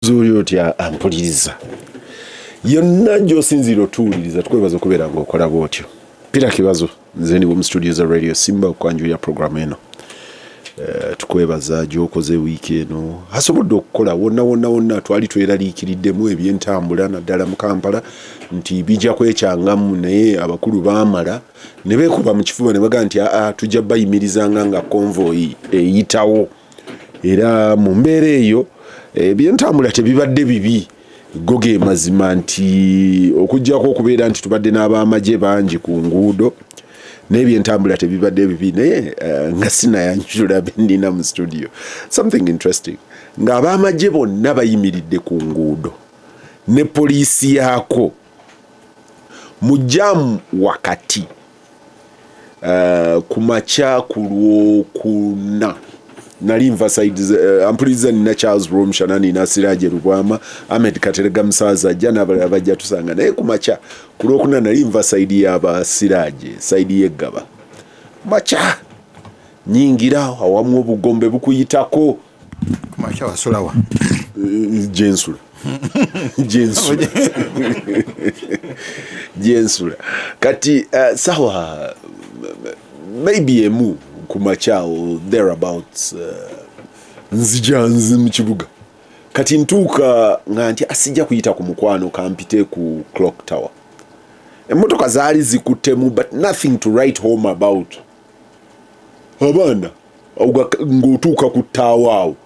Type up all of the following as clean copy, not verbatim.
Zuuli otya ampuliriza yonna gy'osinziira otuwuliriza, tukwebaza okubeera ng'okola bw'otyo. Peter Kibazo nze ndi mu studio za Radio Simba okwanjulira programu eno. Tukwebaza gy'okoze wiiki eno, asobodde okukola wonna wonna wonna. Twali tweraliikiriddemu ebyentambula naddala mu Kampala nti bijja kwekyangamu, naye abakulu baamala ne beekuba mu kifuba ne bagamba nti aa, tujja bayimirizanga nga convoy eyitawo. Era mu mbeera eyo ebyentambula tebibadde bibi. Go ge mazima nti okuggyako okubeera nti tubadde n'abamagye bangi ku nguudo, n'ebyentambula tebibadde bibi. Naye nga sinayanjula bendina mu studio, something interesting, ng'abamagye bonna bayimiridde ku nguudo ne poliisi yaako mu jam wakati, ku makya ku Lwokuna nali nva side ampuliriza, nina Charles Rwomushana, nina Siraje Lubwama, Ahmed Katerega Musaaza ajja n'abalala bajja tusanga. Naye ku makya ku Lwokuna nali nva side y'aba Siraje, side y'eggaba. Makya nyingira awamu obugombe bukuyitako. Kumakya wasulawa? Gyensula, gyensula, gyensula. Kati sawa maybe 1 ku makya or thereabouts, nzija nzi mu kibuga. Kati ntuuka nga nti asijja kuyita ku mukwano, kampite ku Clock Tower. Emmotoka zaali zikuttemu, but nothing to write home about. Abaana ng'otuuka ku ttaawa awo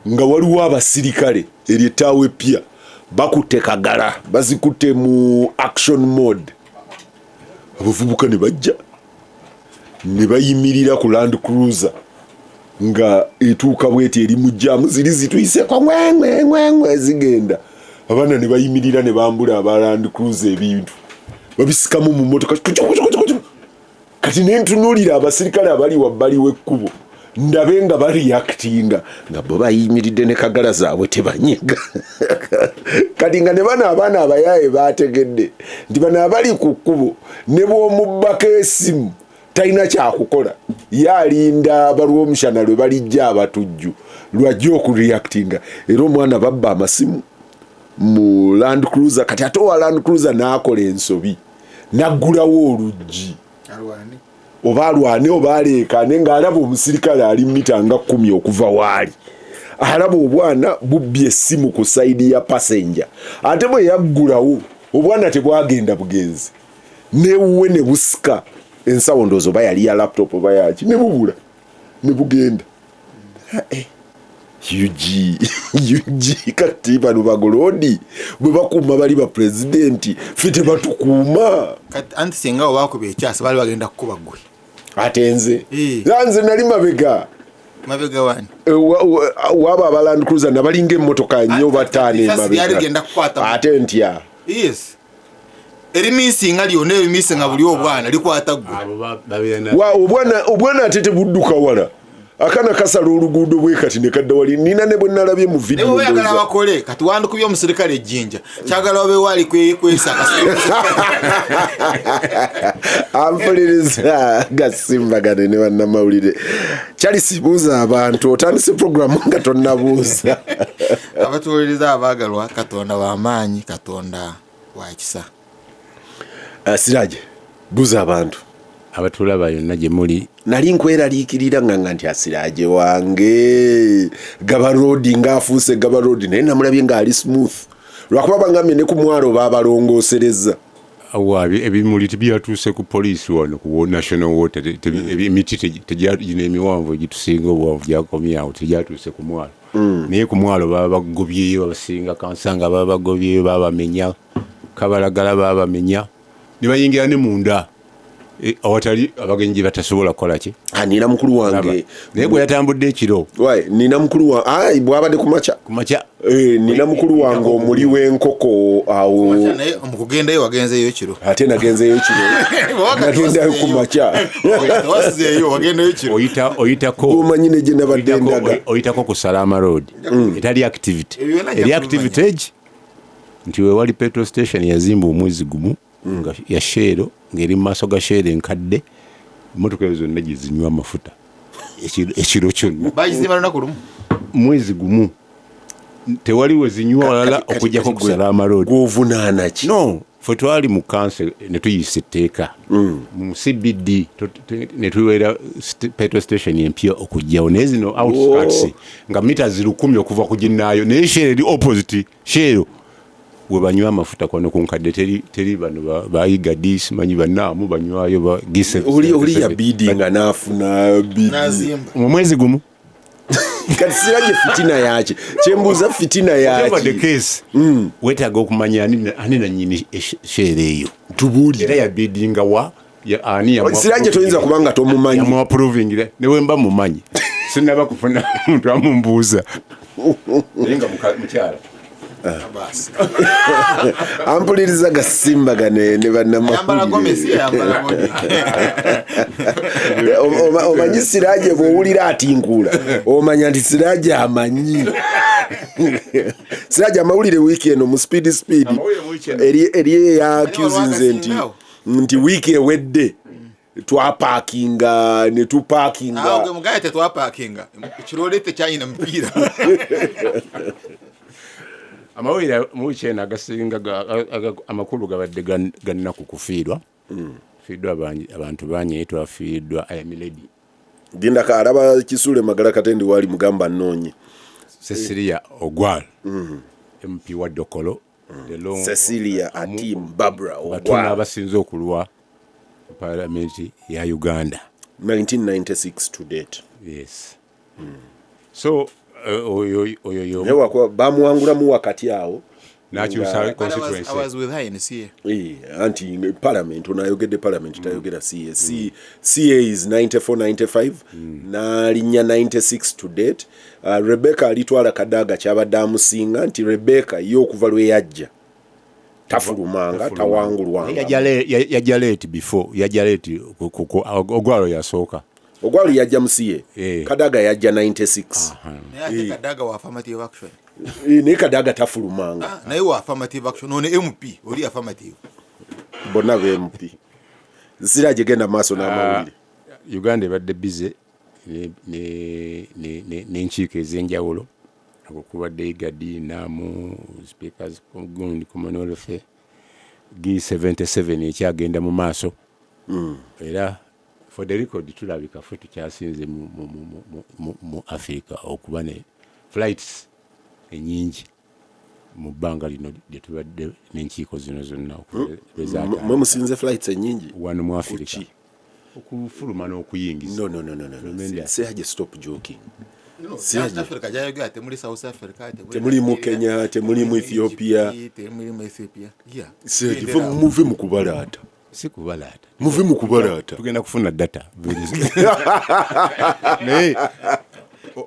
nga waliwo abasirikale, eryo ettaawa epya, bakutte kagala, bazikutte mu action mode. Abavubuka ne bajja ne bayimirira ku Land Cruiser nga etuuka bweti eri mu jam, ziri zituyiseko ngwengwengwengwe zigenda. Abaana ne bayimirira ne bambula aba Land Cruiser ebintu, babisikamu mu motoka. Kati nentunuulira abasirikale abali wabbali w'ekkubo, ndabe nga bareactinga, nga bo bayimiridde ne kagala zaabwe, tebanyega. Kati nga ne bano abaana abayaaye bategedde nti bano abali ku kkubo ne bw'omubbako esimu talina kyakukola, ye alinda balw'omushana lwe balijja abatujju lwajja okureactinga. Era omwana babba amasimu mu Land Cruiser. Kati ate owa Land Cruiser n'akola ensobi, n'aggulawo oluggi oba alwane oba aleekaane, ng'alaba omusirikale ali mita nga 10 okuva waali, alaba obwana bubbye essimu ku side ya passenger. Ate bwe yaggulawo, obwana tebwagenda bugenzi newuwe ne busika ensawo, ndowooza oba yali ya laptop oba yaki, ne bubula ne bugenda. UG UG, kati bano bagolodi bwe bakuuma bali ba pulezidenti, ffe tebatukuuma. Kati anti singa obakuba ekyasi, baali bagenda kukuba ggwe. Ate nze nze nali mabega. Mabega wani? Waaba aba Land Cruiser nabalinga emmotoka nnyo bataano emabega. Ate ntya. Yes, erimisinga lyonna, erimisinga buli obwana likwata ggwe. Obwana ate tebudduka wala, akaana kasala oluguudo bwe kati ne kadda wali nina ne bwe nalabye mu video. Oyagala bakole kati wandikubye omusirikale ejjinja, kyagala wabeewo ali kwesa. Ampuliriza gasimbagane ne bannamawulire. Charles, buuza abantu, otandise programu nga tonnabuuza. Abatuwuliriza abaagalwa, Katonda w'amaanyi, Katonda wa kisa. Siraje, buuza abantu. Abatulaba yonna gye muli. Nali nkweraliikirira nga nti asiraje wange Gaba Road ng'afuuse Gaba Road, naye namulabye ng'ali smooth, lwakuba bangambye ne ku mwalo baabalongoosereza. Ebimuli tebyatuuse ku poliisi wano ku National Water. Emiti gino emiwanvu egitusinga obuwanvu gyakomyawo, tegyatuuse ku mwalo. Naye ku mwalo baba bagobyeyo abasinga kansanga, baba bagobyeyo, babamenya kabalagala, babamenya ne bayingira ne munda awatali abagenyi gye batasobola kukola ki. Nina mukulu wange. Naye gwe yatambudde ekiro. Nina mukulu wange bwabadde kumakya. Kumakya. Nina mukulu wange omuli w'enkoko awo. Mukugendayo wagenzeyo kiro? Ate nagenzeyo kiro, nagendayo kumakya. Oyitako. Omanyi ne gye nabadde ndaga. Oyitako ku Salama Road etali activity, eri activity egi nti wewali petrol station yazimba omwezi gumu nga ya Shell, ng'eri mu maaso ga Shell enkadde. Emotoka ezo zonna gye zinywa amafuta ekiro kyonna. Bagizimba lunaku lumu? Mwezi gumu. Tewali we zinywa walala okujjako kusala amaroodi. Gwovunaana ki? No, fe twali mu council ne tuyisa etteeka mu CBD, ne tuwera petrol station empya okujjawo, naye zino outskirts nga mita 1000 okuva ku ginnaayo, naye Shell eri opposite. Shell we banywa amafuta kwano ku nkadde teri bano bayiga dis manyi bannaamu banywayo ba G7. Oli ya bidi nga n'afuna bidi. N'azimba. Mu mwezi gumu. Kati Siraje, fitina yaki? Kyembuuza, fitina Whatever the yaki? case, weetaaga okumanya ani nanyini Shell eyo. Tubuulire. Era yabidinga wa ani Siraje, toyinza kubanga tomumanyi. Yamuapprovingira ne wemba mumanyi, sinaba kufuna muntu amumbuuza, naye nga mukyala. Basi. Ampuliriza gasimbagane ne Ayambala bannamawulire. gomesi, ayambala body. Omanyi Siraje bw'owulira atinkuula, omanya nti Siraje amanyi. Siraje, amawulire wiiki eno mu speed speed. Amawulire mu wiiki eno. Eri eyakuzinze nti Olwagasingawo. nti wiiki ewedde twapaakinga ne Awo tupaakinga. gwe mugaye tetwapaakinga, ekirole tekyayina mupiira. Amawulire mu wiiki eno agasinga amakulu gabadde gannaku kufiirwa fiiddwa abantu bangi, naye twafiiriddwa Ayamiledi. Gindaka alaba Kisule Magala Katendi wali mugamba nnoonye. Cecilia Ogwal, MP wa Dokolo, the Cecilia Atim Barbara batono Ogwal. Abasinze okulwa mu palamenti ya Uganda. 1996 to date. Yes, so oyo Naye wakuba bamuwangulamu wakati awo. N'akyusa But constituency. I was with her in CA. Anti parliament ono ayogedde parliament, tayogera CA. CA is 94 95, n'alinnya 96 to date. Rebecca Alitwala Kadaga kyabadde amusinga nti Rebecca ye okuva lwe yajja tafulumanga, tawangulwanga. Yajja late, before yajja late Ogwalo yasooka. Ogwalo yajja mu CA. Kadaga yajja 96. Naye ate Kadaga wa affirmative action. Naye Kadaga tafulumanga. Ah, naye wa affirmative action, ono MP oli affirmative. Bonna be MP. Siraje, genda maaso n'amawulire. Uganda ebadde busy n'enkiiko ez'enjawulo. Okwo kubadde IGAD, NAM, speakers gundi, Commonwealth, G77 ekyagenda mu maaso. Era for the record, tulabika ffe tukyasinze mu Africa okuba ne flights enyingi mu bbanga lino lye tubadde n'enkiiko zino zonna okuva lwe zaatandika. Mwe musinze flights enyingi? Wano mu Africa. Kuki? Okufuluma n'okuyingiza. No, no, no, no, no, no. Tremendous. Siraje, stop joking. No, Siraje. South Africa gyayogera, temuli South Africa, Temuli mu Nigeria, Kenya, temuli mu Ethiopia. Egypt, temuli mu Ethiopia. Yeah. Siraje, Bendera. muve mu kubalaata. Si kubalaata. Muve mu kubalaata. Tugenda kufuna data naye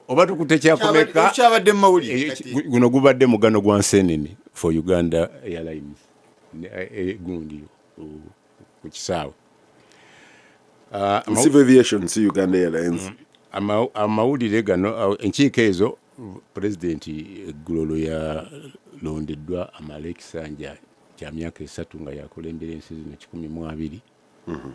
oba tukute kyakumeka. Kyabadde mu mawulire kati. Guno gubadde mugano gwa nsenene for Uganda Airlines gundi ku kisaawe. Civil aviation, si Uganda Airlines. Amawulire gano, enkiiko ezo, pulezidenti eggulo lwe yalondeddwa amala ekisanja kya myaka 3 nga yakulembera ensi zino 120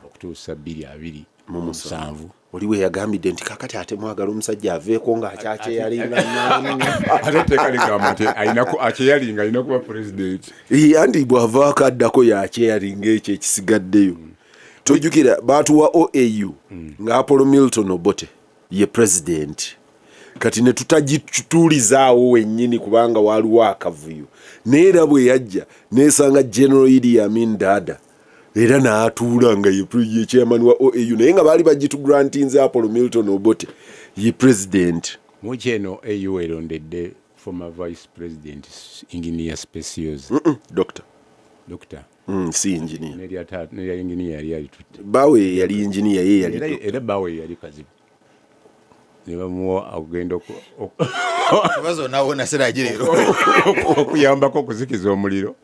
okutuusa 2027. Oli we yagambidde nti kakati ate mwagala omusajja aveeko ng'akyakyeyalinga. Ate etteeka ligamba nti akyeyalinga alina kuba pulezidenti. Anti bw'avaako addako yakyeyalinga ekyo ekisigaddeyo. Tojjukira baatuwa OAU nga Apollo Milton Obote ye president, kati ne tutagituulizaawo wennyini kubanga waliwo akavuyo, naye era bwe yajja nesanga General Idi Amin Dada era n'atuula nga ye chairman wa OAU, naye nga baali bagitugrantinze Apollo Milton Obote ye president. Muki eno AU erondedde former vice president Engineer Specioza. Doctor. Doctor. Si engineer. Nerya engineer yali alitutte. Bawe yali engineer, ye yali Era bawe yali kazibu ne bamuwa okugenda Kibazo nawo Siraje leero. okuyambako okuzikiza omuliro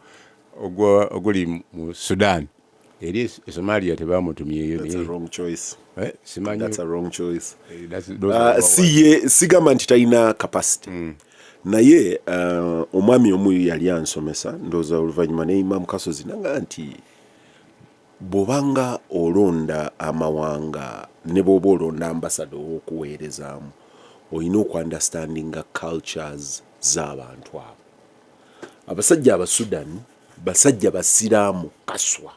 oguli mu Sudan. Eri e Somalia tebamutumyeyo. That's a wrong choice. Simanyi. That's a wrong choice. Those are Si ye, sigamba nti talina capacity, naye omwami omu yali ansomesa, ndowooza oluvannyuma ne Imam Kasozi nanga nti bw'obanga olonda amawanga ne bw'oba olonda ambasada ow'okuweerezaamu, olina okuunderstandinga cultures. z'abantu abo. Abasajja Abasudan basajja basiraamu kaswa,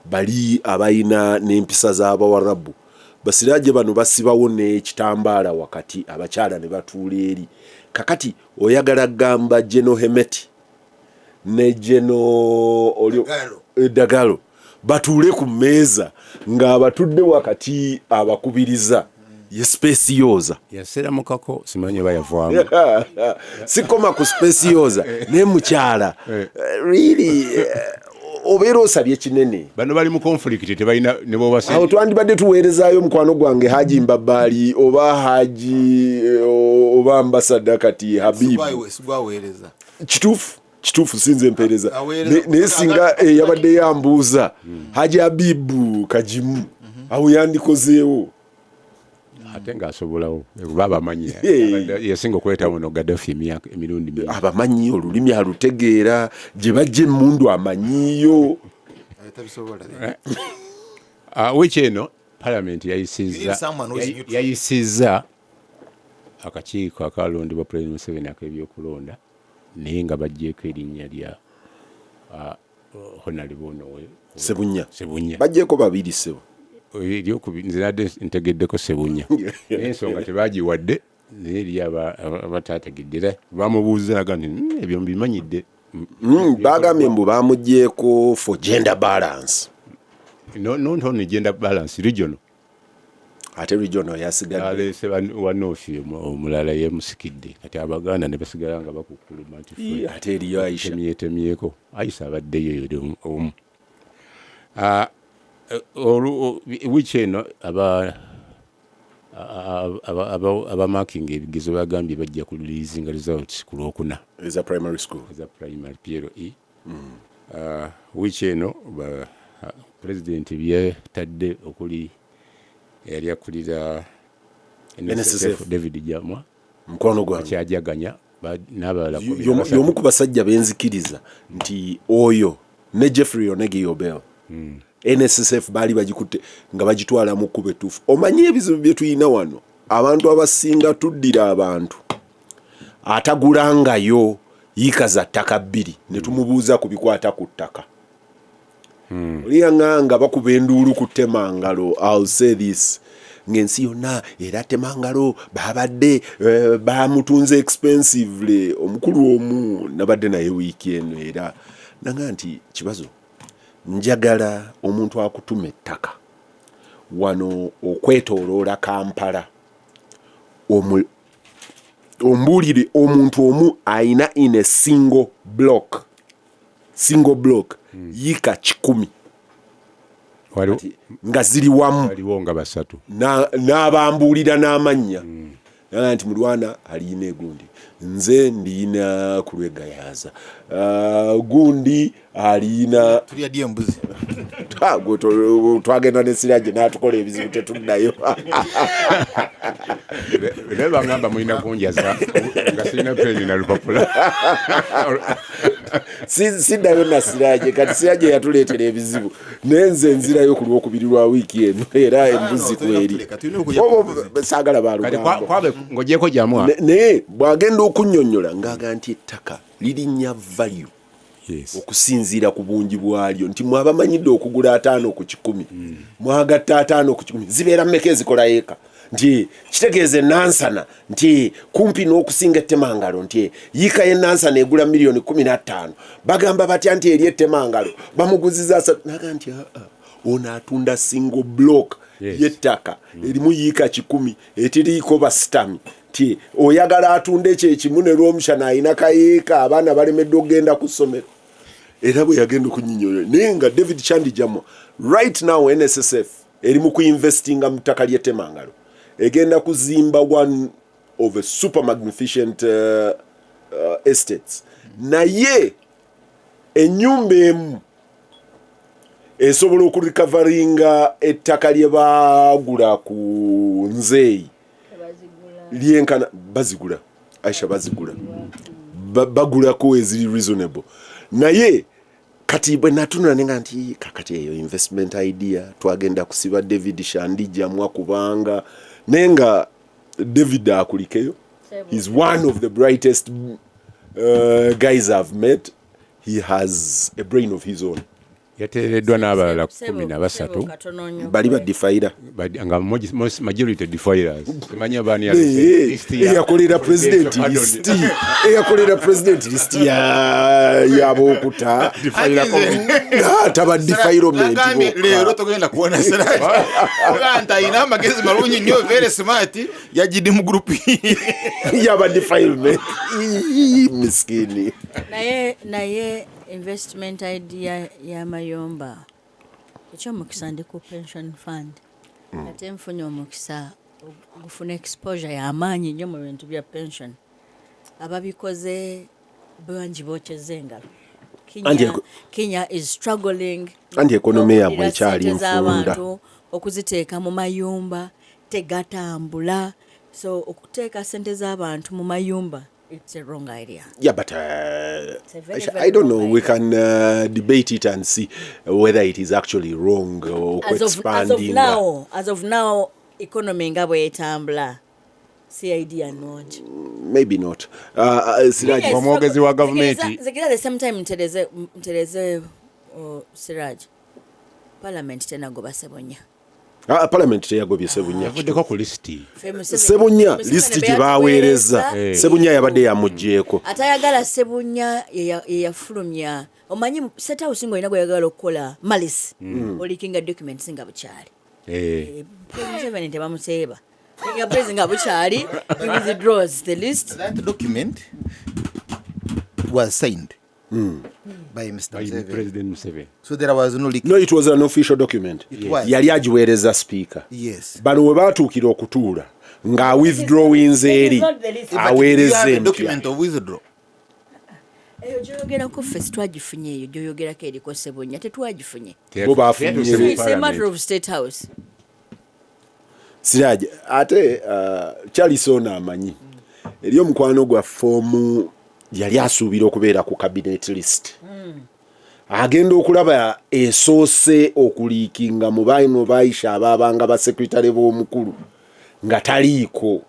bali abalina n'empisa z'Abawarabu. Basiraje bano basibawo n'ekitambaala wakati, abakyala ne batuula eri. Kakati oyagala gamba Geno Hemeti ne Geno Dagalo. Dagalo batuule ku mmeeza ng'abatudde wakati abakubiriza ye Specioza. Yaseramukako, simanyi oba yavaamu. Sikoma ku Specioza naye mukyala, really, obeera osabye kinene. Bano bali mu conflict, tebalina ne bwobase. Awo twandibadde tuweerezaayo mukwano gwange Haji Mbabaali oba Haji oba ambasada kati Habibu. Sigwaweereza. Kituufu, kituufu, sinze mpeereza. Aweereza. Naye singa yabadde yambuuza Haji Habibu Kagimu, awo yandikozeewo. Ate ng'asobolawo kuba abamanyi. Yasinga okuleeta muno Gaddafi emyaka emirundi mingi. Abamanyi olulimi alutegeera, gye bajja emmundu amanyiiyo. Tabisobola. Ah, wiiki eno palamenti You need someone who is neutral. yayisizza akakiiko akalondebwa President Museveni ak'ebyokulonda, naye nga baggyeko erinnya lya Honorable ono Sebunya. Sebunya. Bajjeeko babiri, sebo. Nze nadde ntegeddeko Sebunya, naye ensonga tebagiwadde, naye eri abataategedde era bamubuuza aga nti, ebyo mbimanyidde." Bagambye mbu bamugyeko for gender balance. No, not only gender balance, regional. Ate regional yasigadde. Aleese wa North omulala yemusikidde, kati Abaganda ne basigala nga bakukkuluma nti Ii, ate eriyo Aisha. Temyetemyeko, Aisha abaddeyo eri omu. Ah, wiiki eno abamakinga ebigezo bagambye bajja ku releasinga results ku Lwokuna. Eza primary school. Eza primary PLE. Wiiki eno president byetadde okuli eyali akulira NSSF. David Jamwa. Mukwano gwange. Akyajaganya n'abalala 13. Y'omu ku basajja benzikiriza nti oyo ne Jeffrey Onegi Yobel, NSSF baali bagikutte nga bagitwala mu kkubo ettuufu. Omanyi ebizibu bye tulina wano, abantu abasinga tuddira abantu atagulangayo yiika za ttaka bbiri ne tumubuuza ku bikwata ku ttaka. Oliyaŋŋa nga bakuba enduulu ku Temangalo. I'll say this, ng'ensi yonna era Temangalo babadde bamutunze expensively. Omukulu omu nabadde naye wiiki eno era nanga nti kibazo njagala omuntu akutuma ettaka wano okwetooloola Kampala, ombuulire omuntu omu ayina in a single block, single block, yiika 100 nga ziri wamu. Waliwo nga basatu. N'abambuulira n'amannya. Naga nti Mulwana aliyina egundi, nze ndiyina ku Lwegayaza, gundi aliyina Tulya ddi embuzi? Ah, gwe twagenda ne Siraje n'atukola ebizibu, tetuddayo. Naye bangamba mulina kunjaza nga sirina peni na lupapula. Siddayo na Siraje. Kati Siraje yatuleetera ebizibu, naye nze nzirayo ku Lwokubiri lwa wiiki eno era embuzi No, tulina kweri. kutuleka, tulina okujja ku mbuzi. Saagala Kati balugambo. Kwabe ng'ogyeko Jamwa. Naye bw'agenda okunnyonnyola ng'aga nti ettaka lirinnya value okusinziira ku bungi bwalyo, nti mwabamanyidde okugula 50 ku 100, mwagatta 50 ku 100 zibeera mmeka ezikola eka, nti kitegeeza enansana nti kumpi n'okusinga Ettemangalo, nti yiika y'enansana egula miliyoni 15. Bagamba batya nti eri Ettemangalo bamuguziza 3? Naga nti aa, ono atunda single block y'ettaka erimu yiika 100 etiriiko basitami, nti oyagala atunda ekyo ekimu ne Lwomushana alina kayiika, abaana balemeddwa okugenda ku ssomero. Era bwe yagenda okunyinyola, naye nga David Chandi Jamwa, right now NSSF eri mu kuinvestinga mu ttaka ly'Ettemangalo, egenda kuzimba one of a super magnificent estates, naye ennyumba emu esobola okurecoveringa ettaka lye baagula ku nzeeyi lyenkana. Bazigula, Aisha, bazigula. Bagulako eziri reasonable, naye kati bwe natunula nenga nti kakati eyo investment idea twagenda kusiba David Shandijamwa, kubanga naye nga David akulikeyo. He's one of the brightest guys I've met. He has a brain of his own. Yateereddwa n'abalala 13. Bali badefiler. Nga majority defilers, simanyi abaani. Eyakolera president list, eyakolera president list yabokuta taba defilement. Nagambye leero togenda kuwona Siraje nti alina amagezi malungi nnyo, very smart, yagidde mu group. Yaba defilement, miskini. Naye investment idea y'amayumba, ekyomukisa ndi ku pension fund, ate nfunye omukisa gufuna exposure y'amaanyi nnyo mu bintu bya pension. Ababikoze bangi bokyeza engalo. Anti Kenya is struggling. Anti economy yaabwe ekyali Sente nfunda. z'abantu okuziteeka mu mayumba tegatambula, so okuteeka sente z'abantu mu mayumba, it's a wrong idea. Yeah, but It's a very, I, very I don't know. wrong We idea. can debate it and see whether it is actually wrong or As of expanding. now, as of now, economy nga bwetambula, si idea nnungi. Maybe not. Siraj, Yes, Omwogezi wa gavumenti- Nzikiriza at the same time ntereze Siraj, parliament tenagoba Sebunya. Ah, parliament teyagobye Sebunya. Yavuddeko ku lisiti. Ffe Museveni- Sebunya Museveni lisiti be gye baweereza. yatuweereza. Sebunya yabadde yamuggyeeko. Atayagala Sebunya ye yafulumya. Omanyi State House ng'olina gweyagala okukola malice, oleakinga documents nga bukyali. Museveni tebamuseeba nga president nga bukyali, he withdraws the list. That document was signed by Mr. By Museveni. President Museveni. So there was no leak. No, it was an official document. It was. Yali agiweereza speaker. Yes. Bano we baatuukira okutuula nga withdrawinze eri It is not the list. But you aweereza have a empya. document of withdraw. Eyo gyoyogerako ffe sitwagifunye, eyo gyoyogerako eriko Sebunya tetwagifunye. Bo bafunye. Teyatuuse mu It's a matter parliament. of State House. Siraje ate Charles ono amanyi eri omukwano gwaffe omu yali asuubira okubeera ku cabinet list, agenda okulaba esoose okuleakinga mu baino baisha abaabanga basekretary b'omukulu nga taliiko.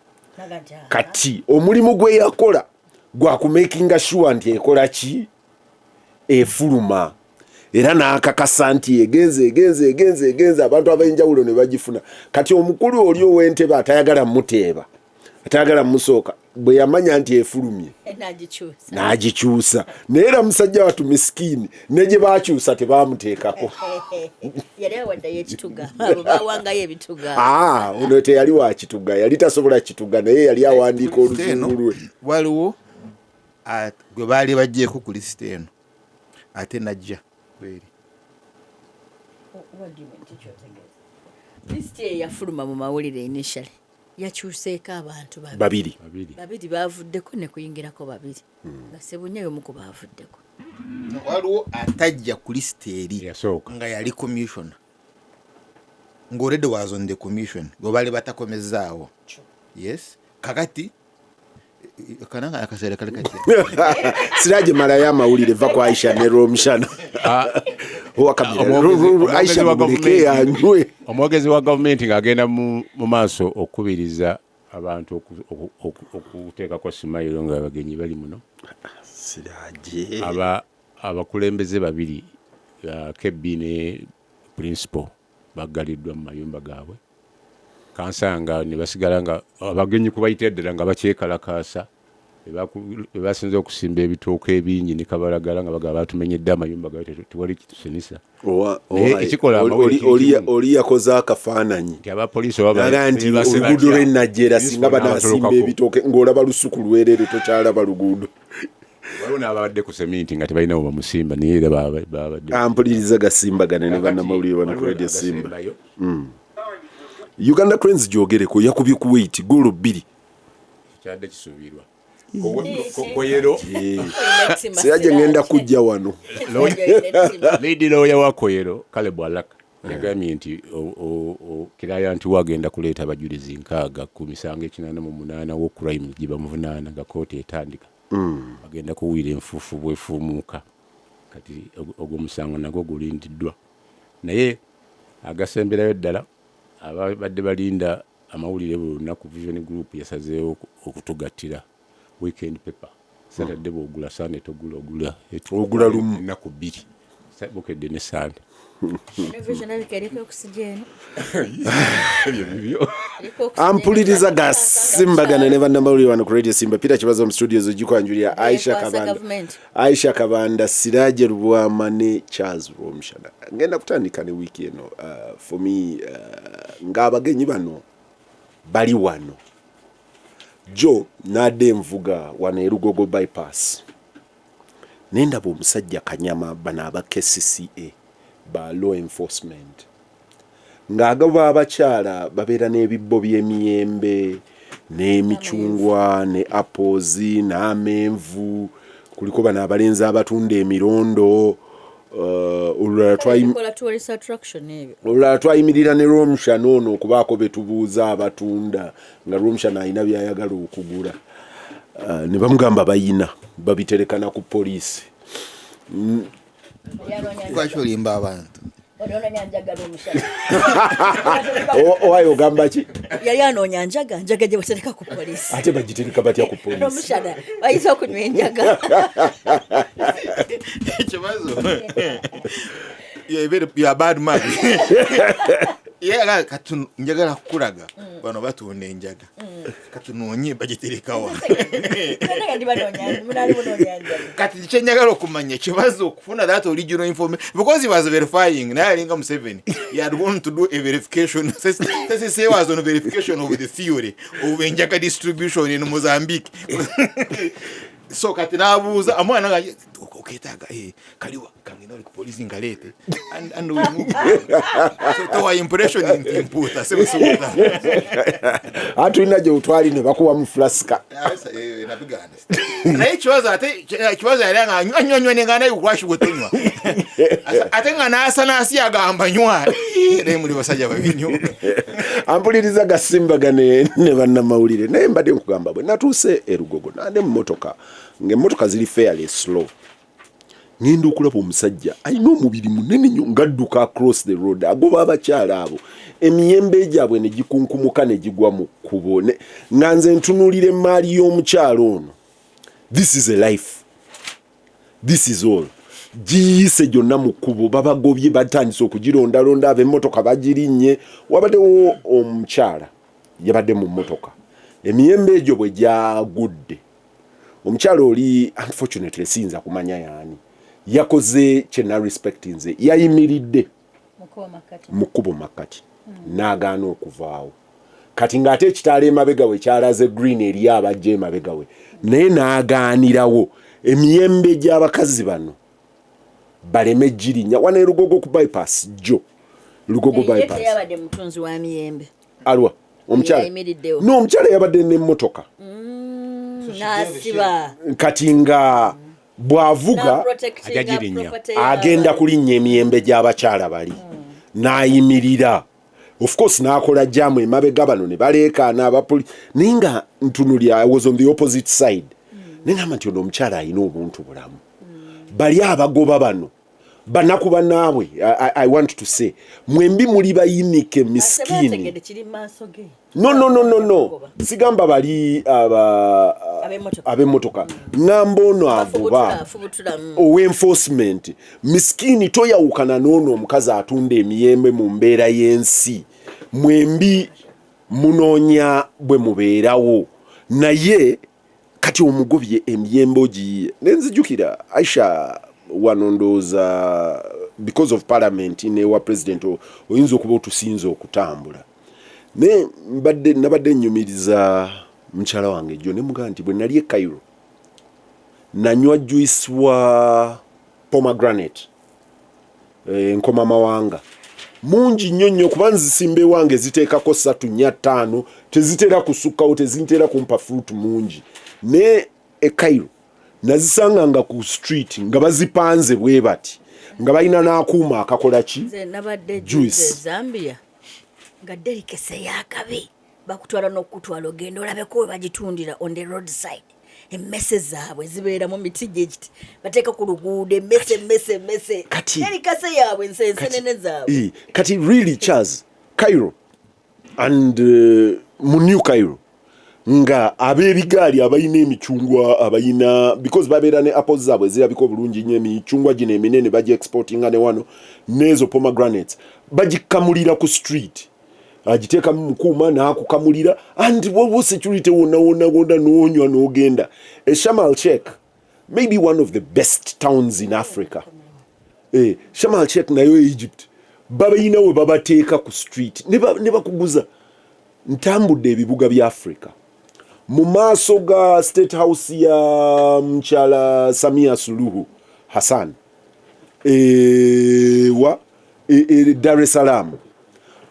Kati omulimu gwe yakola gwa kumakinga sure nti ekola ki, efuluma, era n'akakasa nti egenze egenze egenze egenze, abantu ab'enjawulo ne bagifuna. Kati omukulu oli ow'entebe atayagala muteeba, atayagala musooka, bwe yamanya nti efulumye, nagikyusa. N'agikyusa, naye era musajja wattu misikiini ne gye baakyusa tebaamuteekako. Yali awaddayo ekituga, abo bawangayo ebituga. Aa, ono teyali wa kituga, yali tasobola kituga, naye yali awandiika Lisiti eno, oluzungu lwe. Waliwo gwe baali baggyeko ku lisiti eno ate najja kweri. What do you mean, kikyotegeeza? Lisiti eyo yafuluma mu mawulire initially yakyuseeko abantu babiri. Babiri. Babiri. Babiri bavuddeko ne kuyingirako babiri, nga Sebunya yomu ku bavuddeko. Waliwo atajja ku lisiti eri Eyasooka. nga yali commissioner, ng'already was on the commission, gwe baali batakomezaawo. Yes, kakati kananga akaseera kali katya? Siraje malayo amawulire, va ku Aisha ne Rwomushana. Aisha mumuleke yanywe. Omwogezi wa gavumenti ng'agenda mu maaso okukubiriza abantu okuteekako simayiro nga abagenyi bali muno. Siraje. Abakulembeze babiri, KB ne principal, baggaliddwa mu mayumba gaabwe kansanga ne basigala nga abagenyi kubayita ddala nga bakyekalakaasa. Be basinze okusimba ebitooke ebingi ne kabalagala nga bagamba batumenyedde amayumba gaabwe, tewali kitusinisa. Naye ekikola amawulire kiri kimu. Oli yakoze akafaananyi nti abapoliisi oba naga nti beebase oluguudo batya? lw'enajjera singa Principal banaasimba n'abatolokako. ebitooke ng'olaba lusuku lwerere, tokyalaba luguudo. Waliwo n'ababadde ku seminti nga tebalina we bamusimba, naye era babadde Ampuliriza gasimbagane ne bannamawulire bano ku Radio Simba. Agasembayo. Uganda Cranes gyogereko yakubye Kuwait goolo 2. Kyadde kisuubirwa Koyero. Siraje ngenda kujja wano. Lady lawyer wa Koyero, Caleb Alaka, yagambye nti client we agenda kuleeta abajulizi 60 ku misango 88 wo crime gye bamuvunaana nga kooti etandika. Agenda kuwulira enfuufu bwefuumuuka. Kati ogwo musango nagwo gulindiddwa, naye agasemberayo ddala ababadde balinda. Amawulire buli lunaku, Vision Group yasazeewo okutugattira weekend paper. Saturday bwogula, Sunday togula, ogula Ogula lumu. Ennaku 2, Bukedde ne Sande. Vision eriko eriko oxygen. Ebyo bibyo. Eriko oxygen. Ampuliriza gasimbagana ne bannamawulire wano ku Radio Simba. Peter Kibazo mu studios, ogikwanjulira Aisha Yekwasa Kabanda. Gavumenti. Aisha Kabanda, Siraje Lubwama ne Charles Rwomushana. Ngenda kutandika ne wiiki eno. For me, ng'abagenyi bano bali wano, jo nadde envuga wano e Lugogo bypass, nendaba omusajja kanyama, bano aba KCCA, ba law enforcement, ng'agaba abakyala babeera n'ebibbo by'emiyembe n'emicungwa ne apples n'amenvu. Kuliko bano abalenzi abatunda emirondo. Bikola tourist attraction ebyo. Olulala twayimirira ne Rwomushana ono okubaako be tubuuza abatunda, nga Rwomushana alina byayagala okugula. Ne bamugamba bayina babiterekana ku poliisi. Lwaki olimba abantu? Onoonya njaga n'omushana. Owaye ogamba ki? Yali anoonya njaga, njaga gye batereka ku poliisi. Ate bagitereka batya ku poliisi? N'omushana bayinza okunywa enjaga. Ekibazo, you're a bad man. Ye kati njagala kukulaga bano batunda enjaga, katunoonye bagiterekawa. Nga ndi banoonya, munali munoonya njaga. Kati kyenjagala okumanya, ekibazo okufuna that original information, because he was verifying, naye alinga Museveni, he had gone to do a verification. Say was on verification of the theory of enjaga distribution in Mozambique. So kati n'abuuza omwana nga oketaaga, kaliwa kangenda oli ku polisi ngaleete and we move. So towa impression nti mpuuta sebusuuta. Ate tulina gye utwali ne bakuwamu flasika. Nabiganda, naye ekibazo, ate ekibazo yali nga anywa anywa anywa, nenga naye lwaki gwe tonywa, ate nga n'asa n'asi agamba nywa, naye muli basajja babi nnyo. Ampuliriza gasimbagane ne bannamawulire, naye mbadde nkugamba, bwe natuuse e Lugogo, nande mu motoka, ng'emmotoka ziri fairly slow, ngenda okulaba omusajja alina omubiri munene nnyo ng'adduka across the road, agoba abakyala abo, emiyembe gyabwe ne gikunkumuka ne gigwa mu kkubo. Nga nze ntunuulira emaali y'omukyalo ono. This is a life, this is all giyise gyonna mu kkubo. Babagobye, batandise okugirondalonda, ab'emmotoka bagirinnye. Wabaddewo omukyala yabadde mu mmotoka, emiyembe egyo bwe gyagudde, omukyala oli, unfortunately siyinza kumanya yaani, yakoze kyena respect nze, yayimiridde mu kkubo makkati n'agaana okuvaawo. Kati ng'ate ekitaala emabega we kyalaze green eri abajja emabega we, naye n'agaanirawo emiyembe gy'abakazi bano baleme girinnya. Wano e Lugogo ku bypass, jo Lugogo Ye bypass. Teyabadde mutunzi wa miyembe? Alwa omukyala? Yayimiriddewo. No, omukyala yabadde n'emmotoka. N'asiba. Kati nga bw'avuga N'aprotectinga Ajja girinnya. property agenda y'abantu. Kulinnya emiyembe gy'abakyala bali, n'ayimirira, of course n'akola jam emabega, bano ne baleekaana abapoli, naye nga ntunulya, I was on the opposite side, naye ngamba nti ono omukyala alina obuntu bulamu. Bali abagoba bano banaku bannaabwe. I want to say mwembi muli bayinike miskiini. Ategedde kiri mu maaso ge. No, no, no, no, no, sigamba bali aba Ab'emmotoka. Ab'emmotoka, ŋŋamba ono agoba. Afubutula, afubutula. Ow'enforcement miskiini, toyawukana n'ono omukazi atunda emiyembe mu mbeera y'ensi. Mwembi munoonya bwe mubeerawo, naye kati omugobye emiyembe ogiyiye. Nenzijukira Aisha wano, ndowooza because of parliament newa president, oyinza okuba otusinza okutambula, naye mbadde nabadde nnyumiriza mukyala wange jjo ne mugamba nti bwe nali e Cairo nanywa juice wa pomegranate, enkomamawanga mungi nnyo nnyo, kuba nzisimba ewange ziteekako 3, 4, 5, tezitera kusukkawo, tezintera kumpa fruit mungi. Naye e Cairo nazisanga nga ku street nga bazipanze bwe bati, nga balina n'akuuma akakola ki. Nze nabadde Juice. juice e Zambia nga delicacy yakabi, bakutwala n'okutwala ogenda olabeko we bagitundira on the road side. Emmese zaabwe zibeera mu miti gyekiti, bateeka ku luguudo emmese, emmese, emmese. Delicacy yaabwe, nsensenene zaabwe. Kati really, Charles, Cairo And mu New Cairo nga ab'ebigaali abalina emicungwa, abalina, because babeera ne apples zaabwe ezirabika obulungi nnyo, emicungwa gino eminene bagi exportinga ne wano, n'ezo pomegranates bagikamulira ku street, agiteekamu mukuuma n'akukamulira, and waliwo security wonna wonna wonna, n'onywa n'ogenda. E Sharm El Sheikh, maybe one of the best towns in Africa, Sharm El Sheikh nayo Egypt, babalina we babateeka ku street ne bakuguza. Ntambudde ebibuga bya Africa, mu maaso ga State House ya mukyala Samia Suluhu Hassan ewa Dar es Salaam,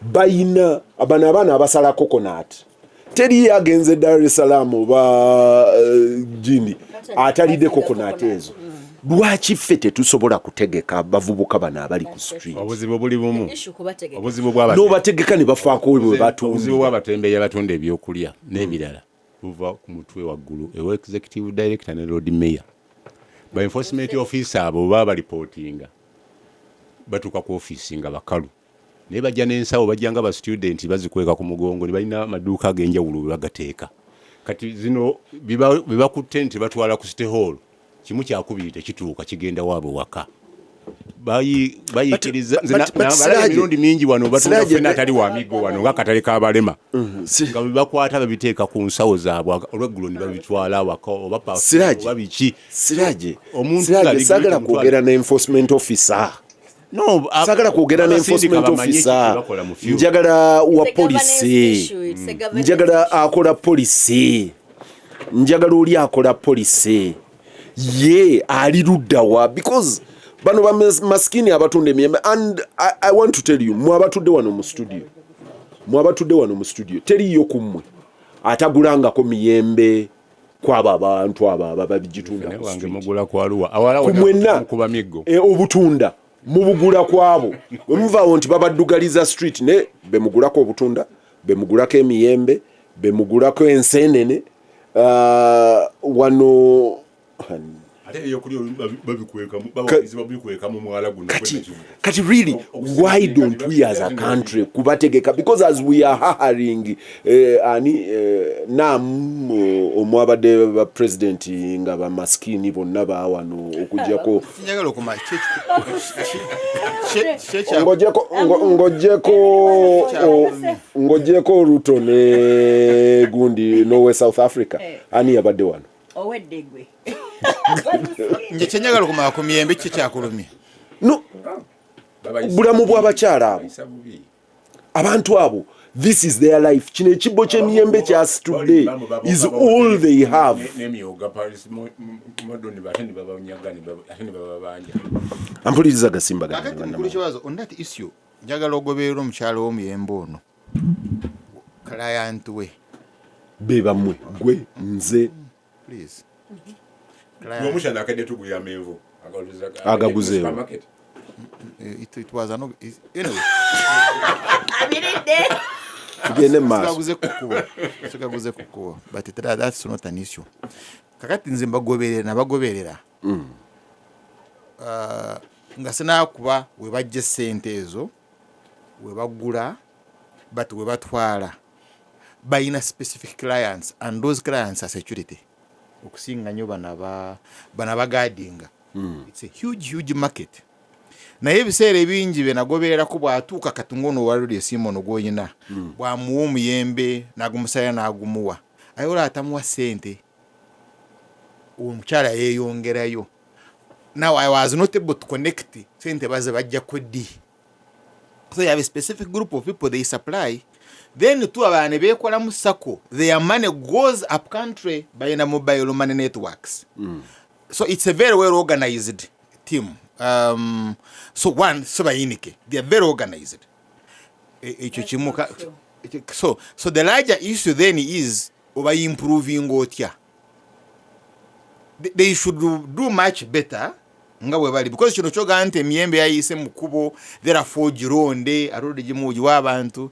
bayina bano abaana abasala coconut. Teri agenze Dar es Salaam oba gindi atalidde coconut ezo. Lwaki ffe tetusobola kutegeka bavubuka bano abali ku street? Obuzibu buli bumu. Issue kubategeka. Obuzibu bw'abate- N'obategeka ne bafaako bwe Obuzibu batunda. bw'abatembeeyi abatunda ebyokulya n'ebirala buva ku mutwe waggulu ewa executive director ne lord mayor. Ba enforcement officer abo baba balipootinga, batuuka ku ofiisi nga bakalu, naye bajja n'ensawo, bajja nga ba student bazikweka ku mugongo, ne balina amaduuka ag'enjawulo we bagateeka. Kati zino bibakutte nti batwala ku City Hall, kimu kyakubiri tekituuka, kigenda waabwe waka. Bayikiriza. But- but Nalaba Siraje- emirundi mingi wano batunda Siraje- ffenna atali wa miggo wano ng'akatale k'abalema, nga bebakwata babiteeka ku nsawo zaabwe, olweggulo ne babitwala awaka oba Siraje. oba biki. Siraje, Omuntu Siraje, ng'ali saagala kumutwala- kwogera ne enforcement officer. No, Saagala kwogera ne abasindika enforcement bamanye officer. kye bakola mu field. Njagala wa It's a governance policy. issue, it's a governance Njagala issue. akola policy, njagala oli akola policy ye ali luddawa, because bano bamasikini abatunda emiyembe, and I want to tell you, mwe abatudde wano mu studio, mwe abatudde wano mu studio, teriyo ku mmwe atagulangako miyembe kwabo abantu abo ababagitunda Naye ku wange street. Mugula kwaluwa awala. Ku mwenna Mukuba miggo. Obutunda mubugula kwabo bwe muvaawo nti babaddugaliza street, ne bemugulako obutunda, bemugulako emiyembe, bemugulako ensenene, wano. Ate ebyokulya babikweka mu mwala guno. Kati really, why don't we as a country kubategeka? Because as we are hiring ani nam omwabadde ba president nga bamaskini bonna bawano okujjako Njagala okumanya ng'ogyeko Ruto ne gundi nowe South Africa, ani yabadde wano? Owedde gwe. Nje kyenjagala okumanya ku miyembe, ki kyakulumye? No, bulamu bw'abakyala abo, abantu abo, this is their life. Kino ekibbo ky'emiyembe kyasitudde is all they have. Nemyoga modoni, ate ne babanyaga, ate ne bababanja. Ampuliriza gasimba. Kakati mukulu kibazo, on that issue, njagala ogoberera omukyalo w'omuyembe ono, client we. Be bammwe, gwe, nze. Please. Omushana akedde tugulira amenvu. Agaguzeewo. It was an anyway. Abiridde. Tugende mu maaso. Sigaguze kukubo, sigaguze kukubo, but that's not an issue. Kakati nze mbagoberera, nabagoberera nga sinakuba we bajja sente ezo we bagula, but we batwala balina specific clients, and those clients are security okusinga nnyo bano abagadinga. It's a huge, huge market, naye ebiseera ebingi bye nagobererako, bw'atuuka kati ngono owa Radio Simon gw'oyina, bw'amuwa omuyembe n'agumusalira n'agumuwa, aye olaba atamuwa ssente, omukyala yeeyongerayo. Now I was not able to connect sente baze bajjako ddi. So you have a specific group of people they supply, then tu abalala ne beekolamu sacco, their money goes up country, balina mobile money networks. So it's a very well organized team. So one, so bayinike, they are very organized. Ekyo kimu. So the larger issue then is oba improving otya. They should do much better nga bwe bali, because kino kyogaa nti emiyembe yayiise mu kkubo, therefore gironde ate gimu giwa abantu,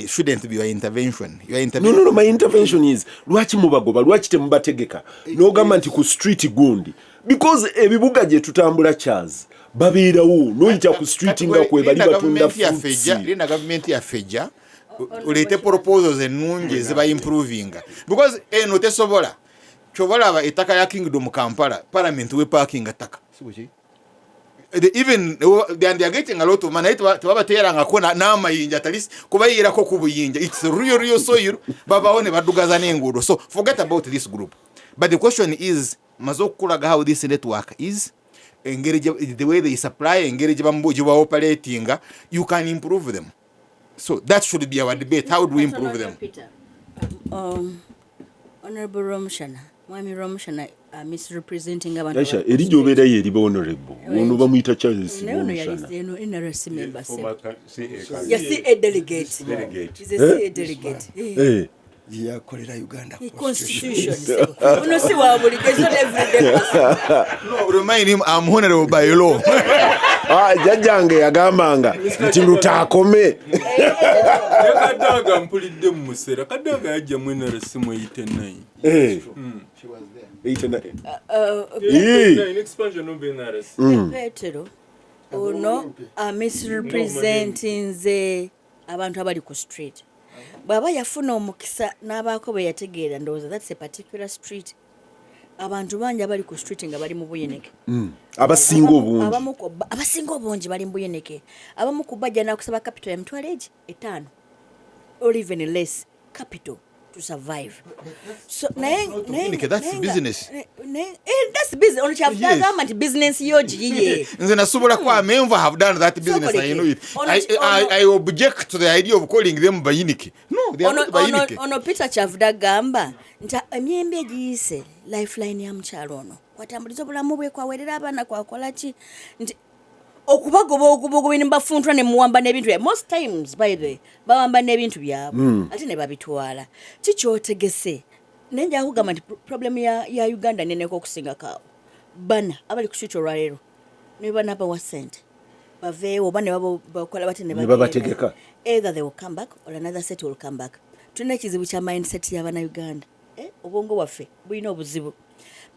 shouldn't be your intervention. Your No, intervention no, no, my intervention is, lwaki mubagoba? Lwaki temubategeka n'ogamba nti ku street gundi? Because ebibuga gye tutambula, Charles, babeerawo, n'oyita ku street nga kwe bali batunda fruits. Linda gavumenti yaffe ejja. Oleete proposals ennungi eziba improvinga, because eno tesobola. Kyoba olaba ettaka ya Kingdom Kampala, parliament we parking ttaka. Si bwe kiri? Even and they are getting a lot of money, naye tebabateerangako n'amayinja, at least kubayirako ku buyinja. It's real, real soil. Babawo ne baddugaza n'enguudo. So forget about this group, but the question is, maze okukulaga how this network is, engeri the way they supply, engeri gye baoperatinga, you can improve them. So that should be our debate: how do we improve them? Peter. Honorable Romushana, Mwami Romushana, misrepresenting abantu. Aisha, eri gyobeerayo eriba honorable, ono bamuyita Charles Naye ono yali Rwomushana. Eno NRC member, sir. Former CA. Ya CA delegate. Delegate. He's a CA delegate. Eh. Eh, Yakolera Uganda Constitution. Ono si wa bulijjo, it's not everyday person. No, remind him I'm honorable by law. Ah, jjajjange yagambanga nti lutaakome. Ne Kadaga mpulidde mu musera. Kadaga yajja mu NRC mu 89. Eh. 89. 89 expansion of NRC. Petero, ono amisrepresentinze abantu abali ku street. Bw'aba yafuna omukisa n'abaako bwe yategeera, ndowooza that's a particular street. Abantu bangi abali ku street nga bali mu buyinike. Abasinga obungi. Abasinga obungi bali mu buyinike. Abamu ku bajja nakusaba capital ya mitwalo egi 5 or even less capital to survive. So naye Buyinike, that's business. That's business. Ono kyavuga Yes. agamba nti business yo giyiye. Nze nasobola kwa amenvu have done that business, I know it. I object to the idea of calling them bayinike. No, they are not bayinike. Ono Peter kyavude agamba nti emyembe egiyise lifeline ya mukyalo ono kwatambuliza obulamu bwe, kwawerera abaana, kwakola ki, nti okubagoba ogubogobe ne bafuntula ne muwamba n'ebintu bya, most times, by the way, bawamba n'ebintu byabwe ate ne babitwala. Kikyotegese, naye nja kugamba nti problem ya Uganda neneko okusingako awo. Bana abali ku street olwaleero ne banabawa sente baveewo oba ne bakola bate ne Ne babategeka. Either they will come back or another set will come back. Tulina ekizibu kya mindset y'abannayuganda. Eh, obwongo bwaffe bulina obuzibu.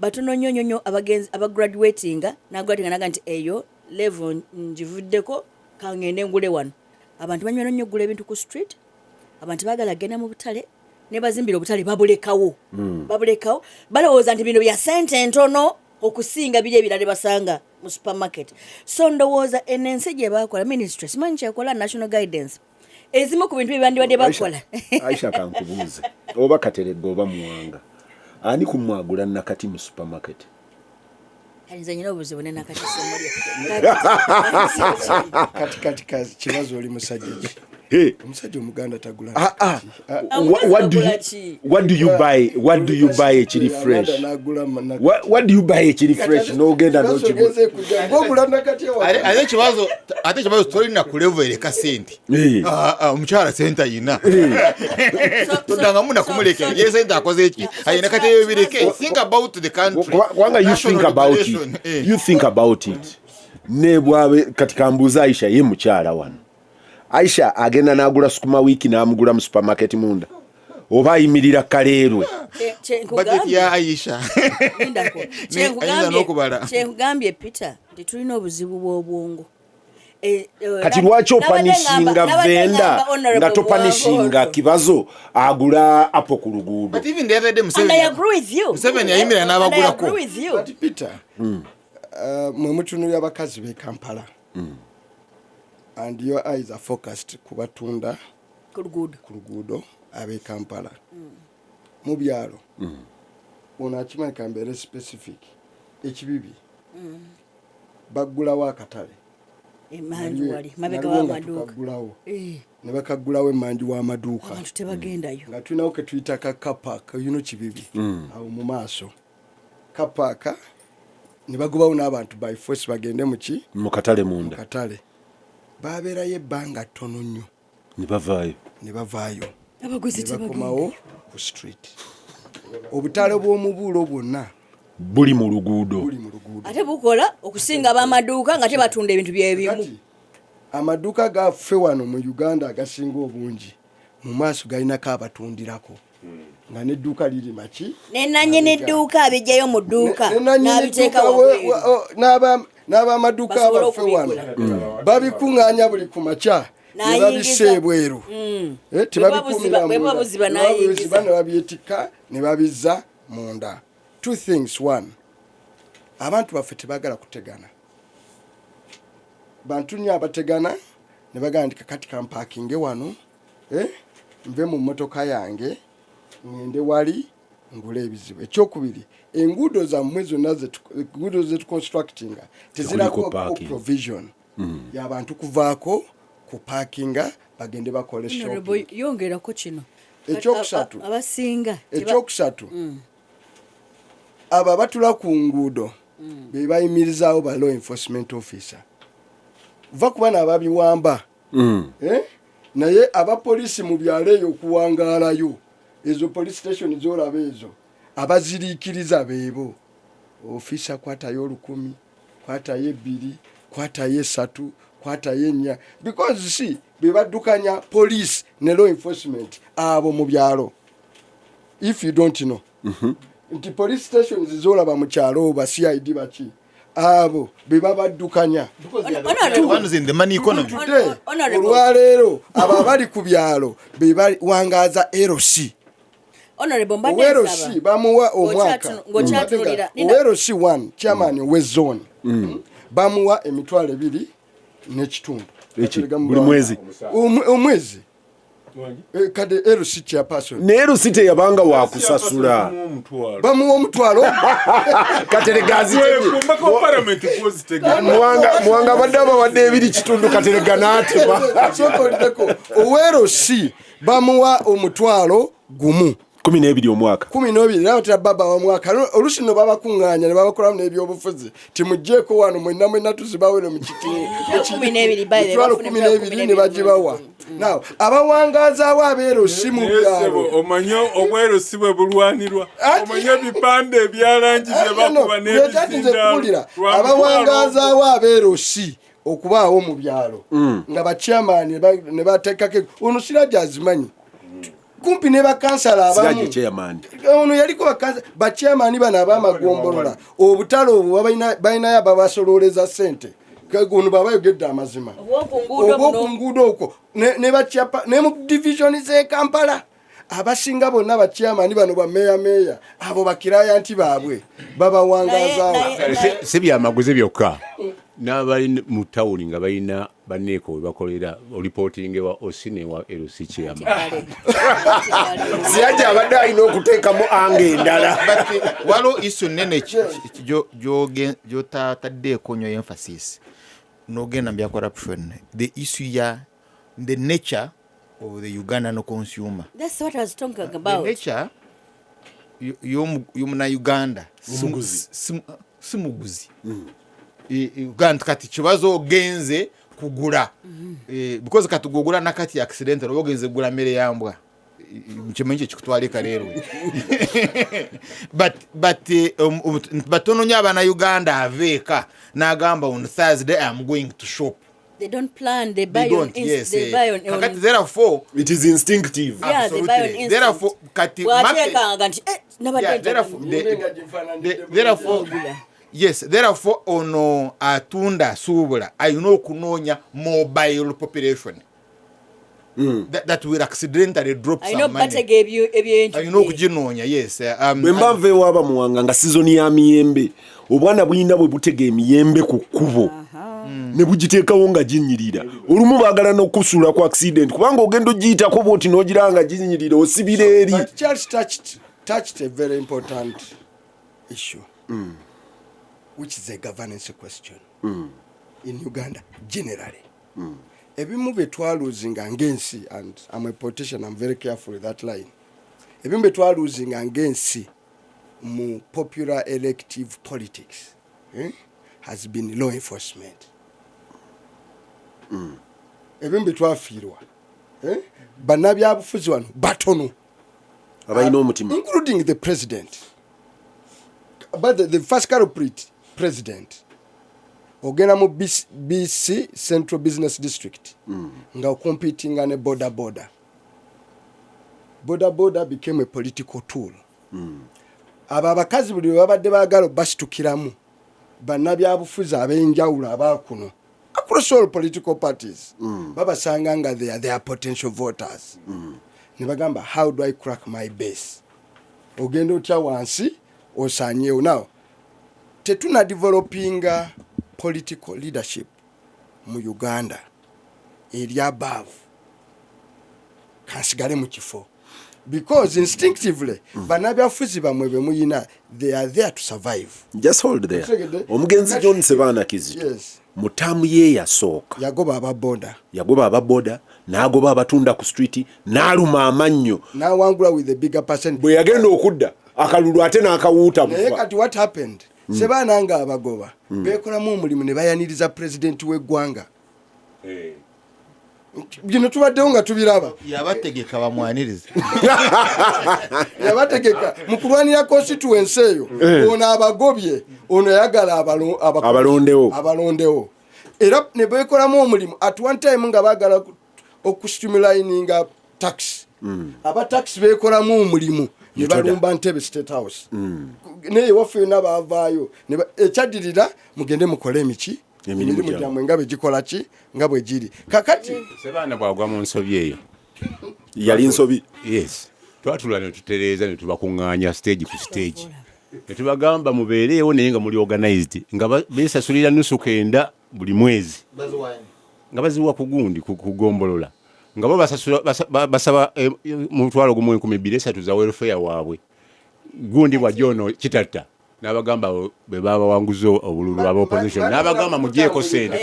Batono nnyo nnyo nnyo abagenzi abagraduatinga nagraduatinga naga nti eyo level ngivuddeko, kangende ngule wano. Abantu banywera nnyo okugula ebintu ku street. Abantu baagala genda mu butale ne bazimbira obutale, babulekawo, babulekawo. Balowooza nti bino bya sente entono okusinga biri ebirala basanga mu supermarket. So ndowooza eno ensi gye bakola, ministry simanyi kyekola, national guidance, ezimu ku bintu bye bandibadde bakola. Aisha, kankubuuze, oba Kateregga oba Muwanga, ani kumwagula nakati mu supermarket? Kati nze nyina obuzibu ne nakati simulya. Kati kibazo, oli musajja ki? Hey. Omusajja omuganda tagula. Ah, ah. Omukazi What do agula you, ki? what do you buy? What do you buy ekiri fresh? What do you buy ekiri fresh n'ogenda n'okigula? Ogula nakati. Ate ekibazo tolina ku level ereka sente. Eh. Ah, ah, omukyala sente ayina, todangamu nakumulekera ye sente akoze eki ayina. Kati ebyo bireke, think about the country. Kubanga you National think about it. liberation, eh. You think about it, ne bwabe kati kambuuza Aisha, ye mukyala wano. Aisha agenda n'agula sukuma wiiki n'amugula mu supermarket munda, oba ayimirira Kaleerwe? Budget ya Aisha. Lindako. Ayinza n'okubala. Kyenkugambye Peter, nti tulina obuzibu bw'obwongo. Eh, eh, Kati lwaki opanishinga nabadde vendor ngamba Honorable nga topanishinga Bwango. Kibazo agula apo ku luguudo? But even the other day And I Museveni agree with you. Museveni yayimirira And I n'abagulako. agree with you. But Peter, mwe mutunulira abakazi b'e Kampala and your eyes are focused ku batunda Ku luguudo. ku luguudo ab'e Kampala. Mu byalo, ono akimanyi, kambeere specific, ekibibi baggulawo akatale. Emanju wali mabega Naliwo nga w'amaduuka. tukaggulawo. Eh, Ne bakaggulawo emanju w'amaduuka. Abantu tebagendayo. Nga tulinawo ke tuyita ka kapaaka yuno kibibi awo mu maaso kapaaka, ne bagobawo n'abantu by force bagende muki? Mu katale munda. Katale. Babeerayo ebbanga ttono nnyo. Ne bavaayo. Ne bavaayo. Abaguzi Ne bakomawo tebagendayo. ku street. Obutale bw'omubuulo bwonna Buli mu luguudo. Buli mu luguudo. Ate bukola okusinga ab'amaduuka nga tebatunda ebintu byebimu. Kati amaduuka gaffe wano mu Uganda agasinga obungi mu maaso galinako abatundirako, nga n'edduuka liri maki. Nenanyini edduuka abijjayo mu dduuka Nenanyini n'abiteeka edduuka wabweru. N'abamaduuka Basobole abaffe wano okubigula. babikuŋŋaanya buli ku makya. Ne babissa ebweru. Tebabikuumira Bwe buba munda. buziba Ne babuziba n'ayingiza. ne babyetikka ne babizza munda. Two things: one, abantu baffe tebaagala kutegana. Bantu nnyo abategana ne bagamba nti kakati kampakinge wano, nve mu mmotoka yange ngende wali ngule ebizibu. Ekyokubiri, enguudo zammwe zonna enguudo zetuconstructinga tezirako Tekuliko parking. provision y'abantu kuvaako ku parkinga bagende bakole Honorable, shopping. yongerako kino. Ekyokusatu. Abasinga Ekyokusatu, abo abatula ku nguudo be bayimirizaawo ba law enforcement officer. Va kuba naababiwamba. Eh? Naye abapoliisi mu byalo eyo okuwangaalayo, ezo police station zolaba ezo, abaziriikiriza beebo. Ofiisa kwatayo 1,000, kwatayo 2, kwatayo 3, kwatayo 4, because si be baddukanya police ne law enforcement abo mu byalo. If you don't know nti police stations zolaba mu kyalo, ba CID baki, abo be babaddukanya. Honorable. Ones in the money economy. Today, Honorable. olwaleero abo abali ku byalo be bawangaza LC. Honorable, mbadde Owe nsaba. LC bamuwa omwaka Ng'okyatunuulira. Linda. Owe LC 1, chairman we zone, bamuwa 2,500. Eki, buli mwezi? Omwezi. Kade LC chairperson. Naye LC teyabanga wakusasula. Omutwalo. Bamuwa omutwalo. Katerega azitemye. Kumbako parliament kwozitegeka. Muwanga abadde abawadde 2.5, Katerega n'atema. Sokolireko, owe LC bamuwa 10,000. 12 omwaka. 12, era batera baba wamwaka. Olusi nno babakuŋŋaanya ne babakolamu n'ebyobufuzi, timugjeeko wano mwenna mwenna tuzibawere mu 12, by the way, mitwalo bafuna 12 ne 12. bagibawa. Now abawangazaawo abeerosi mu Naye byalo. ssebo, omanye obweru si bwe bulwanirwa. Omanye ebipande ebyalangi bye bakuba Nze kuwulira n'ebizindaalo. abawangazaawo abeerosi okubaawo mu byalo nga bachairman ne bateekako ono Siraje azimanyi kumpi ne bakansala abamu. Siraje chairman. Ono yaliko bachairman bano ab'amagombolola, obutale obwo balinayo ababasololeza ssente. Ono baba ayogedde amazima. Obw'oku nguudo buno. Obw'oku nguudo okwo ne bakyapa ne mu division z'e Kampala abasinga bonna bachairman bano, bameeya meeya abo, bakirayanti baabwe babawangazaawo. Si byamaguzi byokka, n'abali mu tawuni nga balina banneeko we bakolera, olipootinga ewa OC newa LC chairman. Siraje abadde alina okuteekamu anga endala. But waliwo issue nene gyotataddeeko nnyo emphasis n'ogenda mu bya corruption, the issue ya the nature of the Ugandan consumer. That's what I was talking The about. nature y'omunauganda Omuguzi. si muguzi. Uganda kati kibazo ogenze kugula. Because kati gugula nakati accidental oba ogenze kugula mmere yambwa, kimanyi kyekikutwala ekaleerwe, but batono nnyo abanauganda aveeka n'agamba, "On Thursday I am going to shop." They don't plan, they buy They on don't, yes. they buy on, Kakati therefore It is instinctive. Yeah, they buy on Absolutely. instinct. Therefore, kati Bw'ateekanga nti nabadde Yeah, njagala. therefore, yes, therefore ono atunda asuubula alina okunoonya mobile population that will accidentally drop Alina some money. okubatega ebyentu. Alina okuginoonya, yes. Bwe mba nva ewaaba Muwanga nga sizoni ya miyembe, obwana bulina bwe butega emiyembe ku kkubo ne bugiteekawo nga ginyirira. Olumu baagala n'okusuula ku accident kubanga ogenda ogiyitako bwoti n'ogira nga ginyirira, osibira eri. But Charles touched a very important issue, which is a governance question in Uganda generally. Ebimu bye twaluzinga ng'ensi, and I'm a politician, I'm very careful with that line. Ebimu bye twaluzinga ng'ensi mu popular elective politics, has been law enforcement. Ebimu bye twafiirwa, bannabyabufuzi wano batono abalina omutima, including the president, but the first culprit, president. Ogenda mu BC, BC Central Business District nga ocompetinga ne boda boda. Boda boda became a political tool. Abo abakazi buli lwe babadde baagala basitukiramu bannabyabufuzi ab'enjawulo abakuno. Across all political parties, babasanga nga they are potential voters, ne bagamba, "How do I crack my base?" Ogenda otya wansi osanyeewo? Now tetuna developinga political leadership mu Uganda eri above kansigale mu kifo, because instinctively bannabyafuzi bammwe be muyina, they are there to survive. Just hold there. Otegedde? Omugenzi John Sebaana Kizito, mu taamu ye yasooka, yagoba ababoda. Yagoba ababoda, n'agoba abatunda ku street, n'aluma amannyo. Nawangula with a bigger percent. Bwe yagenda okudda akalulu ate n'akawuuta Naye bufa. kati what happened, Sebaana nga abagoba, bekolamu omulimu ne bayaniriza pulezidenti w'eggwanga. Bino tubaddewo nga tubiraba. Yabategeka bamwanirize. Yabategeka mu kulwanira constituency eyo. Ono abagobye, ono yayagala Abalondewo. Abalondewo, era ne bekolamu omulimu. At one time nga baagala okustimulayininga tax, aba tax bekolamu omulimu ne Yutoda. balumba Ntebe State House, naye ewaffe yonna bavaayo. Ekyaddirira, mugende mukole emiki Emirimu emirimu gyammwe. gyammwe nga bwe gikola ki, nga bwe giri kakati. Sebaana bwagwa mu nsobi eyo. Yali nsobi. Yes, twatula ne tutereeza ne tubakuŋŋaanya stage ku stage ne tubagamba mubeereewo naye nga muli organized, nga beesasulira nusu kenda buli mwezi nga baziwa ku gundi kugombolola, nga bo basasula basaba 1,230 za welfare waabwe. Gundi bwajja ono Kitatta n'abagamba bwe babawanguza obululu aba opposition, n'abagamba mugyeko sente.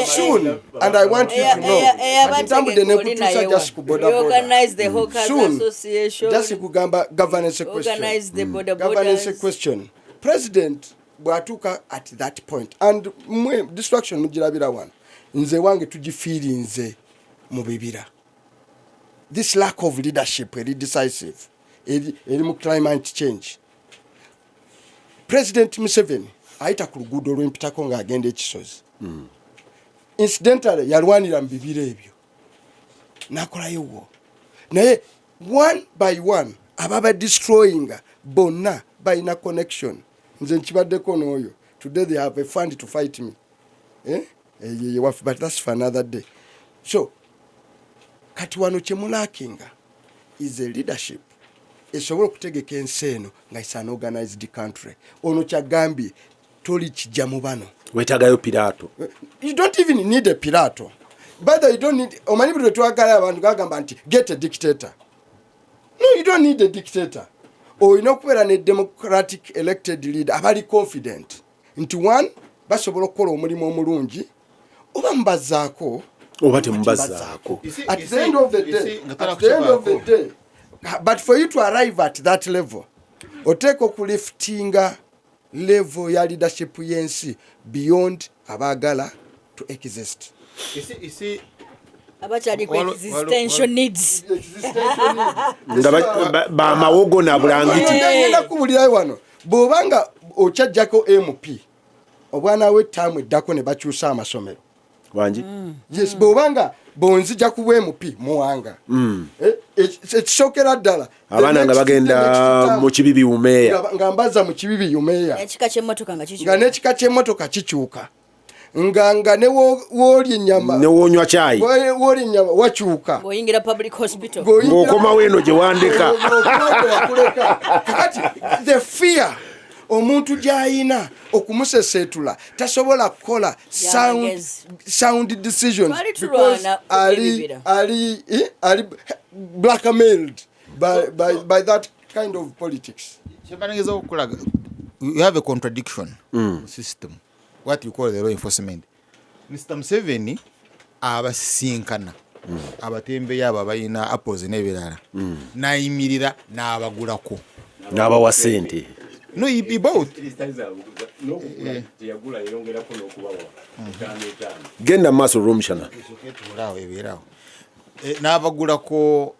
Soon, and I want you to know, kati ntambudde nekutuusa just ku boda boda. Organize the hawkers Soon, association. just kugamba governance question. Organize the border Governance borders. question. President bw'atuuka at that point, and mwe distraction mugirabira wano, nze wange tugifiirinze mu bibira, this lack of leadership eri decisive, eri mu climate change. President Museveni ayita ku luguudo olwempitako ng'agenda ekisozi. Incidentally, yalwanira mu bibira ebyo nakolayo wo, naye one by one ababa destroyinga bonna balina connection. Nze nkibaddeko n'oyo. Today they have a fund to fight me, eh? Eh, ye waffe, but that's for another day. So kati wano kyemulakinga is a leadership esobola okutegeka ensi eno nga is an organized country. Ono kyagambye toli kijja mu bano. Wetagayo Piraato. You don't even need a Pilato. By the way, you don't need, omanyi buli lwetwagala abantu gagamba nti get a dictator. No, you don't need a dictator. Olina okubeera ne democratic elected leader abali confident nti one, basobola okukola omulimu omulungi, oba mubazaako oba temubazzaako. At the end of the day, at the end of the day, but for you to arrive at that level, oteeka okuliftinga level ya leadership y'ensi beyond abaagala to exist. Abakyali ku existential needs. Nga bamawogo na bulangiti. Ngenda kubulirayo wano, bw'obanga okyajjako MP obwana we taamu eddako ne bakyusa amasomero. Wangi. Yes, bw'obanga bonzija ku bwMP muwanga, ekisookera ddala, Abaana nga bagenda mu Kibibi Umeya. Nga mbaza mu Kibibi Umeya. Ekika ky'emmotoka nga Nga kikyuka. N'ekika ky'emmotoka kikyuka, nga ne woolya ennyama, Newoonywa kyayi. Woolya ennyama wakyuka. Ng'oyingira public hospital. Ng'okomawo eno gye wandeka. Wakuleka. Kakati the fear omuntu gy'ayina okumuseseetula, tasobola kukola sound, Y'amagezi. sound decisions Twali because tulwana ali, ebibira. ali blackmailed by that kind of politics. Kyebanageza okukulaga, you have a contradiction system, what you call the law enforcement. Mr Museveni abasisinkana abatembeyo abo abalina apples n'ebirala, nayimirira n'abagulako. N'abawa sente. No, he bought. Teyagula, yeyongerako n'okubawa etaano etaano. Genda mu maaso, olw'omushana. Etuulaawo, ebeerawo. N'abagulako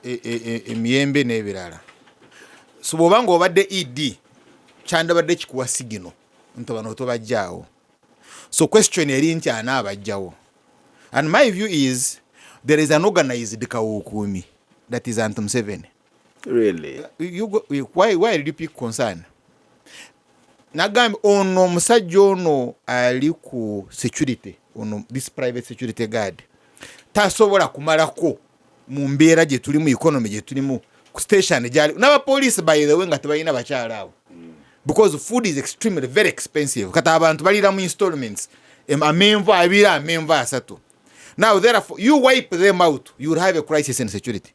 emiyembe n'ebirala. So bw'oba nga obadde ed kyandabadde kikuwa signal nti bano tobajjaawo. So question eri nti anaabajjawo? And my view is there is an organized kawukuumi that is anti Museveni. Really? Why did you pick concern? Nagambye ono omusajja ono ali ku security, ono this private security guard tasobola kumalako mu mbeera gye tulimu, economy gye tulimu, ku station gyali n'abapoliisi, by the way, nga tebalina bakyala abo, because food is extremely very expensive. Kati abantu balira mu installments. Amenvu abiri, amenvu asatu. Now therefore you wipe them out, you will have a crisis in security.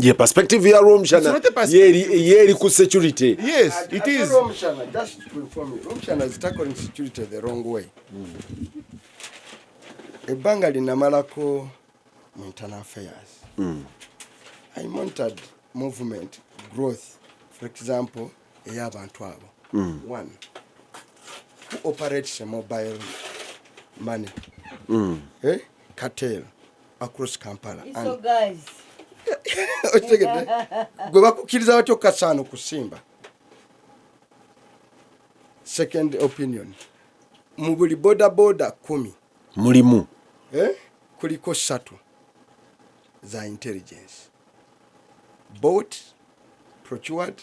Ye perspective ya Rwomushana. It's not a perspective. Yeri ku security. Yes, it Ate is. Rwomushana, just to inform you, Rwomushana is tackling security the wrong way. Ebbanga linamalako mu internal affairs, I monitored movement growth, for example, ey'abantu abo. One who operates a mobile money cartel across Kampala. So guys, Okitegedde? Gwe bakukkiriza batya okukasaano kusimba? Second opinion, mu buli boda boda 10 mulimu kuliko ssatu za intelligence, bought, procured,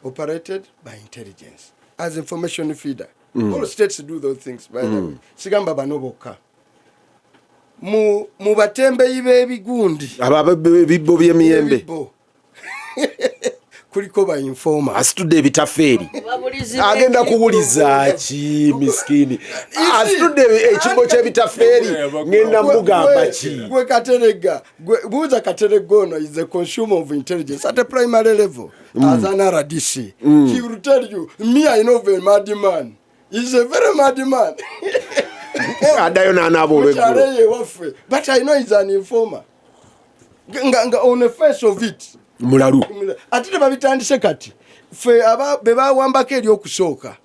operated by intelligence as information feeder. All states do those things, by the way. Sigamba bano bokka. Mu batembeyi b'ebigundi, abo ebibbo by'emiyembe, ebibbo, kuliko ba informer. Asitudde ebitafeeri. Babulizi. Agenda kuwuliza ki misikini asitudde ekibbo ky'ebitafeeri? Ngenda mugamba ki? Gwe Katerega, buuza Katerega ono is a consumer of intelligence at a primary level as an RDC. He will tell you, me, I know a mad man. He's a very mad man. Addayo n'anaaba olweggulo. Mukyalo ewaffe, but I know he's an informer. Nga on the face of it, mulalu. Ate tebabitandise kati. Ffe be bawambako eri okusooka,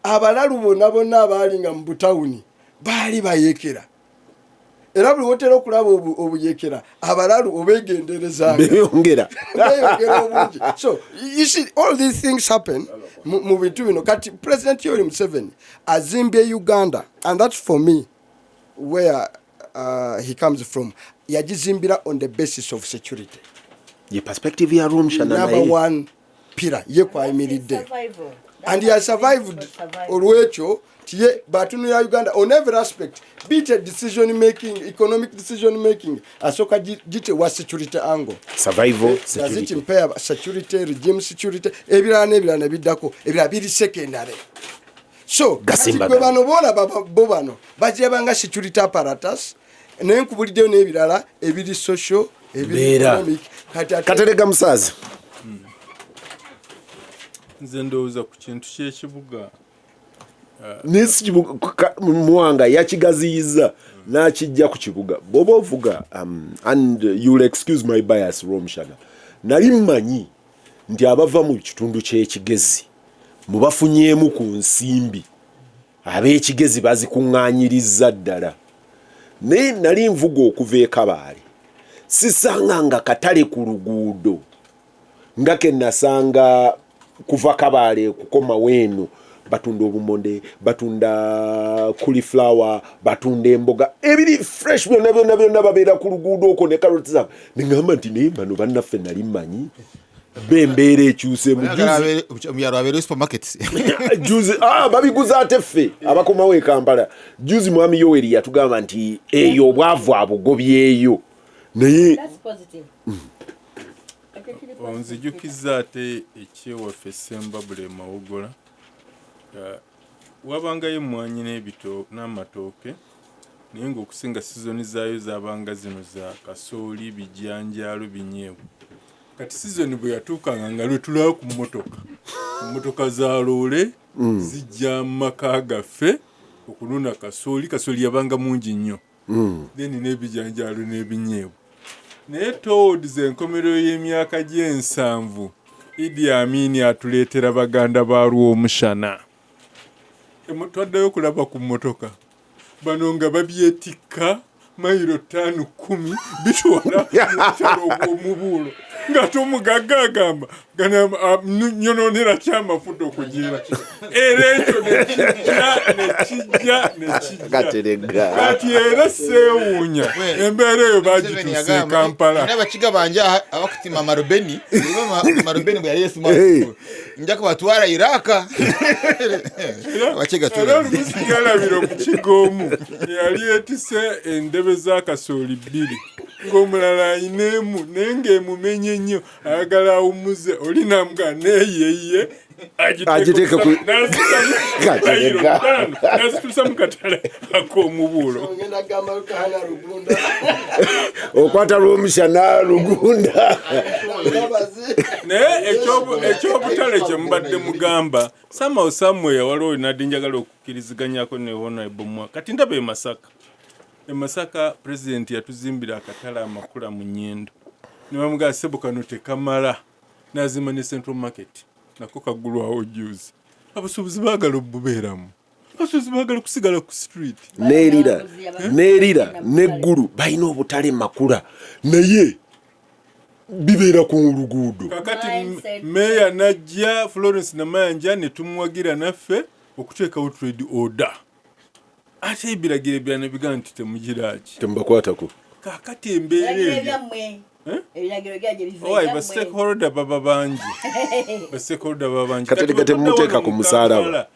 abalalu bonna bonna abaalinga mu butawuni baali bayekera, era buli wotera okulaba obuyekera, abalalu obegenderezanga. Beyongera. Beeyongera obungi. So you see, all these things happen mu bintu bino. Kati President Yoweri Museveni azimbye Uganda, and that's for me where he comes from. Yagizimbira on the basis of security. Ye perspective ya Rwomushana. Number naye one pillar ye kwayimiridde. Survival. And he has survived olwekyo tiye batunulira Uganda on every aspect, be it a decision making, economic decision making, asooka gitewa security angle. Survival. Does it Security. impair security, regime security, ebirala n'ebirala ne biddako, ebirala biri secondary. So Gasimba. kati gwe bano boolaba bo bano bagirabanga security apparatus, naye nkubuliddeyo n'ebirala ebiri social, ebiri Mbeera. economic. Kati Katerega musaazi. Nze ndowooza ku kintu ky'ekibuga. Nisi Muwanga yakigaziyiza n'akijja ku kibuga. Bw'oba ovuga, and you'll excuse my bias, Rwomushana, nali mmanyi nti abava mu kitundu ky'Ekigezi mubafunyeemu ku nsimbi, ab'Ekigezi bazikuŋŋaanyiriza ddala, naye nali nvuga okuva e Kabaale, sisanga nga katale ku luguudo nga ke nasanga kuva Kabaale kukomawo eno. Batunda obumonde, batunda cauliflower, batunda emboga ebiri fresh, byonna byonna byonna babeera ku luguudo okwo ne karoti zaabwe. Neŋŋamba nti naye bano bannaffe nali mmanyi bembeera ekyuse mu Mubyalo abeere supermarkets. Juzi, babiguza ate ffe abakomawo e Kampala. Juzi mwami Yoweri yatugamba nti eyo obwavu abugobyeyo, naye That's positive. Ekyo kiri positive. Onzijukiza ate ekyewaffe Sembabule, Mawogola. Wabangayo emmwanyi n'amatooke, naye ng'okusinga sizoni zaayo zabanga zino za kasooli, bijanjaalo, binyeebwa. Kati sizoni bwe yatuukanga nga lwe tulaba ku mmotoka, emmotoka za loole zijja mu maka gaffe okunona kasooli. Kasooli yabanga mungi nnyo, then n'ebijanjaalo n'ebinyeebwa. Naye towards enkomerero y'emyaka gy'ensanvu, Idi Amini atuleetera baganda ba Rwomushana. Twaddayo okulaba ku mmotoka bano nga babyetikka mayiro 5, 10, bitwala mu butale obw'omubuulo. Nga tomugagga agamba gana nyononera ki amafuta okugira era ekyo nekijja nekijja nekijja. Katerega. Kati era seewuunya embeera eyo bagituuse e Kampala. Era abakiga banje abakutima amarubeni, amarubeni bwe yali yesima nja kubatwara Iraka. Abakiga era olumu omukiga omu yali etise endebe z'akasooli bbiri ng'omulala ayina emu naye ng'emumenye nnyo ayagala awummuze oli namuga neeyeye Agiteeke Katerega. nazituusa mu katale ak'omubuulo. Ogenda gamba Kahana Rugunda. Okwata lw'omushana Rugunda. Mbabazi. Naye ekyobutale kye mubadde mugamba somehow somewhere waliwo nadde njagala okukkiriziganyako ne honorable mwa kati ndaba e Masaka. E Masaka president yatuzimbira akatale amakula mu Nyendo ne bamugamba ssebo kano tekamala, n'azimba ne Central Market nako kaggulwawo juzi. Abasuubuzi baagala obubeeramu, abasuubuzi baagala kusigala ku street. Neerira neerira neggulu balina obutale makula naye bibeera ku luguudo. Kakati Mindset. meeya najja Florence Namayanja ne tumuwagira naffe okuteekawo trade order, ate ebiragiro ebirala ne bigamba nti temugiraki. Temubakwatako. Kakati embeera Ebiragiro eyo ebyammwe. Eh? Ebiragiro byagye biva Owai, ebyammwe. ba stakeholder baba bangi, ba stakeholder baba bangi. Katerega Kati temuteeka wano ku mu musaalaba. Kampala,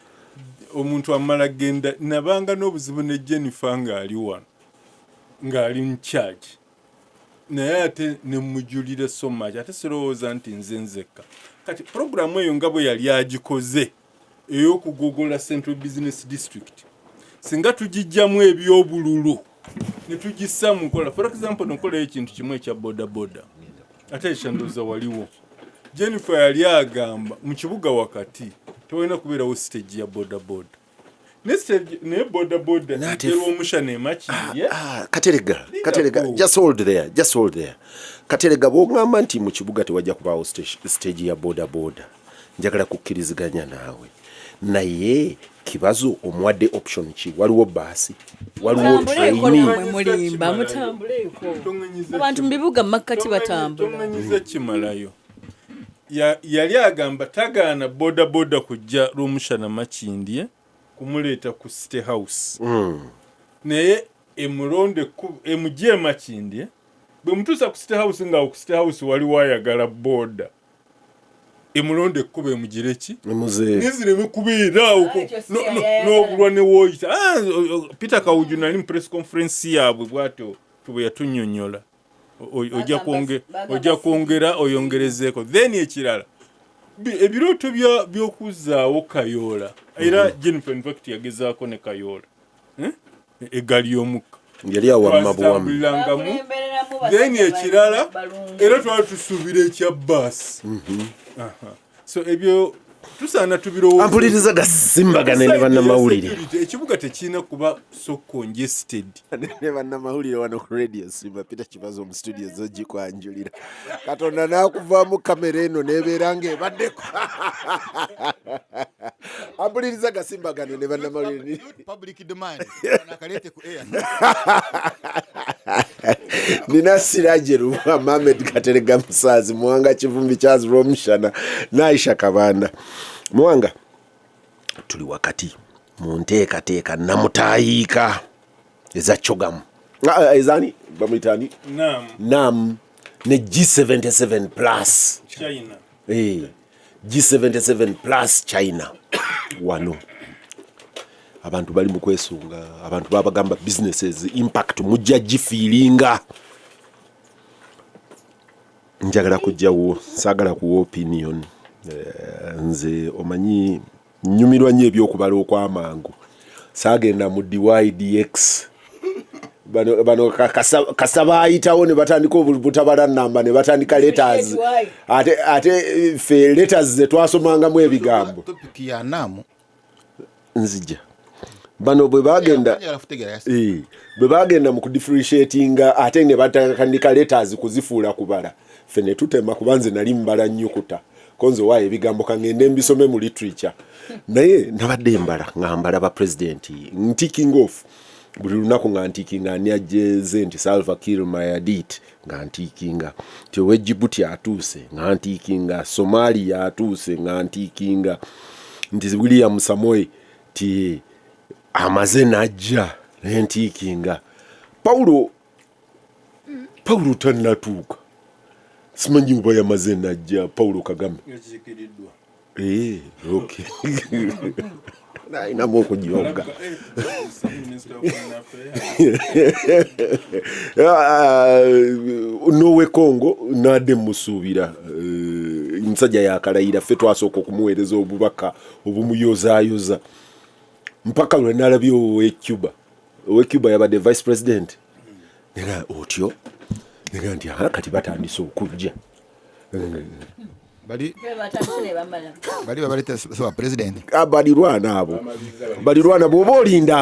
omuntu amala genda nabanga n'obuzibu ne Jennifer ng'ali wano ng'ali in charge naye ate nemujulira so much ate sirowooza nti nze nzekka. Kati puroguramu eyo nga bwe yali agikoze ey'okugogola Central Business District, singa tugijjamu ebyobululu ne tugissa mu nkola, for example nokolayo ekintu kimu ekya boda boda ate ekyandoza waliwo Jennifer yali agamba mu kibuga wakati tewalina kubeerawo stage ya boda boda naye boda boda N'ate egerwa omushana emakirye. Ah, Katerega, Katerega, Lindako. just hold there, just hold there. Katerega, bw'ogamba nti mu kibuga tewajja kubaawo stage ya boda boda, njagala kukkiriziganya naawe. Naye kibazo omuwadde option ki? Waliwo baasi, waliwo Mutambuleeko traini. nammwe mulimba, mutambuleeko. Abantu mu bibuga mu makkati batambula. Toŋŋanyiza kimalayo. Yali agamba tagaana boda boda kujja Lwomushana Makindye kumuleeta ku State House naye emulonde emugye Makindye bwe mutuusa ku State House nga ku State House waliwo ayagala boda emulonde ekkubo emugire ki Muze. nizireme kubeeraawo Ah, ekyo si yali ayagala. n'obulwa ne wooyita. Ah, Peter Kawuju nali mu press conference yaabwe bw'atyo bwe yatunnyonnyola. Bagamba Ojja kwongera oyongerezeeko then ekirala ebirooto by'okuzzaawo Kayoola era Jennifer in fact yagezaako ne Kayoola. Eh? Eggaali y'omukka Yali awamma buwamu. twazitambulirangamu. Bakulembereramu Then basajja ekirala balungi. era twali tusuubira ekya baasi. Aha. So ebyo tusaana tubirowooze. Ampuliriza gasimbagane ne bannamawulire. Security, ekibuga tekirina kuba so congested. Ne bannamawulire wano ku Radio Simba, Peter Kibazo mu studio zogikwanjulira. Katonda n'akuvaamu kamera eno n'ebeera ng'ebaddeko. Ampuliriza gasimbagane ne bannamawulire. Public demand. Nakalete ku air. Nina Siraje Lubwa, Mohamed Katerega Musaazi, Muwanga Kivumbi, Charles Rwomushana n'Aisha Kabanda. Muwanga, tuli wakati mu nteekateeka namutaayiika eza Chogamu. Ah, ezaani bamuyita ani? Nam. Nam ne G77 plus China. G77 plus China. Wano abantu bali mu kwesunga, abantu babagamba businesses impact mujja gifiiringa. Njagala kujjawo, saagala kuwa opinion. Nze omanyi nnyumirwa nnyo ebyokubala okw'amangu, saagenda mu DYDX. Bano kasa baayitawo ne batandika obutabala namba ne batandika letters. Why? Ate ffe letters ze twasomangamu ebigambo. Topic ya namu. Nzija bano bwe bagenda Njagala kutegeera yasi. Bwe bagenda mu kudifferentiatinga ate ne batandika letters kuzifuula kubala, ffe ne tutema kuba nze nali mbala nnyukuta konze waayo ebigambo kangende mbisome mu literature, naye nabadde mbala nga mbala ba president nticking off. Buli lunaku nga ntiikinga ani ajjeze, nti Salva Kiir Mayardit, nga ntiikinga nti ow'e Djibouti atuuse, nga ntiikinga Somalia atuuse, nga ntiikinga nti William Samoei ti amaze najja, nentiikinga Paulo. Paulo tannatuuka, simanyi oba yamaze najja, Paulo Kagame. Yakiikiriddwa. Okay, ayinamu okujoga. Minister of Foreign Affairs. Nowe Congo nadde musuubira. Omusajja yakalayira, ffe twasooka okumuweereza obubaka obumuyozaayoza mpaka lwe nalabye owe Cuba. Owe Cuba yabadde vice president. Nega otyo nega nti, "Aha, kati batandise okujja." Bali bali babaleta saba president. Balirwana abo, balirwana. Bw'oba olinda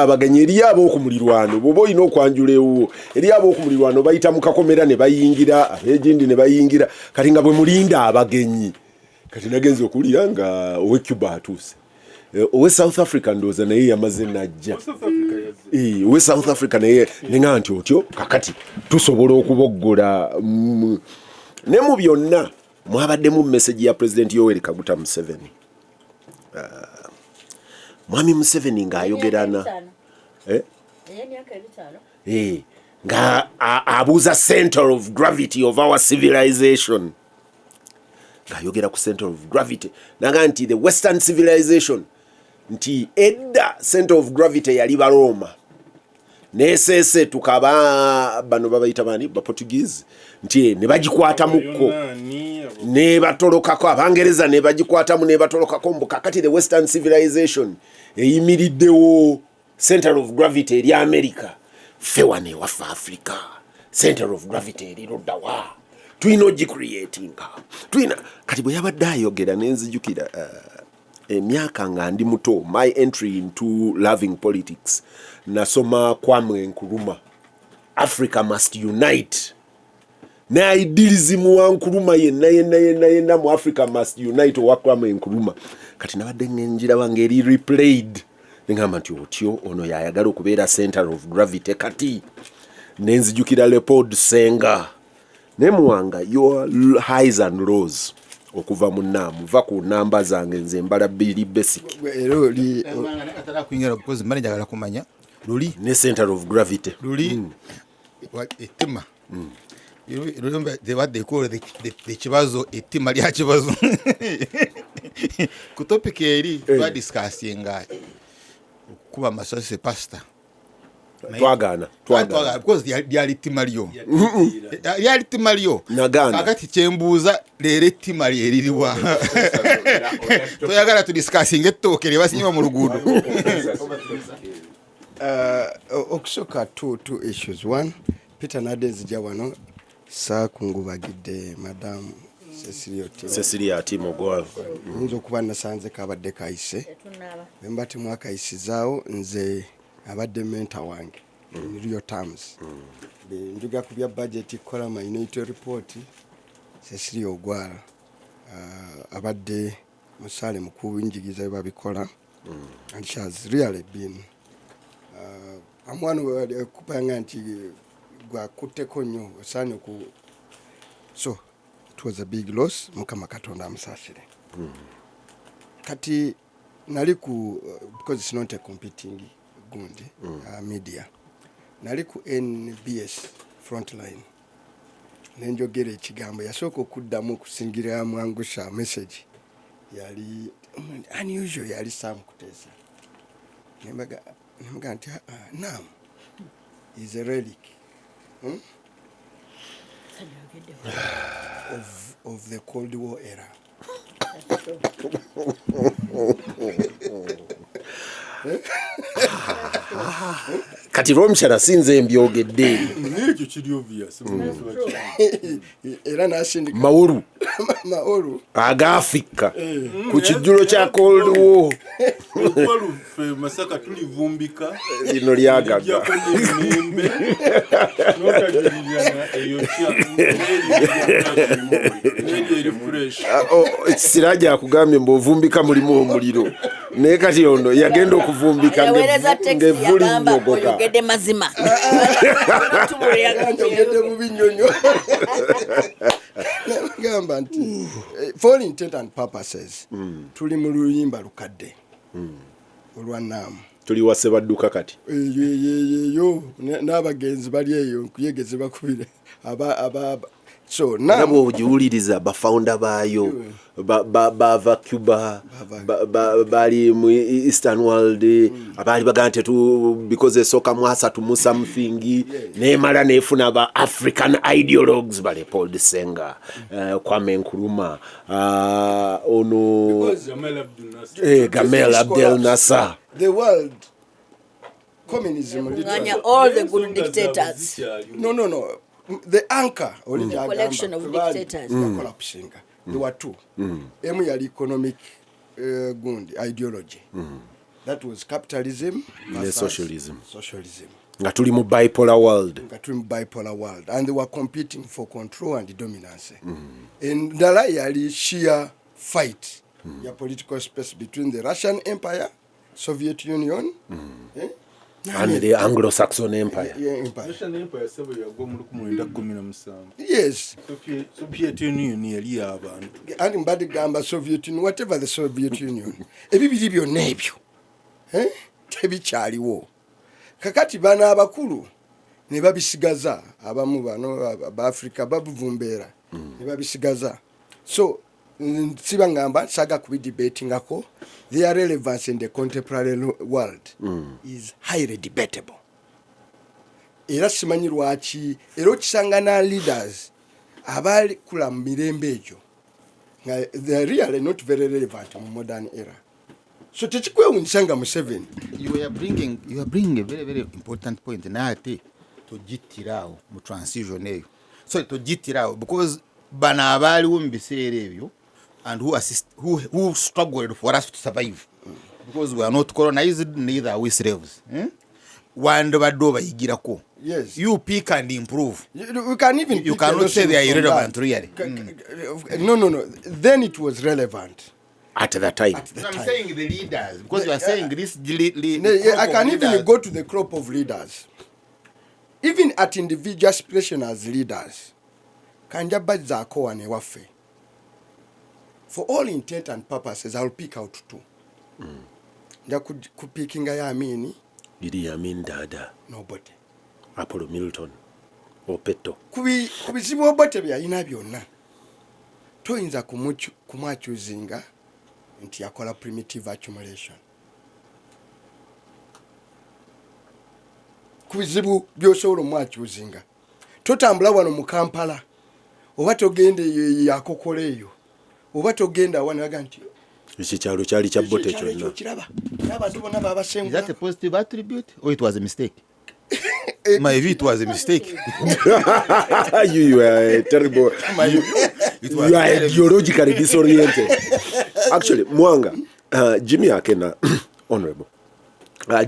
abagenyi eriyo ab'okumulirwano. Bw'oba olina okwanjula ewuwo, eriyo ab'okumulirwano, bayita mu kakomera ne bayingira, ab'egindi ne bayingira. Kati nga bwe mulinda abagenyi, kati nagenza okuwulira nga owe Cuba atuuse. Owe South Africa ndowooza naye yamaze najja. South Africa yazze. Owe South Africa naye neŋa nti otyo kakati tusobola okuboggola. Ne mu byonna mwabaddemu message ya President Yoweri Kaguta Museveni. Mwami Museveni ng'ayogerana eh? Ey'emyaka 50. Nga abuuza center of gravity of our civilization, ng'ayogera ku center of gravity, naga nti the western civilization, nti edda center of gravity yali Baroma, neseeseetuka aba bano babayita bani, Baportuguese, nti ne bagikwatamuko. Abayonaani, ne batolokako, Abangereza ne bagikwatamu ne batolokako, mbu kakati the western civilization eyimiriddewo, center of gravity eri America. Ffe wano ewaffe Africa, center of gravity eri luddawa? Tulina ogicreatinga, tulina. Kati bwe yabadde ayogera nenzijukira emyaka nga ndi muto, my entry into loving politics, nasoma Kwame Nkrumah, "Africa Must Unite", ne idealism wa Nkrumah yenna yenna yenna yenna mu "Africa Must Unite" owa Kwame Nkrumah. Kati nabadde ngenjiraba ngeri replayed, neŋamba nti otyo ono yayagala okubeera center of gravity. Kati nenzijukira Leopold Senghor ne Muwanga, your highs and lows okuva mu naamu va ku namba zange, nze mbala bbiri basic. Era oli Atala kuyingira because mbadde njagala kumanya luli Ne center of gravity. Luli ettima. You remember what they call the kibazo, ettima lya kibazo ku topic eri twadiscussinga okukuba amasasi pastor. Twagaana, twagaana. Because lyali ttima lyo, lyali ttima lyo. Nagaana. Kakati kyembuuza leero, ettima lyeririwa? Toyagala tudiscussinga ettooke lye basinywa mu luguudo? Okusooka two issues. One, Peter, nadde nzija wano saakungubagidde Madam Cecilia Otima. Cecilia Atimo Ogwal. Nyinza okuba nasanze kabadde kayise. Tetunaaba. Bwe mba temwakayisizaawo, nze abadde mentor wange in real terms. Njuga ku bya budget, kukola minority report, Cecilia Ogwal abadde musaale mu kunjigiriza bye babikola, and she has really been amwana kupanga nti gwakutteko nnyo osaanye oku. So it was a big loss. Mukama Katonda amusaasire. Kati nali ku, because it's not a competing gundi media, nali ku NBS Frontline nenjogera ekigambo yasooka okuddamu okusingira mwangusha message yali unusual, yali Sam Kuteesa. Nembaga nti, "Ah, ah, nam is a relic of the Cold War era." That's true. Kati lwomukyala sinze mbyogedde. Naye ekyo kiri obvious. Era nasindika Mawolu Maolu agaafrika ku kijjulo kya Cold War. Okwalu ffe Masaka tulivumbika. Lino lyagaga. Lijjako n'emirembe n'otagirirana eyokya neri eri fresh. Siraja akugambye mbu ovumbika mulimu omuliro. Naye kati ono yagenda okuvumbika Yaweereza text ng'evvu yagamba linnyogoga. oyogedde mazima. Njogedde bubi nnyo nnyo. Gamba nti for all intent and purposes tuli mu luyimba lukadde olwa naamu. Tuli wa Ssebadduka kati. Eyo eyo eyo n'abagenzi bali eyo nkuyegeze bakubire aba aba so Era now bw'ogiwuliriza, bafounder baayo bava Cuba, bali mu Eastern world, abaali bagamba nti because esooka mu asatu mu something, nemala nefuna ba African ideologues, ba Leopold Senghor, Kwame Nkrumah, ono Gamal Abdel Nasser. Gamal Abdel Nasser. The world communism Kunganya literally. all the good Ensonga zaabwe dictators. zikyaliwo. No, the anchor oli The collection of dictators. Collapsinga. There were two. Emu yali economic gundi ideology, that was capitalism versus socialism. Socialism. Nga tuli mu bipolar world. Nga tuli mu bipolar world and they were competing for control and dominance. Endala yali sheer fight ya political space between the Russian Empire, Soviet Union, eh? And the Anglo-Saxon Empire. Yeah, empire. Russian Empire sebo yagwa mu 1917. Yes. Soviet Union yali y'abantu. Anti mbadde gamba Soviet Union, whatever, the Soviet Union, ebibiri byonna ebyo, eh? Tebikyaliwo kakati. Bano abakulu ne babisigaza, abamu bano abaafrika babuvumbeera ne babisigaza. So siba ngamba saga kubidebatingako. Their relevance in the contemporary world is highly debatable. Era simanyi lwaki era okisanga na leaders abalikula mu mirembe egyo nga they are really not very relevant mu modern era. So tekikwewunyisa nga Museveni You are bringing a very very important point, naye ate togittira mu transition eyo. So togittira because bano abaaliwo mu biseera ebyo and who struggled for us to survive, because we are not colonized, neither are we slaves, eh? Wandibadde obayigirako. Yes. You pick and improve. We can even You pick a cannot say lesson they are from irrelevant, that. really. No, then it was relevant. At the time. At the I'm time. saying the leaders, because you are saying this No, yeah, I crop of can even leaders. go to the crop of leaders, even at individual aspiration as leaders. Kanja bazzaako wano ewaffe, for all intent and purposes I'll pick out two. Nja kupickingayo Amini. Idi Amin Dada. Nobody. Apollo Milton Opeto. Ku bizibu Obote bye yalina byonna, toyinza kumwaccusinga nti yakola primitive accumulation. Ku bizibu byosobola omwaccusinga, totambula wano mu Kampala oba togenda eyo yakokola eyo oba togenda wano aga nti Ekyo kyalo kyali kya Bote ekyalo ekyo kyonna. Kiraba n'abantu bonna Is that a babasengula. positive attribute or it was a mistake? My view, it was a mistake. You are a terrible My view, it was you are terrible. ideologically disoriented. Actually, Mwanga, Jimmy Akena, honorable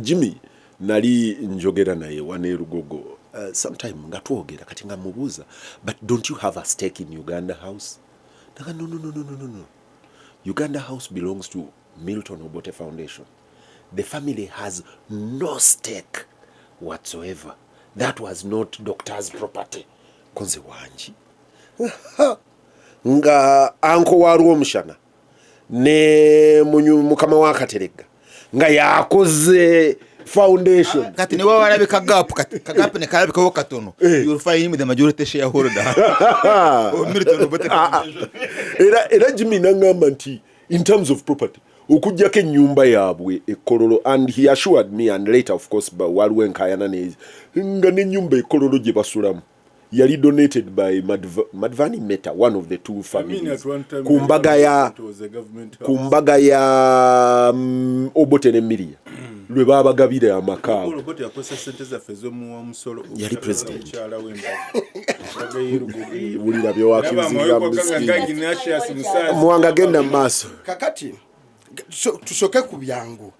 Jimmy, nali njogera naye wane Lugogo sometime nga twogera kati nga mubuuza, "But don't you have a stake in Uganda House?" Naga, "No, no, no, no, no, no, no. Uganda House belongs to Milton Obote Foundation. The family has no stake whatsoever. That was not doctor's property." Konze wangi nga uncle wa Rwomushana ne mukama wa Kateregga nga yakoze foundation. Kati ne wawalabika gap, kati kagap ne kalabikawo katono, you'll find him the majority shareholder of Milton Obote Foundation. Era Jimmy nangamba nti in terms of property, okugjako ennyumba yaabwe ekololo, and he assured me, and later of course waliwo enkayana nga n'ennyumba ekololo gye basulamu yali donated by Madhvani Mehta, one of the two I mean, families, at one time, ku mbaga ya it was a government ku house. mbaga ya Obote ne Miria lwe babagabira amaka Paul ago. Obote yakozesa sente zaffe ez'omuwa musolo Yali president. Mukyala w'embaga. Embaga y'e Lugogo. Wulira byewakizinga. Nga Ignatius Musaasi. Muwanga, genda mu maaso. Kakati so, tusoke ku byangu.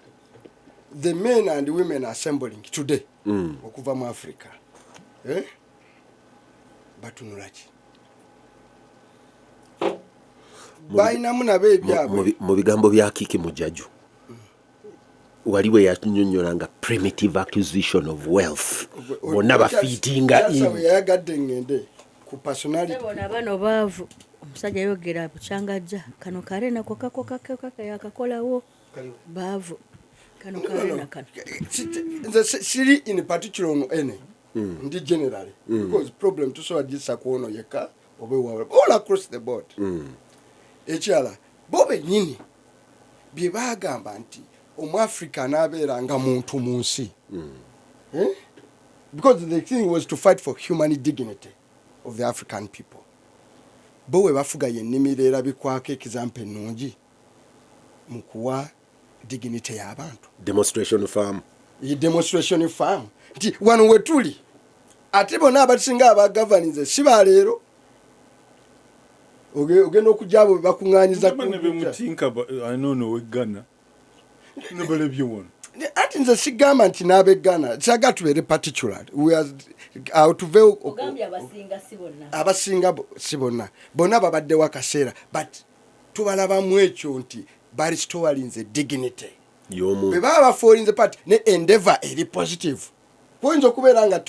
The men and women assembling today okuva mu Africa, eh? Batunula ki? Balinamu nabo ebyabwe. Mu bigambo bya Kiki Mujaju, Wali we yanyonyola nga primitive acquisition of wealth, bonna bafiitinga in. Yayagadde ngende ku personality. Bona bano baavu. Omusajja yogera bukyangajja kano kale nako kako kako yakakolawo baavu kano kale na kano. Nze siri in particular on any, ndi generally, because problem tusobola gisa ku ono yekka oba ewabula, all across the board. Ekirala, bo bennyini bye baagamba nti Omuafrika anaabeera nga muntu mu nsi. Eh? Because the thing was to fight for human dignity of the African people. Bo we bafuga yennimiro erabikwako example ennungi mu kuwa dignity y'abantu. Demonstration farm. Ye demonstration farm nti wano we tuli, ate bonna abasinga abagavaninze si baleero. Ogenda okujja abo bakuŋŋanyiza. Ndaba ne bemutinka anono ow'eggana nebalebye wano. Anti nze sigamba nti n'abeggana, saga tubeere particular. Awo tuveewo. Ogambye abasinga, si bonna. Abasinga si bonna, bonna babaddewo akaseera, but tubalabamu ekyo nti barestorinze dignity y'omuntu. Bwe baba bafallinze part ne endeavor eri positive, kuyinza okubeera nga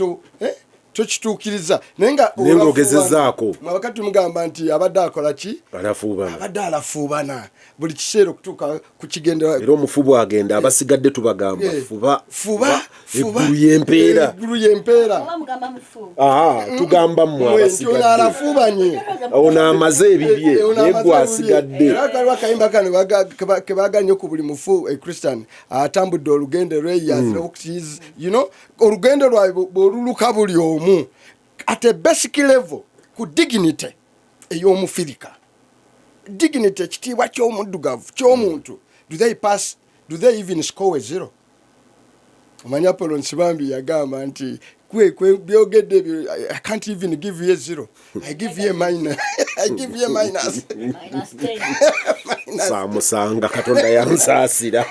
tokituukiriza, naye nga Naye ng'ogezezaako. Mwabakati tumugamba nti abadde akola ki? Alafuubana. Abadde alafuubana buli kiseera okutuuka ku kigendera. Era omufu bwagenda, abasigadde tubagamba, fuba. Fuba, fuba. Eggulu y'empeera. Eggulu y'empeera. Oba mugamba mufu? Aha, tugamba mmwe Mwe nti ono abasigadde. alafuubanye. Ono amaze ebibye. Ono naye amaze gwe ebibye. Asigadde. Era kaliwo akayimba kano kebaga nnyo ku buli mufu e Christian atambudde olugendo lwe, olugendo lwabwe bwoluluka buli omu at a basic level ku dignity ey'omufirika, dignity, ekitiibwa ky'omuddugavu, ky'omuntu. Do they pass? Do they even score a zero? Omanyi Apollo Nsibambi yagamba nti kwe byogedde ebyo, I can't even give you a zero, I give you a minus, I give you a minus. Minus 10. Saamusanga, Katonda yansaasira.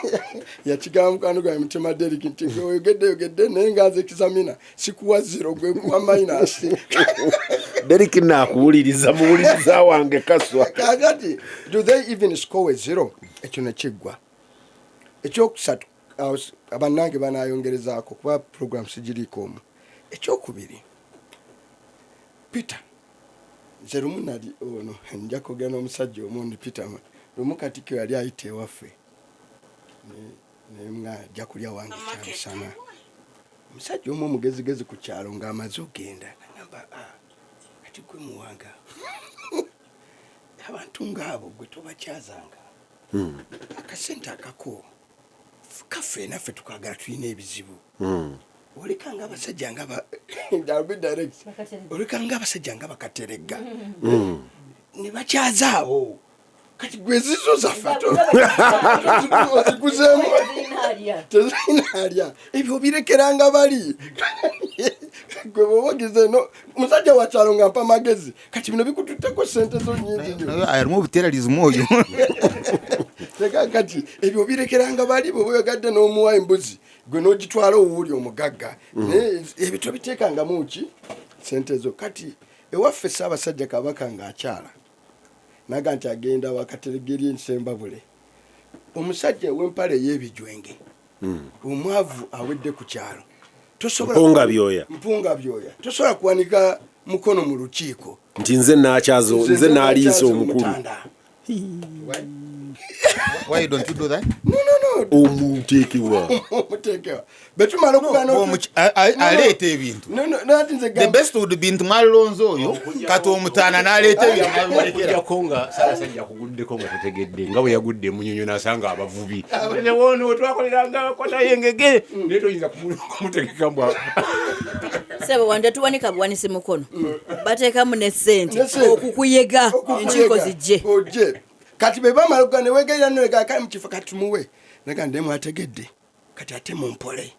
Yakigamba mukwano gwange Mutima Derik nti gwe oyogedde yogedde, naye nga nze examiner sikuwa zero, gwe kuwa minus. Derik naakuwuliriza, muwuliriza wange Kaswa. Kakati do they even score a zero? Ekyo nekiggwa. Ekyokusatu, awo bannange banayongerezaako kuba program sigiriiko omu. Ekyokubiri, Peter, nze lumu nali ono nja kwogera n'omusajja omu ndi Peter, lumu Katikkiro yali ayita ewaffe, nga ajja kulya wange kyamisana. Omusajja omu omugezigezi ku kyalo ng'amaze ogenda nagamba, "Ah, kati gwe Muwanga, abantu ngaabo gwe tobakyazanga. Akasente akako kaffe naffe tukagala, tulina ebizibu. Olekanga abasajja nga I'll be direct. Olekanga abasajja nga bakateregga ne bakyaza abo. Kati gwe ezizo zaffe ate oziguzeemu, tezirina alya. Ebyo obirekeranga bali. Gwe bwoba ogize no musajja wa kyalo nga mpa magezi, kati bino bikututteko sente zo nyingi nnyo." Alimu obuteralism oyo. Teka kati ebyo obirekeranga bali. Bwoba oyagadde n'omuwa embuzi, gwe n'ogitwala owuuli omugagga, naye ebyo tobiteekangamu ki sente zo. Kati ewaffe Ssaabasajja Kabaka ng'akyala naga nti agenda wakateregeri ensembabule, omusajja ow'empale ey'ebijwenge, omwavu awedde ku kyalo, tosobola Mpunga byoya. Mpunga byoya, tosobola kuwanika mukono mu lukiiko nti nze nakyazo, nze naaliisa omukulu. Omutanda. Why don't you do that? No, no, no. Omuteekebwa. Omuteekewa betumala okugaana. Aleeta ebintu. No, no, no, ati nze The best would be nti mwalonze oyo kati omutaana n'aleeta ebintu n'abimurekera. Okujjako nga Ssaabasajja akuguddeko nga totegedde, nga bwe yagudde emunyonyo n'asanga abavubi wono wetwakoleranga kwatayo engege, naye toyinza kumutegeka mbwa. Sebo wano tetuwanika buwanisi mukono, bateekamu ne ssente. Ne ssente. Okukuyega. Okukuyega. Enkiiko zijje. Ojje kati bwe bamala okugaana newegayira nolega kale mukifo kati tumuwe naga nde mwategedde, kati ate mumpole.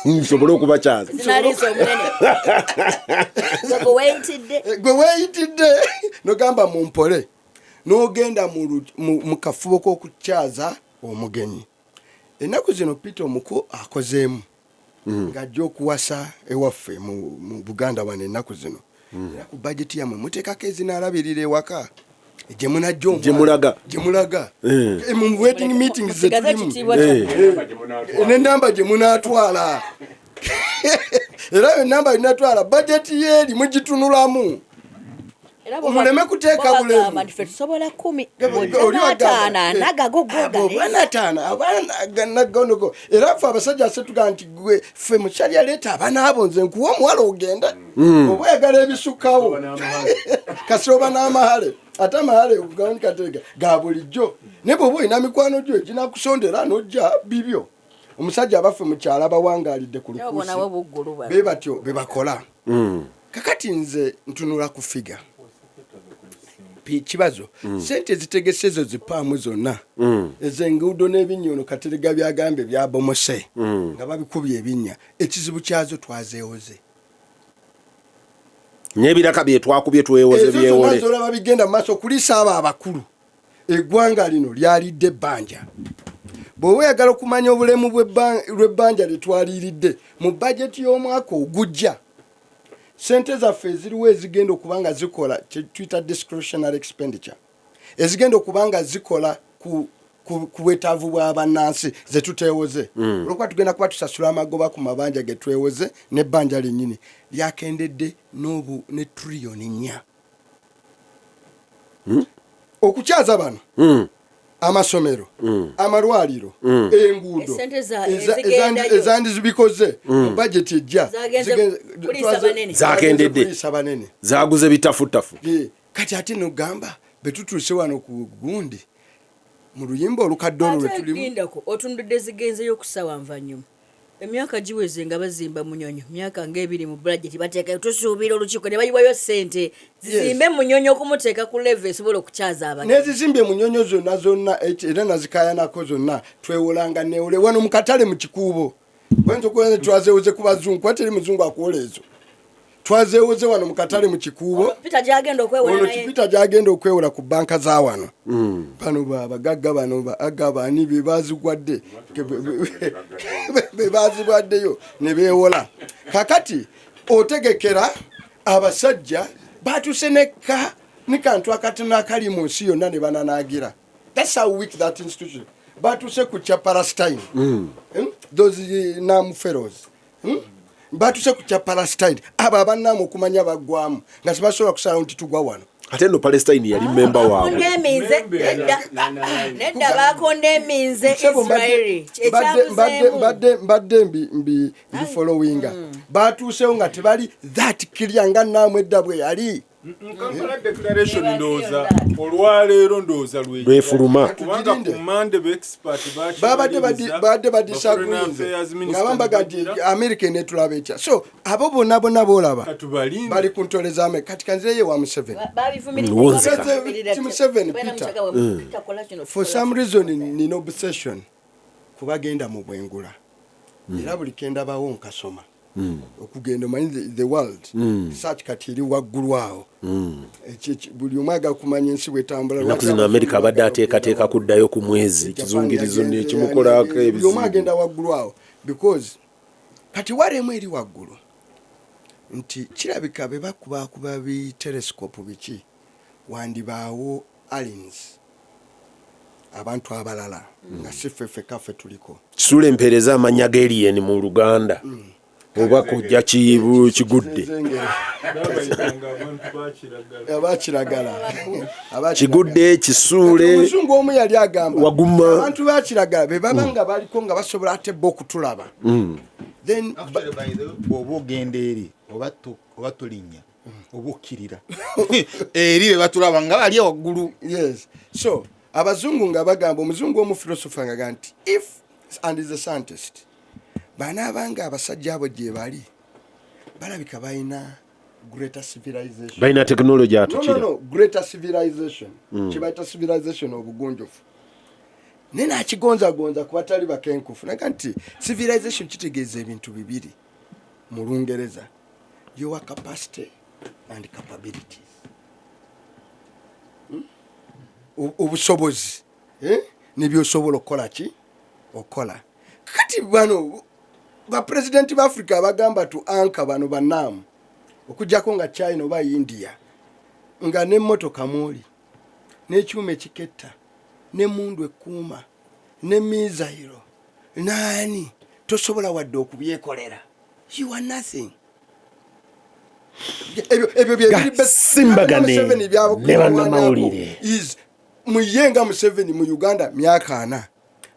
Nsobole okubakyaza. Zinaliisa omunene gwe weeyitidde. Eh, gwe weeyitidde nogamba mumpole, n'ogenda mu kafubo k'okukyaza omugenyi. Ennaku zino Peter omuku akozeemu ng'ajja okuwasa ewaffe mu Buganda wano ennaku zino, era ku bajeti yammwe muteekako ezinaalabirira ewaka. Gye munajja omwana. Gye mulaga. Gye mulaga. Eh. Eh, mu wedding meetings ze Musigaze tulimu. ekitiibwa kyammwe. Nenamba gye munaatwala, era enamba gyenatwala, bajeti yeeri mugitunulamu. Era bo Muleme kuteeka bo bagamba bulemu. nti ffe tusobola 10, Oli ataano anagagogoga. Nataano abaanagonogo. Era ffe abasajja ase tugamba nti gwe ffe mukyali aleeta abaana abo, nze nkuwa omuwala ogende, oba oyagala ebisukkawo kasita oba n'amahale. Ate amahale kateega ga bulijjo, naye bw'oba olina mikwano gyo eginakusondera n'ojja bibyo. Omusajja abaffe mukyala bawangaalidde ku Nabo nabo buggulu bano. Be batyo be bakola. Kakati nze ntunula ku figure. Kibazo sente zitegese ezo zipaamu zonna ezenguudo n'ebinnya, ono Katerega byagambye byabomose nga babikubye ebinnya, ekizibu kyazo twazeewoze. N'ebiraka bye twakubye twewoze. Ezo zonna Byewole. zolaba bigenda mu maaso okuliisa abo abakulu. Eggwanga lino lyalidde ebbanja. Bw'oba oyagala okumanya obulemu lw'ebbanja lye twaliiridde mu bajeti y'omwaka ogujja, sente zaffe eziriwo ezigenda okuba nga zikola kyetuyita discretionary expenditure, ezigenda okuba nga zikola ku bwetaavu bw'abannansi zetuteewoze, olwokuba tugenda kuba tusasula amagoba ku mabanja ge twewoze n'ebbanja lyennyini lyakendedde n'obu ne triliyoni 4 okukyaza bano, amasomero, amalwaliro, enguudo. Esente ezigendayo. Ezandizibikoze mu bajeti ejja Zagenze kuliisa banene. Zakendedde. Kuliisa banene. Zaguze bitafutafu. Kati ate nogamba betutuuse wano ku gundi mu luyimba olukadde olwo lwe Ate tulimu. lindako, otundudde zigenzeyo okusawa nvanyuma. Emyaka giweze nga bazimba Munyonyo, myaka ngaebiri mu budget bateekayo, tusuubira olukiiko ne bayiwayo sente zizimbe Munyonyo okumuteeka ku level esobola okukyaza abantu. Nezizimbye Munyonyo zonna zonna, era nazikayanako zonna twewolanga newole wano mu katale mu Kikuubo. Oyinza okuba twazeewoze ku bazungu, kuba teri muzungu akuwola ezo. Twazeewoze wano mu katale mu Kikuubo. Peter gyagenda okwewola Ono naye. Kipita gyagenda okwewola ku banka za wano. Bano babagagga, bano baaga bani be bazigwadde, be bazibwaddeyo ne beewola. Kakati otegekera abasajja batuuse nekka ne kantu akatono akali mu nsi yonna ne bananaagira. That's how weak that institution. Batuuse ku kya Palestine. Those NAM fellows, Batuuse ku kya Palestine. Abo abannaamu okumanya baggwamu nga tebasobola kusalawo nti tugwa wano. Ate nno Palestine yali memba waabwe. Bakondeminze nedda, nedda, bakondeminze Ssebo, Israeli. mbadde mbadde mbi followinga. Batuusewo nga tebali that clear nga naamu edda bwe yali. Kampala Declaration, ndowooza olwaleero ndowooza lwefuluma. Kubanga Tugirinde. ku Mande be expert Babadde babadde badisagreeinze nga bambaga nti America enetulaba etya. So abo bonna bonna boolaba Katubalinde. bali ku ntole za America. Kati kanzireyo wa Museveni. Wonzeka. Museveni, Peter. For some reason nina obsession kubagenda mu bwengula, era buli kendabawo nkasoma okugenda omanyi the world search kati eri waggulu awo. Buli omu agala kumanya ensi bwetambula. Ennaku zino Amerika abadde ateekateeka kuddayo ku mwezi, ekizungirizo nekimukolako Buli omu ebizibu. agenda waggulu awo because kati waremu eri waggulu nti kirabika be bakubakuba bi telescope biki, wandibaawo aliens, abantu abalala nga si ffe ffekka ffe tuliko. Kisula empeereza amannya g'alien mu Luganda oba kujja kigudde. Zengere. Babayitanga abantu bakiragala. Abakiragala. Abakiragala. Kigudde kisuule. Omuzungu omu yali agamba Waguma. abantu bakiragala be baba nga baliko nga basobola ate bo okutulaba, then Actually, by the way, bw'oba ogenda eri oba tolinnya oba okkirira eri be batulaba nga bali waggulu. Yes, so abazungu nga bagamba, omuzungu omu philosopher nga nti if and is a scientist, banaabanga abasajja abo gye bali balabika balina greater civilization. Balina tekinologi No, no, atukira. no, greater civilization. Kibaita civilization obugunjufu, naye nakigonzagonza ku batali bakenkufu naga nti civilization kitegeeza ebintu bibiri mu Lungereza: your capacity and capabilities. Obusobozi, eh? Nebyosobola okukola ki okukola. Kati bano bapurezidenti ba Africa bagamba tu anka bano banaamu okugjako nga China oba India nga nemmotoka mwoli. N'ekyuma ekiketta, n'emmundu ekkuuma, ne missile, naani tosobola wadde okubyekolera. You are nothing. Ebyo bye biri Gasimbagane Museveni ne bannamawulire. Is muye nga Museveni mu Uganda myaka 40,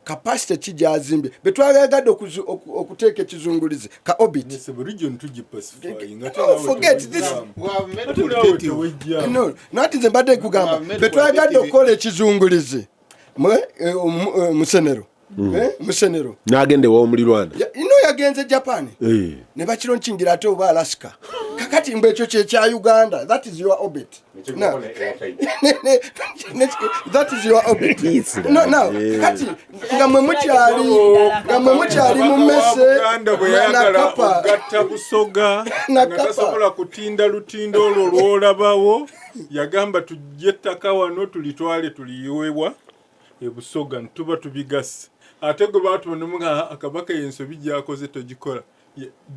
capacity ki gyazimbye betwagagadde okuteeka ekizungulizi ka orbit? Nesebo, region tugipacifying. Oh, forget this. We have made qualitative. No, nati nze mbadde kugamba Made betwagadde qualitative. okukola ekizungulizi musenero. Musenero N'agenda ew'omulirwana. Ino yagenze Japan ne bakilaunchingira ate oba Alaska. Kakati mbu ekyo kyekya Uganda. That is your orbit. No. That is your orbit. No, no. Kati nga mwe mukyali mu mmese Buganda bwe na yayagala kapa. okugatta Busoga Na nga kapa. tasobola kutinda lutindo olwo lwolabawo, yagamba tujje ettaka wano tulitwale tuliyiwewa ebusoga ntuba tubigase. Ate gwe baatubonemuga akabaka ensobi gyakoze togikola.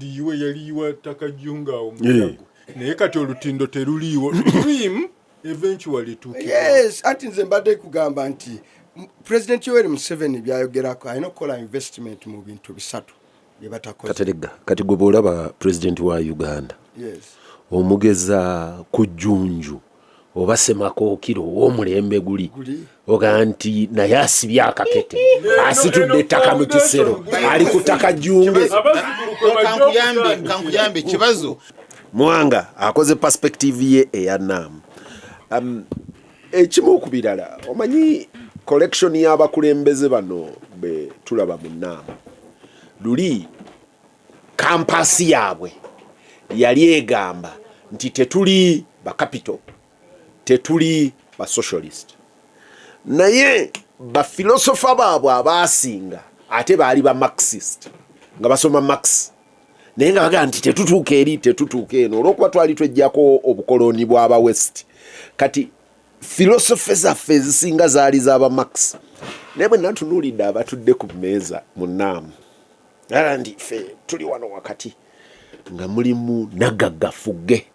Liyiwe yaliyiwa ttaka jjunga awo mulago, naye kati olutindo teruliiwo. Dream eventually tuukibwa. Yes, anti nze mbadde kugamba nti President Yoweri Museveni byayogerako alina okukola investment mu bintu bisatu bye batakoze. Kateregga, kati gwe bw'olaba pulezidenti wa Uganda, omugeza ku Jjunju oba Semakookiro ow'omulembe guli, Guli. oga nti naye asibye akakete, asitudde ettaka mu kisero, ali ku ttaka jjunge. Abazzukulu kwe bajja Kankuyambe. okutandikira. Kankuyambe kibazo. Mwanga akoze perspective ye eya naamu. Ekimu ku birala, omanyi collection y'abakulembeze bano be tulaba mu naamu, luli compass yaabwe yali egamba nti tetuli bacapital, tetuli basocialist, naye bafilosofa baabwe abaasinga ate baali ba Marxist, nga basoma Marx, naye nga bagamba nti tetutuuka eri, tetutuuka eno, olwokuba twali twejjako obukoloni bw'aba West. Kati philosophy zaffe ezisinga zaali z'aba Marx, naye bwe natunuulidde abatudde ku mmeeza mu naamu, ala nti ffe tuli wano wakati, nga mulimu nagagga Fugge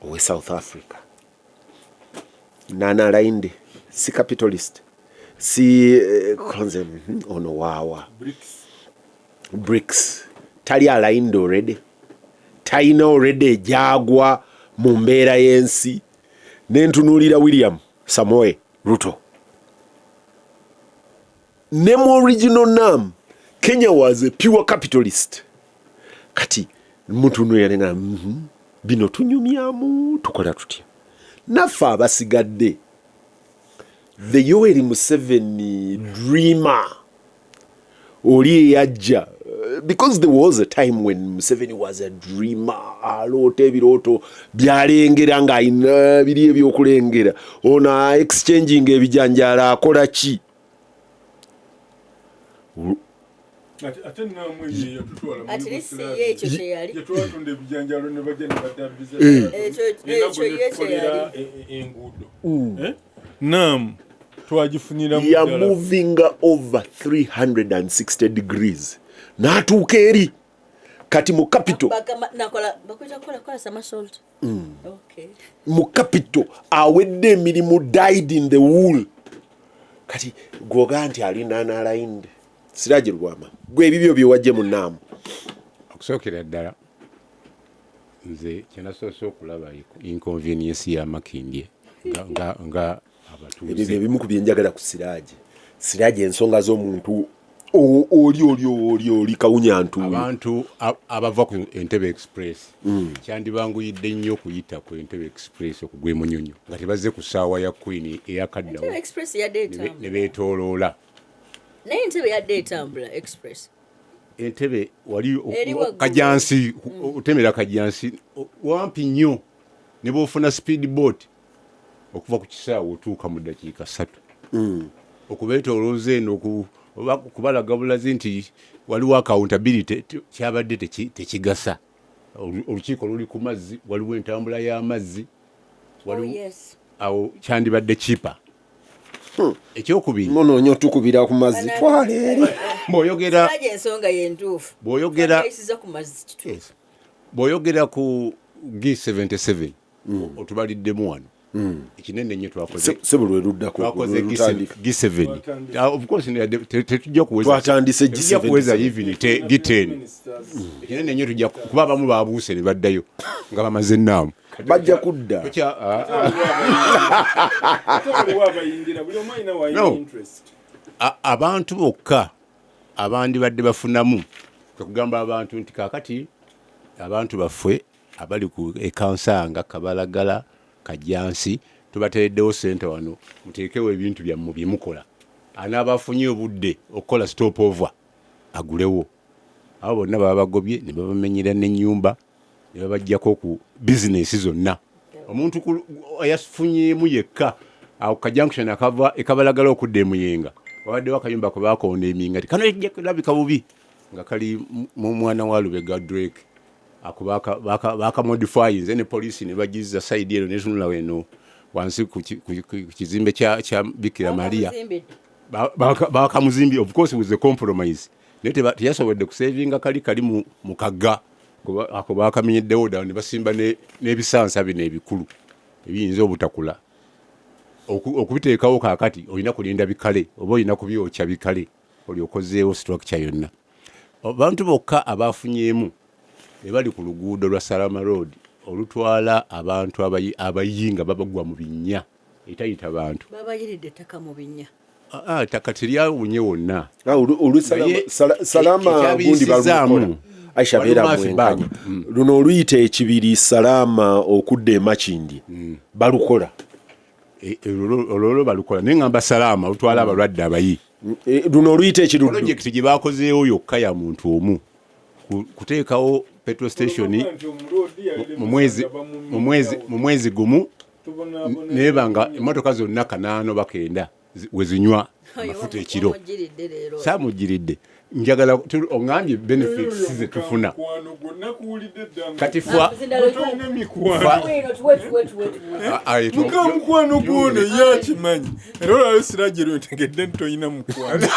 owe South Africa, non-aligned, si capitalist, si konze ono waawa BRICS. BRICS, tali aligned already, talina already ejagwa mu mbeera y'ensi. Nentunuulira William Samoei Ruto, ne mu original NAM, Kenya was a pure capitalist. Kati mutunuulira nenga bino tunyumyamu tukola tutya naffe abasigadde? The Yoweri Museveni dreamer oli eyajja, because there was a time when Museveni was a dreamer, aloota ebirooto byalengera ng'alina biri ebyokulengera, ono exchanging ebijanjaalo akola ki? Ate naamu eyo yatutwala mu At least Yugoslavia. ye ekyo kyeyali. Gyetwatunda ebijanjaalo ne bajja ne badabbiza. Ekyo ye Netukolera kyeyali. enguudo. Eh? Naamu twagifuniramu ddala. Yamovinga over 360 degrees n'atuuka eri kati mu capital. Nakola bakwita kukola kola somersault. Okay. Mu capital awedde emirimu, died in the wool. Kati gwoga nti ali non-aligned. Siraje Lubwama, gwe ebibyo byewajje mu naamu. Okusookera ddala, nze kyenasoose okulaba inconvenience ya Makindye nga Ebyo abatuuze. byebimu ku byenjagala ku Siraje. Siraje, ensonga z'omuntu oli oli oli oli kawunya ntuuyo. Abantu abava ku Entebe Express, kyandibanguyidde nnyo okuyita ku Entebe Express okugwa emunyonyo nga tebazze ku ssaawa ya Queen eyakaddawo. Entebe Express yadde ne etambula. beetooloola. Naye Entebe yadde etambula express. Entebe wali Eri waggulu. Kajansi, otemera Kajansi wampi nnyo, ne bwofuna speed boat okuva ku kisaawe otuuka mu ddakiika 3. Okubeetoolooza eno oba kubalaga bulazi nti waliwo accountability, kyabadde tekigasa. Olukiiko luli ku mazzi, waliwo entambula y'amazzi. Oh, yes. Awo kyandibadde kipa. Ekyokubiri, Munoonya otukubira ku mazzi, twala eri. bw'oyogera Siraje ensonga yentuufu. Twayisiza ku mazzi, kituufu. Yes. Bw'oyogera ku G77, otubaliddemu wano. Ekinene ennyo twakoze Sebo lwe luddako twakoze lwe lutandika. G7. Twatandise. Ah, of course tetujja kuweza, Twatandise tetujja G7. kuweza even G10. Ekinene ennyo tujja kuba abamu babuuse ne baddayo nga bamaze ennaamu. Bajja kudda. Ate waliwo abayingira, buli omu alina wayina No. interest. Abantu bokka abandibadde bafunamu, kwe kugamba abantu nti kaakati abantu baffe abali ku ekansanga, Kabalagala, Kajjansi, tubateereddewo sente wano, muteekewo ebintu byammwe byemukola. Anaaba afunye obudde okukola stop over agulewo. Abo bonna baba bagobye ne babamenyera n'ennyumba ne babaggyako ku bizinesi zonna. Omuntu eyafunyeemu yekka awo ka junction akava ekabalagala okudda emuyenga, wabaddewo akayumba kwe bakonda eminga ti kano ejja kulabika bubi nga kali mu mwana wa Lubega Drake. Ako bakamodifyinze ne poliisi ne bagizza side eno netunula eno wansi ku kizimbe kya Bikira Maria. Bakamuzimbidde. Bakamuzimbye of course with the compromise, naye teyasobodde kusavinga kali kali mu kagga. Ako bakamenyeddewo ddala ne basimba n'ebisansa bino ebikulu ebiyinza obutakula. Okubiteekawo kaakati olina kulinda bikale oba olina kubyokya bikale olyokozeewo structure yonna. Abantu bokka abafunyeemu be bali ku luguudo lwa Salama Road olutwala abantu abayi nga babagwa mu binnya etayita bantu. Babayiridde ettaka mu binnya. Ah, ah, ettaka teryawunye wonna. Ah, Naye Salama gundi ekyabiyisizaamu, balukola. Aisha waliwo beera Murphy mwenkanya. Bag. Luno oluyita ekibiri Salama okudda e Makindye balukola. Olwo balukola, naye ngamba Salama olutwala abalwadde abayi. Luno oluyita ekiruddu. Projekiti gye bakozeewo yokka ya muntu omu kuteekawo petrol station Olwokuba nti omuloodi yali mu mwezi gumu, tubonaabona. neba nga emmotoka zonna kanaano bakenda we zinywa amafuta ekiro. Wamugiridde leero. Saamugiridde, njagala oŋŋambye benefits ze tufuna. Mukwano gwo nakuwulidde dda nga Kati fwa Zindalo tolina mikwano. Wino, tuwe, tuwe, tuwe, tuwe. Ah, ah, Muka mukwano gwono ye akimanyi, era olwalo siragiro ntegedde nti tolina mukwano.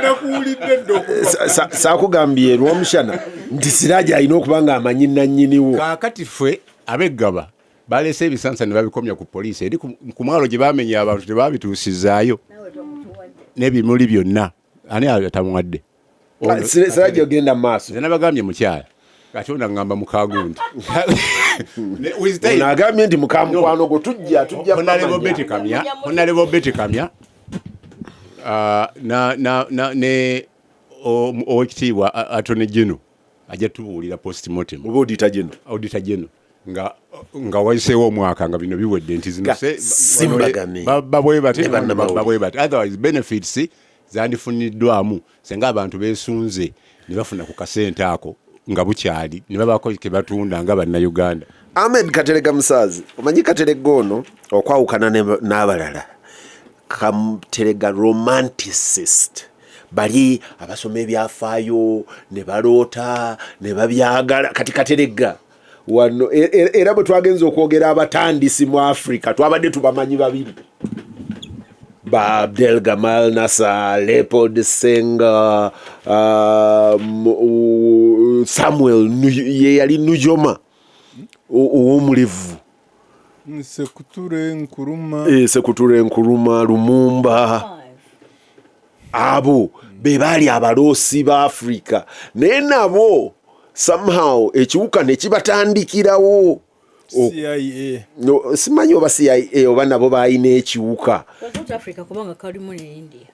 Nakuwulidde dda okuva Saakugambye lwomushana nti Siraji alina okuba nga amanyi nannyiniwo. Kaakati ffe abeggaba baleese ebisansa ne babikomya ku poliisi eri ku mwalo gye bamenya abantu, tebabituusizaayo Naawe tomutuwadde. n'ebimuli byonna. Ani atamuwadde? Ah, Siraji ogenda mu maaso. Nze nabagambye mukyala, kati ono aŋŋamba mukagundi. With time- Ono agambye nti mukamukwano gwo tujja Honorable bamanya. Betty Kamya, Honorable Betty Kamya, na ne owekitiibwa Attorney General ajja tubuulira postmortem. Oba Auditor General. Auditor General nga wayiseewo omwaka nga bino biwedde nti zino Ga simbagane. babwe bati Ne bannamawulire. babwe bati, otherwise benefits zandifuniddwamu senga abantu beesunze ne bafuna ku kasente ako nga bukyali ne babaako ke batunda nga bannayuganda. Ahmed Katerega Musaazi, omanyi Katerega ono okwawukana n'abalala, Katerega romanticist, bali abasoma ebyafaayo ne baloota ne babyagala. Kati Katerega wano era bwe twagenza okwogera abatandisi mu Africa, twabadde tubamanyi babiri, ba Abdel Gamal Nasser, Leopold Senghor, Samuel ye yali Nujoma ow'omulevu. Sekuture, Nkuruma. Sekuture, Nkuruma, Lumumba, abo be baali abaloosi ba Africa, naye nabo somehow ekiwuka ne kibatandikirawo. CIA. No, simanyi oba CIA oba nabo balina ekiwuka. Was not Africa, kubanga kalimu ne India.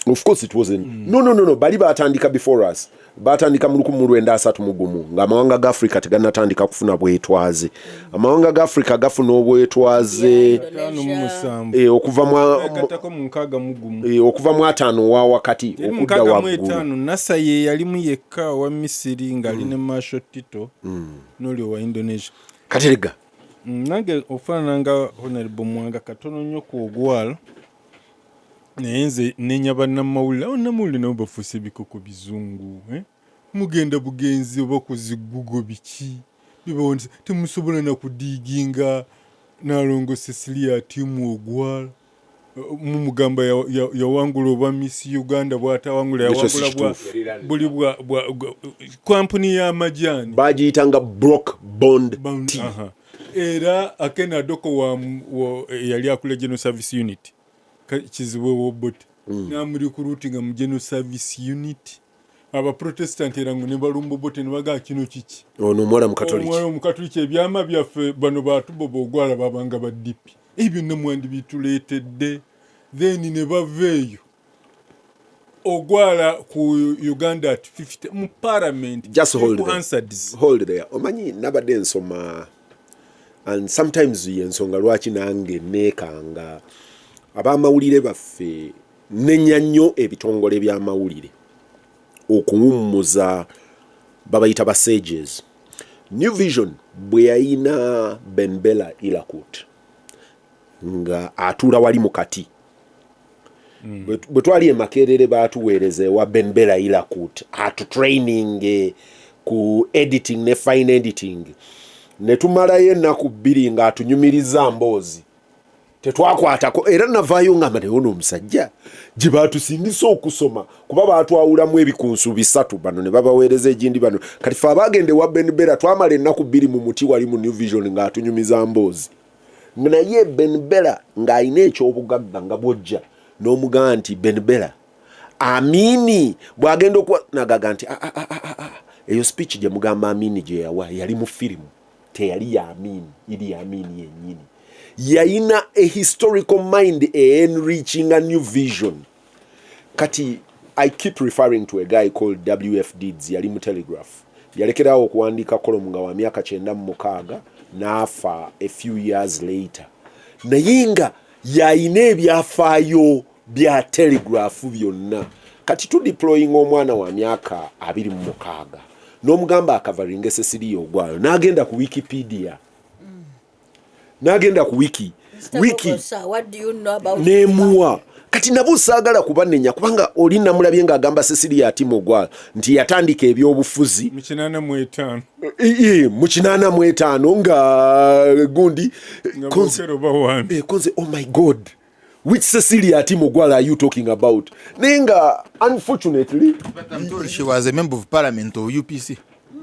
Of course it wasn't. No, bali batandika before us, batandika mu 1931 ng'amawanga ga Africa tegannatandika kufuna bwetwaze. Amawanga ga Africa gafuna obwetwaze 57. Okuva Gattako mu 61. Okuva mu 50 wa wakati Eri okudda 65. waggulu. Nasa ye yalimu yekka owa Misiri ng'ali ne Marshal Tito n'oli owa Indonesia. Katerega. Nange ofaanana nga Honorable Mwanga katono nnyo ku ogwal, naye nze nenya bannamawulire. Abo bannamawulire nabo bafuuse ebikoko bizungu, eh? Mugenda bugenzi oba ku zi Google biki bibawondesa, temusobola nakudiiginga. Nalongo Cecilia Atimu Ogwal mumugamba yawangula oba Miss Uganda, bwatawangula Ekyo si yawangula bwa kituufu. buli bwa kampuni y'amajaani. Bagiyitanga Brooke Bond Tea. Aha. Era Akena Doko yali akula General Service Unit, Kizibwe Wobote, Namurecruitinga mu General Service Unit. Abaprotestant era ngo ne balumba Obote ne bagaa kino kiki? Ono omuwala mukatoliki. Omwana omukatoliki, ebyama byaffe bano batuboba ogwala babanga ba DP, ebyo byonna mwandibituleetedde. Then ne bava eyo ogwala ku Uganda at 50 mu parliament. Just hold ku there. Hansards. Hold there. Omanyi nabadde nsoma, and sometimes yensonga lwaki nange neekanga abamawulire baffe, nenya nnyo ebitongole by'amawulire okuwummuza babayita ba sages. New Vision bwe yayina Benbella Ilakut nga atuula wali mu kati, bwe twali e Makerere baatuweereza ewa Benbella Ilakut atutraining ku editing ne fine editing, ne tumalayo ennaku 2 ng'atunyumiriza mboozi, tetwakwatako. Era navaayo ngamba, naye ono omusajja gye batusindisa okusoma, kuba baatwawulamu ebikunsu bisatu, bano ne babaweereza egindi bano. Kati fe abagenda ewa Benbera twamala ennaku 2 mu muti wali mu New Vision ng'atunyumiza mboozi. Naye Benbera ng'alina ekyobugagga nga bwojja n'omugamba nti Benbera Amini bw'agenda okuwa nagaga nti, "Ah, ah, ah, ah, ah, eyo speech gye mugamba Amini gye yawa yali mu firimu, teyali ya Amini, iri ya Amini yennyini." Yayina a historical mind enrichinga New Vision. Kati I keep referring to a guy called WF Deeds, yali mu Telegraph, yalekerawo okuwandiika column nga wa myaka 96 n'afa a few years later, naye nga yayina ebyafaayo bya Telegraph byonna. Kati tudeploying omwana wa myaka 26 n'omugamba acoveringa Cecilia Ogwalo, n'agenda ku Wikipedia, n'agenda ku wiki Mr. wiki Google, sir, what do you know about nemuwa. Kati nabo saagala kubanenya, kubanga oli namulabye ng'agamba Cecilia Atim Ogwal nti yatandika ebyobufuzi mu 85. Mu 85 nga gundi nga Konze- bokero bawambi. Konze, oh my God, which Cecilia Atim Ogwal are you talking about? Naye nga unfortunately But I'm told she was a member of parliament of UPC.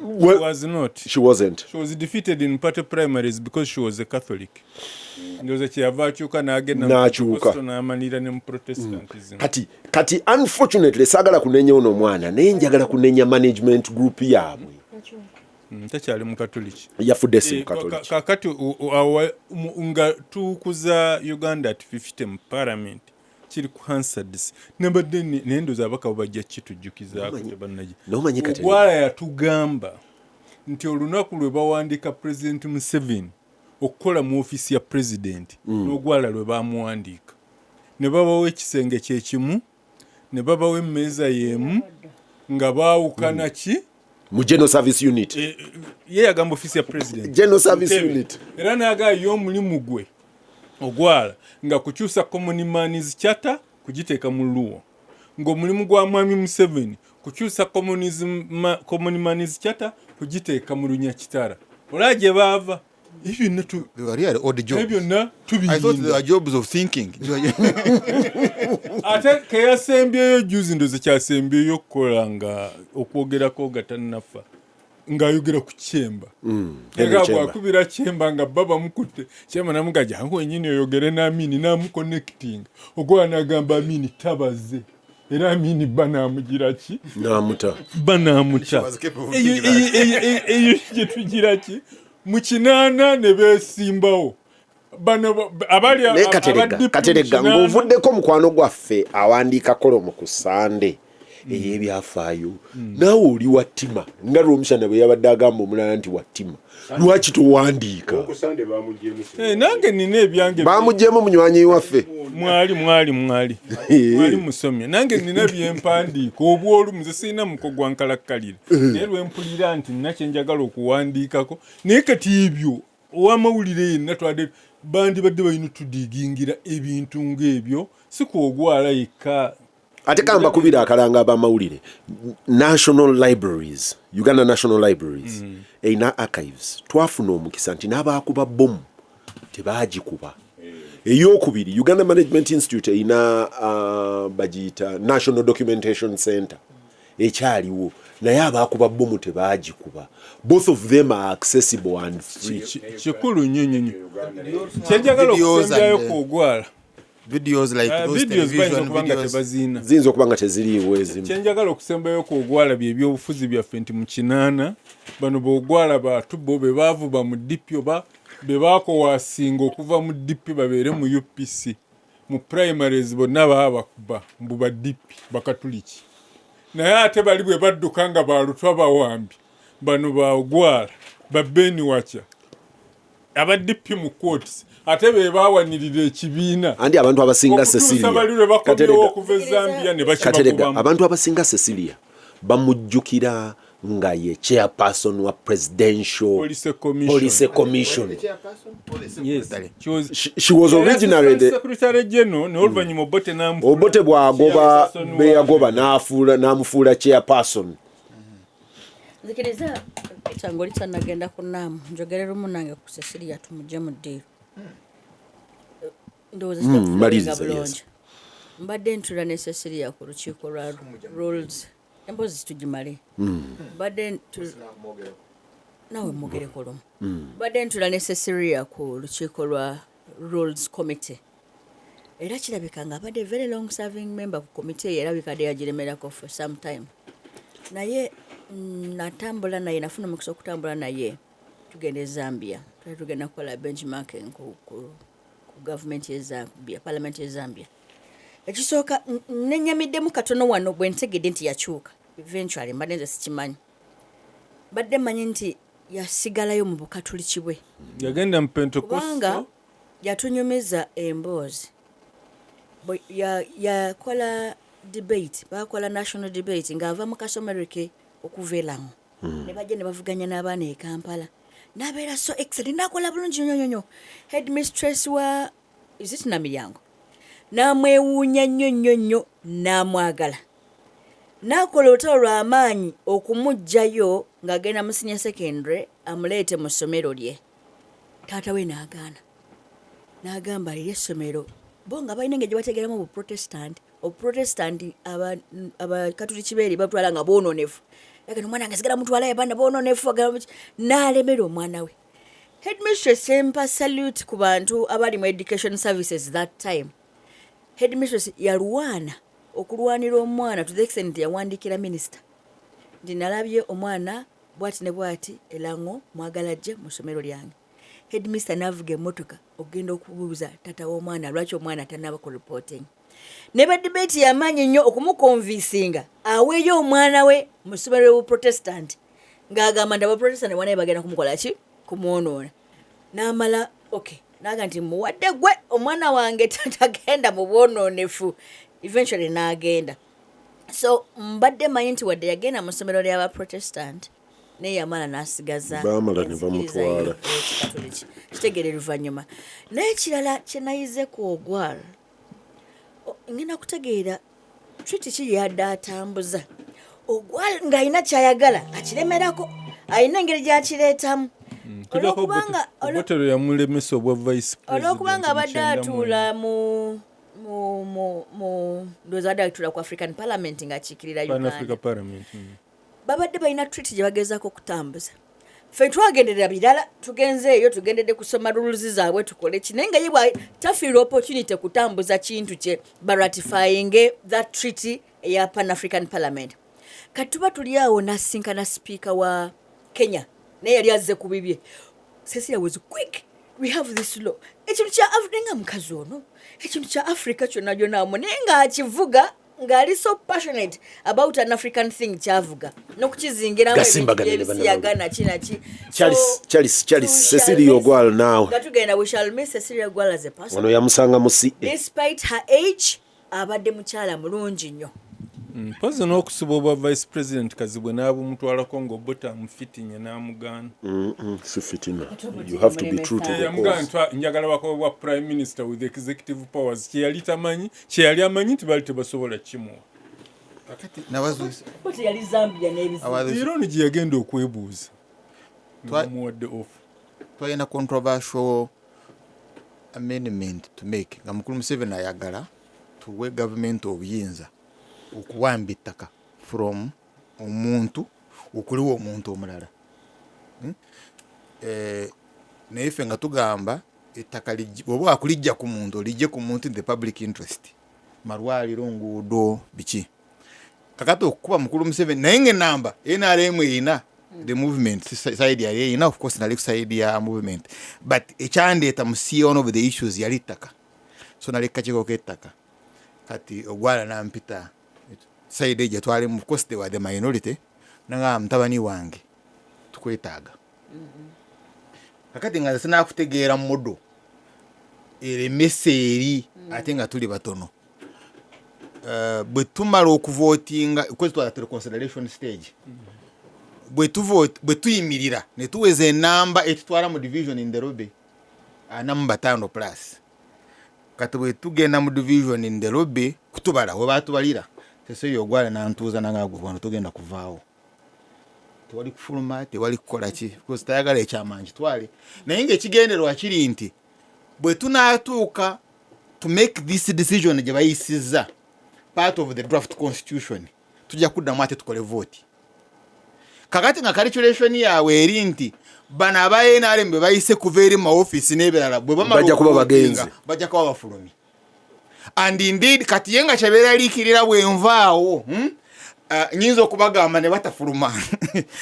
Well, Was not. She wasn't. She was defeated in party primaries because she was a Catholic. Ndowooza kyeyava akyuka n'agenda mu N'akyuka. Pentecostal n'amalira ne mu Protestantism. Kati unfortunately saagala kunenya ono omwana, naye njagala kunenya management group yaabwe. Takyali mukatoliki. Yafudde si Eh, mukatoliki. Kakati awa nga tukuza Uganda at 50 mu parliament, kiri ku Hansards, nabadde naye ndowooza abakabo bajja kitujjukizaako tebannagi. N'omanyi kati- Ogwala yatugamba nti olunaku lwe bawandiika President Museveni okukola mu ofiisi ya president, n'Ogwala lwe bamuwandiika ne babawo ekisenge kyekimu, ne babawo emmeeza y'emu, nga baawukana ki? Mu General Service Unit. Ye yagamba ofiisi ya president. General Service Entebbe. Unit. Era n'agamba ye omulimu gwe Ogwala nga kukyusa Common Man's Charter kugiteeka mu Luo, ng'omulimu gwa mwami Museveni kukyusa Common Man's Charter kugiteeka mu Lunyakitara. Olaba gye baava, ebyo byonna They were really odd jobs. ebyo byonna I thought they tubiyinda. were jobs of thinking. Ate keyasembyeyo juzi, ndoze kyasembyeyo okukola nga okwogerako nga tannafa, ng'ayogera ku Kyemba. Henry Nga Kyemba. bwakubira Kyemba nga bba bamukutte, Kyemba namuga jangu wenyini oyogere n'Amini, namuconnecting. Ogwala n'agamba Amini tabaze, era Amini bba namugira ki? Namuta. Bba namuta. She was capable of Eyo doing that. eyo gye tugira ki mu 80 ne beesimbawo bano abali Naye Katerega, aba DP mu Katerega, 80. ng'ovuddeko mukwano gwaffe awandiika column ku Sande ey'ebyafaayo, naawe oli wattima nga Lwomushana bwe yabadde agamba omulala nti wattima, lwaki towandiika? Okusande bamugyemu. Eh, nange nina ebyange. Bamugyemu munywanyi waffe. Mwali musomye, nange nina byempandiika obwolumu. Nze sirina muko gwa nkalakkalira, naye lwempulira nti nina kyenjagala okuwandiikako. Naye kati ebyo owamawulire yenna twadde bandibadde balina tudigingira ebintu ng'ebyo, si kwogwala yekka. Ate kamba kubira akalanga abamawulire, National Libraries, Uganda National Libraries erina archives. Twafuna omukisa nti n'abaakuba bomu tebagikuba. Eyokubiri, Uganda Management Institute erina bagiyita National Documentation Center, ekyaliwo. Naye abaakuba bomu tebaagikuba. Both of them are accessible and free. Kikulu nnyo nnyo nnyo. Kyenjagala Videos okusembyayo and, ku Ogwala, videos like those videos bayinza television okuba nga videos. tebaziina. Ziyinza okuba nga teziriiwo ezimu. Kyenjagala okusembayo ku Ogwala bye ebyobufuzi byaffe, nti mu 80 bano boogwala batubo be baavuba mu DP oba be baakowasinga okuva mu DP babeere mu UPC mu primaries, bonna baba bakuba mbu ba DP bakatuliki, naye ate bali bwe badduka nga balutwa bawambi bano baogwala babeni wacha aba DP mu quotes, ate be baawanirira ekibiina Andi abantu abasinga okutuusa Cecilia bali lwe bakomyewo Katerega, okuva e Zambia ne Katerega, bakibakubamu. abantu abasinga Cecilia bamujjukira nga ye chairperson wa Presidential Policy Commission. Policy Commission. Yes, she was, She was originally the Secretary General, ne oluvannyuma Obote n'amufuula Obote bw'agoba chairperson wa- beyagoba n'afuula n'amufuula chairperson. Nzikiriza, Peter, ngaoli tannagenda ku naamu, njogere lumu nange ku Cecilia tumugye mu ddiiro. Ndowooza kijja kufuulinga Maliriza, bulungi. Yes. Mbadde ntula ne Cecilia ku lukiiko lwa rules, emboozi tugimale. Mbadde naawe mwogereko lumu. Mbadde ntula ne Cecilia ku lukiiko lwa Rules Committee, era kirabika nga abadde very long serving member ku committee eyo, erabika dde yagiremerako for some time. Naye natambula naye, nafuna omukisa okutambula naye tugenda e Zambia. Twali tugenda kukola benchmarking ku gavumenti ye Zambia, parliament ye Zambia. Ekisooka, nenyamiddemu katono wano bwe ntegedde nti yakyuka eventually. Mbadde nze sikimanyi, mbadde mmanyi nti yasigalayo mu bukatuliki bwe. Yagenda mu Kubanga Pentecostal. yatunyumiza emboozi. Yakola debate, bakola national debate ng'ava mu kasomero ke okuva Elango, ne bajja ne bavuganya n'abaana e Kampala, n'abeera so excellent, n'akola bulungi nnyo nnyo nnyo. Headmistress wa, is it Namiryango, n'amwewuunya nnyo nnyo nnyo, n'amwagala, n'akola olutalo lw'amaanyi okumuggyayo ng'agenda mu senior secondary amuleete mu ssomero lye. Taata we n'agaana, n'agamba liri essomero bo nga balina engeri gye bategeeramu obuprotestant. Obuprotestant abakatuliki beeri batwala nga bwononefu. Agenda, "Omwana wange sigala mutwalayo, abaana bwononefu." N'alemera omwana we. Headmistress, empa salute ku bantu abali mu education services that time. Headmistress yalwana okulwanira omwana to the extent yawandiikira minisita nti, "Nalabye omwana bwati ne bwati Elango, mwagala ajje mu ssomero lyange." Headmister n'avuga emmotoka okugenda okubuuza taata w'omwana lwaki omwana tanaba ku reporting. Ne ba debate yamaanyi nnyo okumuconvincinga aweeyo omwana we mu ssomero ly'obuprotestant, ng'agamba nti abaprotestant omwana we bagenda kumukola ki? Kumwonoona. N'amala, okay, naga nti, "Muwadde gwe omwana wange, tagenda mu bwonoonefu." Eventually n'agenda. So mbadde manyi nti wadde yagenda mu ssomero ly'abaprotestant, naye yamala n'asigaza Baamala ne enzikiriza bamutwala. ye ey'ekikatoliki. Kitegeere luvannyuma. Naye ekirala kye nayize ku Ogwal, ngenda kutegeera treaty ki yadde atambuza. Ogwal ng'alina kyayagala akiremerako, alina engeri gy'akireetamu. Olwokubanga Obote yamulemesa obwa vice president olwokubanga mu abadde 94. atuula mu ndowooza abadde atuula ku African Parliament ng'akiikirira Pan Uganda. Africa Parliament. Babadde balina treaty gye bagezaako okutambuza. Ffe twagenderera birala, tugenze eyo tugendedde kusoma rules zaabwe, tukole ki, naye nga ye bwa tafiirwa opportunity kutambuza kintu kye baratifyinge that treaty eya Pan African Parliament. Kati tuba tuli awo, nasinkana sipiika wa Kenya, naye yali azze ku bibye. Cecilia was quick, "We have this law," ekintu kya Africa, nga mukazi ono ekintu kya Africa kyonna gyonamu, naye ng'akivuga ng'ali so passionate about an African thing kyavuga n'okukizingiramu Gasimbagane ebintu ne byebisiyaga naki naki. Charles, Cecilia Ogwal naawe. Nga tugenda, we shall miss Cecilia Ogwal as a person. Ono yamusanga mu CA. Despite her age, abadde mukyala mulungi nnyo. Mpozi n'okusiba obwa vice president Kazibwe n'abumutwalako ng'Obote amufitinya n'amugaana. Si fitina, you have to be true to the Yamugaana cause. nti, "Njagala bakobe bwa prime minister with executive powers," kyeyali tamanyi, kyeyali amanyi nti baali tebasobola kimuwa. Kakati nabazuusi Obote yali Zambia n'ebizibu. Era ono gye yagenda okwebuuza bamuwadde off. Twalina controversial amendment to make nga mukulu Museveni ayagala tuwe gavumenti obuyinza okuwamba ettaka from Omuntu okuliwa omuntu omulala. Naye ffe nga tugamba ettaka bw'oba wakulijja ku muntu, olijje ku muntu in the public interest, malwaliro, nguudo, biki. Kakati okukuba mukulu Museveni, naye nga enamba NRM erina the movement side yali erina, of course nali ku side ya movement, but ekyandeeta mu see one of the issues yali ttaka, so nali kakiiko k'ettaka. Kati ogwala nampita side egyo twalimu, of course they were the minority, nagamba, "Mutabani wange, tukwetaaga." Kakati nga nze sinakutegeera mudo eremesa eri, ate nga tuli batono. Bwe tumala okuvootinga, kwezi twala tuli consideration stage, bwe tuyimirira ne tuweza enamba etutwala mu division in the lobby, 45 plus. Kati bwe tugenda mu division in the lobby kutubala, we batubalira, Cecilia Ogwala nantuuza, nanga wano tugenda kuvaawo, tewali kufuluma, tewali kukola ki, because tayagala ekyamangi twale. Naye ngaekigendererwa kiri nti bwe tunaatuuka to make this decision gye bayisizza part of the draft constitution, tujja kuddamu ate tukole vote. Kakati nga calculation yaabwe eri nti bano aba NRM bwe bayise kuva eri mu maofiisi n'ebirala, bwe bamala Bajja kuba okuvotinga, bagenze. bajja kuba bafulumi. And indeed kati ye nga kyebeeraliikirira, bwenvaawo, Nyinza okubagamba ne batafuluma.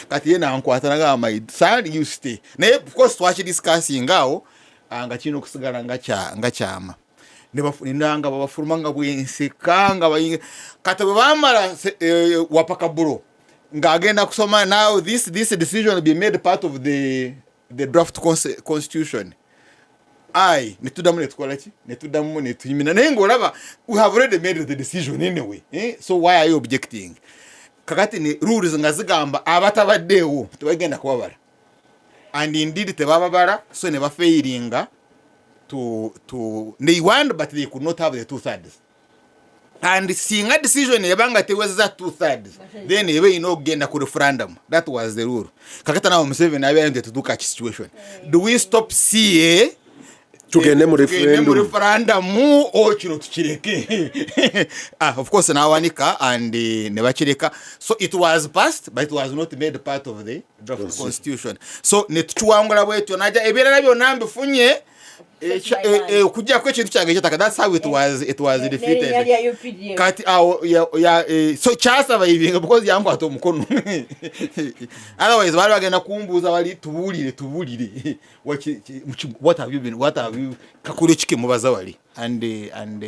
Kati ye nankwata nagamba, "My son, you stay." Naye of course twakidiscussinga awo, nga kirina okusigala nga kyama. Nanga babafuluma nga bwenseka nga bayinga. Kati bwe bamala wapakabulo ng'agenda kusoma, now this decision will be made part of the draft constitution. Ai, netuddamu netukola ki, netuddamu netuyimina, naye ngaolaba we have already made the decision anyway, eh? So why are you objecting? Kakati ne rules nga zigamba abatabaddeewo tebagenda kubabala, and indeed tebababala, so ne bafailinga to they won, but they could not have the two thirds. And singa decision ebanga teweza two thirds, then eba erina okugenda ku referendum. That was the rule. Kakati nawe Museveni abeera nti tetutuuka ki situation, do we stop CA, tugende mu tugende mu referendum? Referendum o kino tukireke. Ah, of course nawanika and ne bakireka. So it was passed, but it was not made part of the draft constitution. So ne tukiwangula bwetyo, naja ebirala byonna mbifunye, okuggyako ekintu kyange ekyetaka. That's how it was defeated. N'erinnya lya UPDF. Kati awo so kyasurvivinga because yankwata omukono. Otherwise baali bagenda kumbuuza bali, "Tubuulire, tubuulire, what have you been, what have you kakuli kiki mubaza wali?" And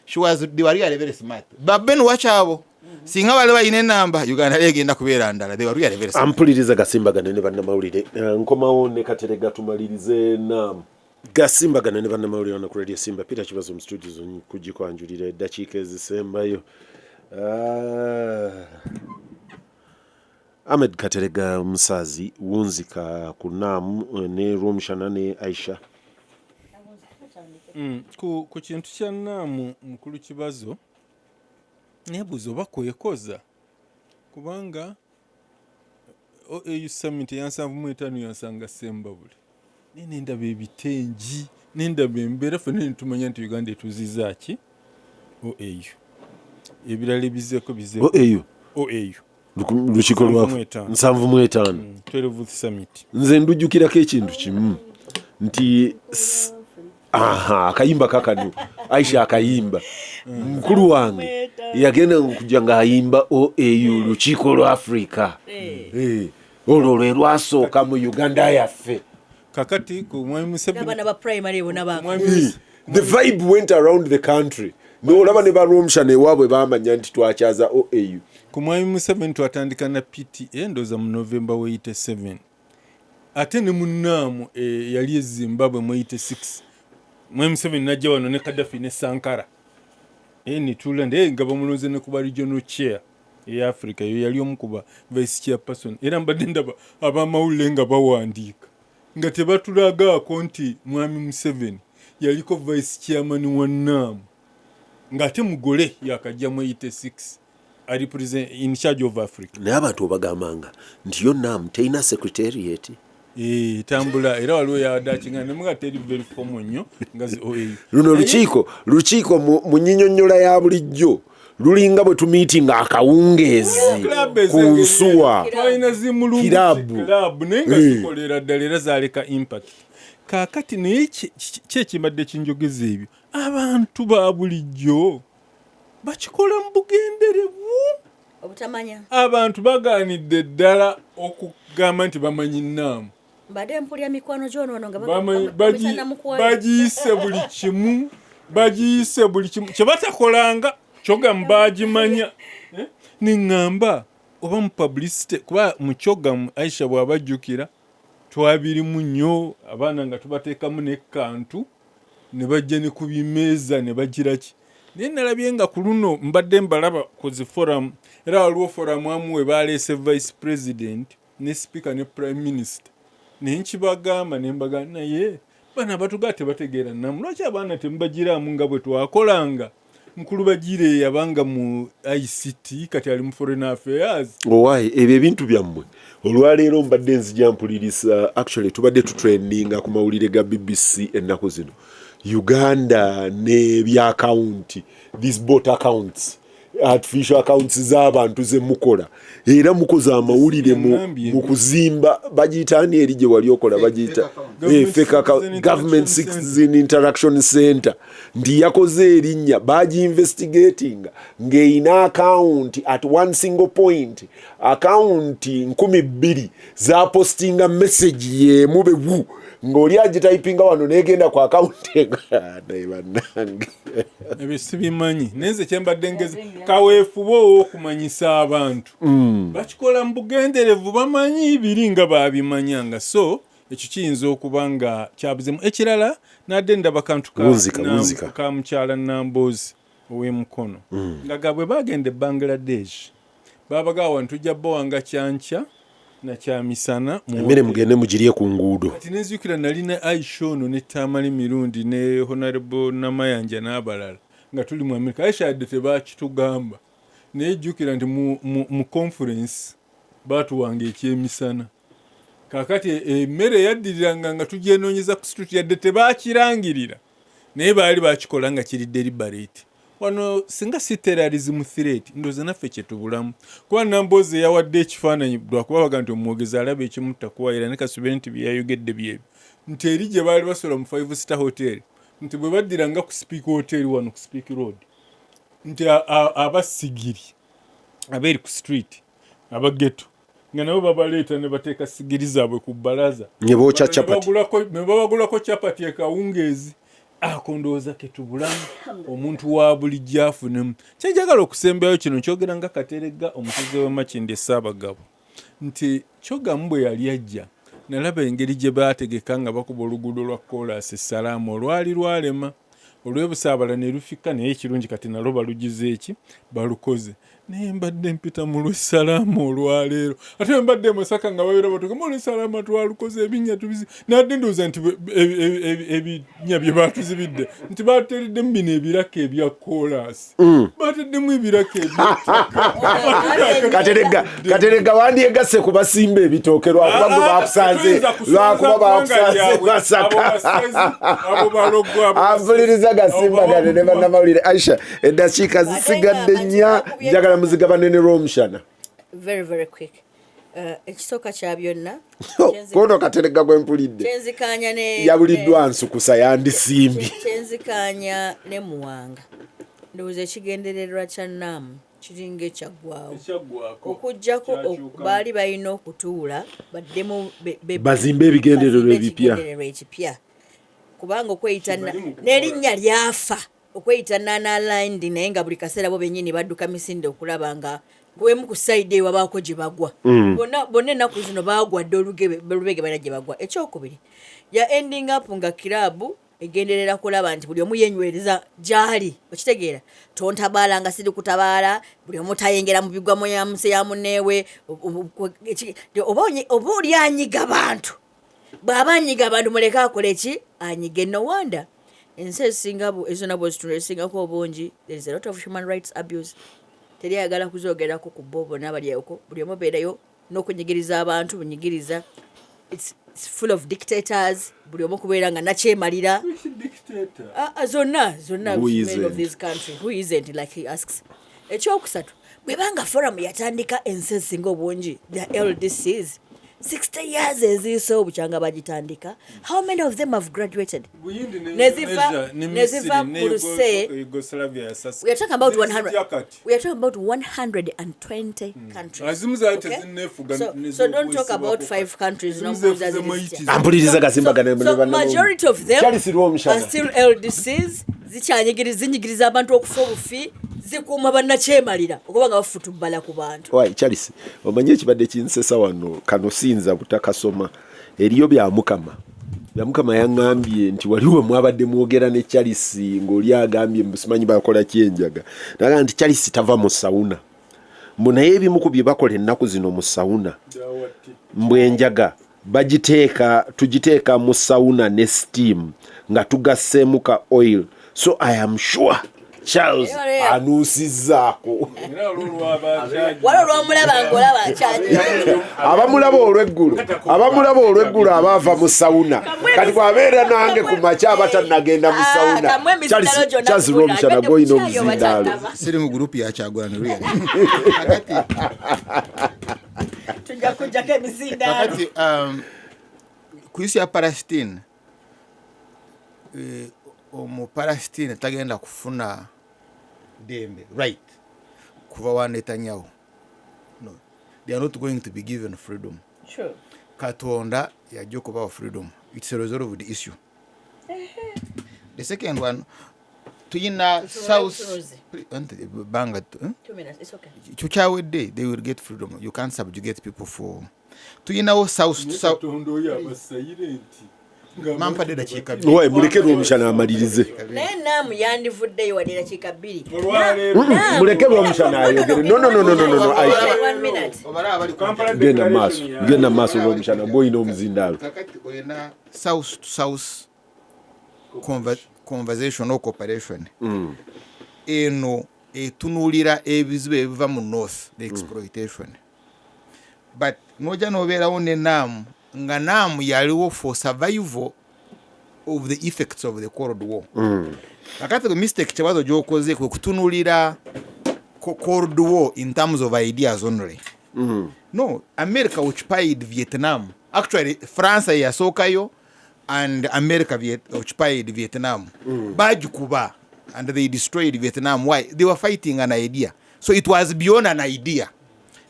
she was, they were really very smart. Baben wakyabo singa bali balina enamba, Uganda yali egenda kubeera ndala. They were really very smart. Ampuliriza gasimbagane ne bannamawulire. Nkomawo ne Katerega tumalirize nam gasimbagane ne bannamawulire wano ku Radio Simba. Peter Kibazo mu studios kugikwanjulira eddakiika ezisembayo. Ah. Ahmed Katerega Musaazi, wunzika ku naamu ne Rwomushana ne Aisha. Ku kintu kya naamu, mukulu Kibazo, nebuuza oba kwekoza, kubanga OAU summit eya 75 yansanga Sembabule, naye nendaba ebitengi, nendaba embeera, ffenna netumanya nti Uganda etuziza ki OAU, ebirala ebizeeko bizeeko. OAU? OAU. Lukiiko lwa 75. 75. 12th summit. Nze ndujjukirako ekintu kimu nti aha, akayimba kakano Aisha, akayimba mukulu wange yagenda okujja ng'ayimba OAU, lukiiko lwa Africa. Eh, olwo lwe lwasooka mu Uganda yaffe. Kakati ku mwami Museveni N'abaana ba primary bonna ba Mwami The vibe went around the country, nolaba ne balwomushana ewaabwe bamanya nti twakyaza OAU. Ku mwami Museveni twatandika na PTA, ndowooza mu November we 87, ate ne munnaamu yali e Zimbabwe mu 86. Mwami Museveni najja wano ne Kadafi ne Sankara, nituula naye nga bamulonze ne kuba regional chair eya Africa. Eyo yali omu kuba vice chairperson. Era mbadde ndaba abamawulire nga bawandiika nga tebatulagaako nti mwami Museveni yaliko vice chairman wa NAAM, ng'ate mugole yakajja mu 86, ali president in charge of Africa. Naye abantu obagambanga nti yo NAAM terina secretariat. Eh, tambula era waliwo yadakinga nemuga teri very formal nnyo nga zi OAU. Luno lukiiko mu nyinyonnyola ya bulijjo. Lulinga bwe tumiitinga akawungeezi Club ku ez'engeri nsuwa. Twalina zimulungu Kirabu. club naye nga Eh. zikolera ddala era zaleka impact. Kaakati naye ki ekimbadde kinjogeza ebyo, abantu ba bulijjo bakikola mu bugenderevu. Obutamanya. Abantu bagaanidde ddala okugamba nti bamanyi nnaamu. Mbadde mpulira mikwano gyonoono nga Bagiyise buli kimu, bagiyise buli kimu kye batakolanga kyogamu bagimanya. Eh? Neŋŋamba oba mu publicity, kuba mu kyogamu Aisha bw'abajjukira twabirimu nnyo abaana nga tubateekamu nekkantu ne bajja ne ku bimeeza ne bagira ki. Naye nalabye nga ku luno mbadde mbalaba ku zi forum, era waliwo forum amu we baleese vice president ne speaker ne prime minister, naye nkibagamba ne mbagamba, naye bano abatugaa tebategeera namu, lwaki abaana temubagiraamu nga bwe twakolanga? Mukulu Bagire yabanga mu ICT, kati ali mu foreign affairs. Owaaye, ebyo ebintu byammwe. Olwaleero mbadde nzija mpulirisa, actually tubadde tutrendinga ku mawulire ga BBC ennaku zino, Uganda n'ebyakawunti, these bot accounts, artificial accounts z'abantu zemukola, era mukoze amawulire mu kuzimba, bagiyita ani eri gye wali okola, bagiyita Fake account. Eh, Government Citizen Interaction Center, nti yakoze erinnya, bagiinvestigatinga ng'erina akawunti at one single point, akawunti 2000 zapostinga message yemu bewu, ng'oli agitayipinga wano negenda ku akawunti. Naye bannange. Ebyo sibimanyi, naye nze kyembadde ngezi kaweefube ow'okumanyisa abantu bakikola mu bugenderevu, bamanyi biri nga babimanyanga, so ekyo kiyinza okuba nga kyabuzemu. Ekirala nadde ndaba kantu Wunzika, wunzika. ka mukyala Namboozi ow'emukono nga gabwe bagenda e Bangladesh, babagawa nti tujja bawanga kyankya nakyamisana mu Emmere mugende mugirye ku nguudo. Kati nenzijukira nalina Aisha ono ne Tamali Mirundi ne Honorable Namayanja n'abalala nga tuli mu America. Aisha yadde tebakitugamba, naye jjukira nti mu conference batuwanga ekyemisana. Kakati emmere yaddiriranga nga tugyenoonyeza ku street, yadde tebakirangirira, naye baali bakikola nga kiri deliberate. Wano singa si terrorism threat, ndowooza naffe kyetubulamu, kuba Namboozi yawadde ekifaananyi, lwakuba baga nti omwogezi alaba ekimutta kuwayira, ne kasubire nti byeyayogedde byebyo, nti eri gye baali basula mu five star hotel, nti bwe baddiranga ku Speke Hotel wano ku Speke Road, nti abasigiri abeeri ku street abageto nga nabo babaleeta ne bateeka sigiri zaabwe ku bbalaza. Ne bookya Bano ne chapati. Ne babagulako chapati ekawungeezi. Ako ndowooza ketubulamu, omuntu wa bulijjo afunemu. Kyenjagala okusembayo kino nkyogera nga Kateregga omutuuze w'e Makindye Ssaabagabo, nti Kyogamu bwe yali ajja nalaba engeri gye baategeka nga bakuba oluguudo lwa koolaasi Essalaamu olwali lwalema olw'ebusaabala ne lufika, naye ekirungi kati nalwo balugize eki balukoze. Naye mbadde mpita mu lw'essalaamu olwaleero, ate bwe mbadde e Masaka nga babeera batuka olw'essalaamu twalukoze, ebinnya tubizi, nadde ndowooza nti ebinnya bye baatuzibidde nti bateereddemu bino ebiraka ebya koolaasi, bateddemu ebiraka ebyettaka. Kateregga, Kateregga, wandyegasse ku basimba ebitooke, lwakuba gwe bakusanze, Tetuyinza kusunza lwakuba ggwanga bakusanze lyabwe. Masaka. Abo basezi, abo balogo, abo Ampuliriza gasimbagane ne bannamawulire. Aisha, eddakiika zisigadde nnya, njagala muzigabane ne Lwomushana. Very very quick. Ekisooka kya byonna, Kono Kateregga gwe mpulidde kyenzikanya ne yabuliddwa nsukusa yandisimbye. Kyenzikanya ne Muwanga, ndowooza ekigendererwa kya NAM kiringa ekyaggwawo. Ekyaggwako. Okugjako Kyakyukamu. baali balina okutuula baddemu Bazimbe ebigendererwa bazimbe ebipya. ekigendererwa ekipya, kubanga okweyita Kibali mu kukola. n'erinnya lyafa, okweyita non-aligned, naye nga buli kaseera bo bennyini badduka misinde okulaba nga kuemu ku side eyo wabaako gye bagwa. Bonna bonna ennaku zino baagwa dde olubege, balina gye bagwa. Ekyokubiri, ya ending up nga kiraabu egenderera kulaba nti buli omu yenywereza gyali. Okitegeera, tontabaala nga siri kutabaala, buli omu tayengera mu bigwamo ya munsi ya munneewe. Oba oli anyiga bantu, bw'aba anyiga abantu muleke akole ki, anyige. No wonder ensi ezisinga ezonna bwezitunula ezisingako obungi, there is a lot of human rights abuse, teri ayagala kuzoogerako ku bo, bonna balyeko, buli omu obeerayo n'okunyigiriza abantu bunyigiriza. It's full of dictators, buli omu okubeera nga nakyemalira. Which dictator? Ah, ah, zonna zonna. Who Many isn't? of these country, who isn't, like he asks. Ekyokusatu, bwebanga forum yatandika ensi ezisinga obungi, the LDCs, 60 years eziyiseewo bukyanga bagitandika, how many of them have graduated? Buyindi ne Neziva- Indonesia, ne neziva Misiri, ne mu luse. Yugoslavia yasasa. We are talking about Ziri 100, zitya kati? we are talking about 120 countries. Azimu zaali Okay? tezinneefuga So don't talk about five countries. Ezimu n'okubuuza zeefuze ziri mu zitya. 80s. Ampuliriza gasimbagana So majority of them Charles Rwomushana. are still LDCs, zinyigiriza abantu okufa obufi, zikuuma bannakyemalira okuba nga bafutubbala ku bantu. Wai Charles, omanyi ekibadde kinsesa wano, kano siyinza butakasoma, eriyo Byamukama. Byamukama yaŋŋambye nti waliwo mwabadde mwogera ne Charles ng'oli agambye mbu simanyi bakola kyenjaga, naga nti Charles tava mu sauna, mbu naye ebimu ku bye bakola ennaku zino mu sauna, mbu enjaga bagiteeka, tugiteeka mu sauna ne steam nga tugasseemu ka oil, so I am sure Charles anuusizzaako. Era olwo Wali olwomulaba ng'olaba akyali. Abamulaba olweggulo, abamulaba olweggulo abaava mu sauna, kati bw'abeera nange ku makya aba tannagenda mu sauna. Kamwe emizindaalo gyonna. Charles Rwomushana, gw'olina omuzindaalo. Siri mu gurupu ya Kyagulani, really. Kakati Tujja kujjako emizindaalo. Kakati ku isi ya Palestine, omupalestine tagenda kufuna dembe, right, kuva wa Netanyahu. No, they are not going to be given freedom. Katonda yajja okubawa freedom. It's a resolved issue. The second one, tuyina Tusobola south kutunuzi. Banga, eh? 2 minutes, it's okay. Kyo kyawedde. They will get freedom. You can't subjugate people for tuyinawo south to south. Katonda oyo abasayire nti Mampadde dakiika bbiri. Wai, muleke Rwomushana amalirize. Naye naamu yandivuddeyo wadde dakiika 2. Olwaleero. Muleke Rwomushana ayogere. No, no, no, no, no, no, no. One minute. Obala abali ku Kampala Genda maaso, Declaration ya- genda maaso Rwomushana, gw'olina omuzindaalo. Kakati olina south to south conversation or cooperation. Eno etunuulira ebizibu ebiva mu north, the exploitation, but nojja nobeerawo ne NAM, nga NAM yaliwo for survival of the effects of the Cold War. Kakati the mistake kyebazo gyokoze kwe kutunuulira Cold War in terms of ideas only. No, America occupied Vietnam. Actually, France yasookayo and America occupied Vietnam. Bagikuba and they destroyed Vietnam. Why? They were fighting an idea. So it was beyond an idea.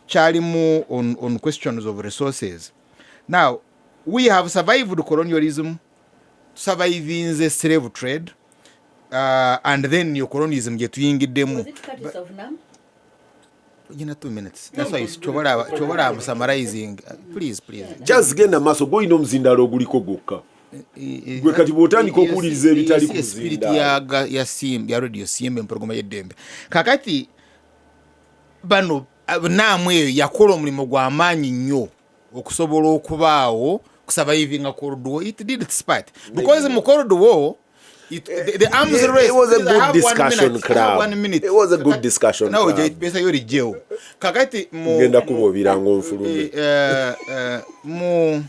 Kyalimu on questions of resources. Now, we have survived colonialism, surviving the slave trade, and then neocolonialism gye tuyingiddemu. Was it courtesy of NAM? Gina 2 minutes. That's why it's Chobala, I'm summarizing. Please, please. Charles, genda maaso, gw'olina omuzindaalo oguliko gwokka. Gwe kati bw'otandika okuwuliriza ebitali ku Spirit muzindaalo. ya Simba, ya Radio Simba, empologoma y'eddembe. Kakati bano naamu eyo yakola omulimu gw'amaanyi nnyo okusobola okubaawo kusurvivinga Cold War. It did its part because mu Cold War the arms race. It was a Please, I good have one discussion minute. I have club. one minute. It was a good discussion Nawe club. pesa yo lijjewo. Kakati mu Ngenda kuba nfulume. Mu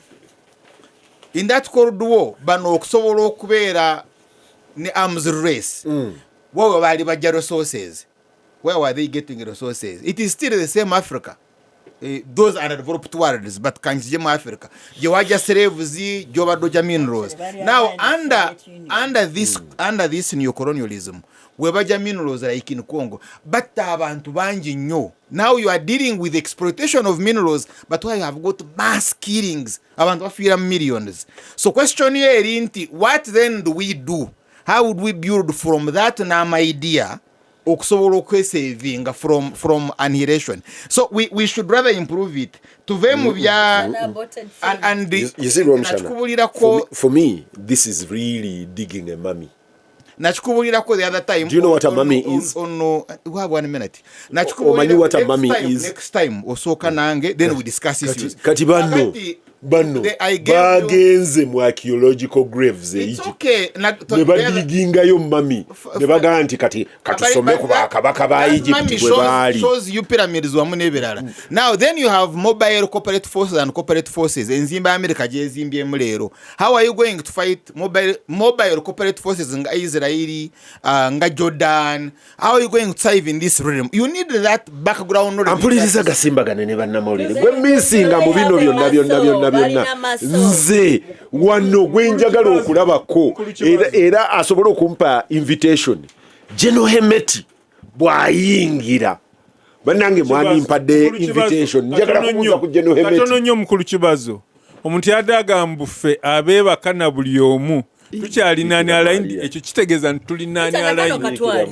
in that Cold War, bano okusobola okubeera ne arms race, wawe baali bajja resources. Where were they getting resources? It is still the same Africa, those underdeveloped worlds, but kanjije mu Africa gye wajja slaves, gyobadde ojja minerals. Bali Now abaana under Soviet Union. under this neocolonialism, we bajja minerals like in Congo, batta abantu bangi nnyo. Now you are dealing with exploitation of minerals, but why you have got mass killings, abantu bafiira mu millions. So question yo eri nti what then do we do? How would we build from that NAM idea okusobola okwesavinga from annihilation? So we should rather improve it, tuve mu bya and You see, Rwomushana, nakikubulirako. for me, this is really digging a mummy. Nakikubulirako the other time. Do you know what a mummy is? We have one minute. Omanyi what a Next mummy time, is? Next time osooka nange, then we discuss issues. Kati banno Kakati, Bano I gave you- bagenze mu archaeological graves e It's Egypt okay. ne badigingayo mummy ne bagamba nti kati katusome ku bakabaka ba Egypt bwe baali. Shows you pyramids wamu n'ebirala. Now then you have mobile corporate forces and corporate forces. Enzimba ya America gyezimbyemu leero, how are you going to fight mobile corporate forces nga Israeli, nga Jordan? How are you going to survive in this realm? You need that background knowledge. Ampuliriza gasimbagane ne bannamawulire gwe misinga mu bino byonna byonna byonna byonna. Balina maso. Nze wano gwe njagala okulabako era asobole okumpa invitation, General Hemeti bw'ayingira, bannange mwani mpadde Mukulu Kibazo, invitation, njagala katono kubuuza nnyo, ku General katono Hemeti. nnyo mukulu Kibazo, omuntu yadde agamba ffe abeebaka na buli omu tukyalinaani alayini, ekyo kitegeeza nti tulinaani Kano alayini. katwale.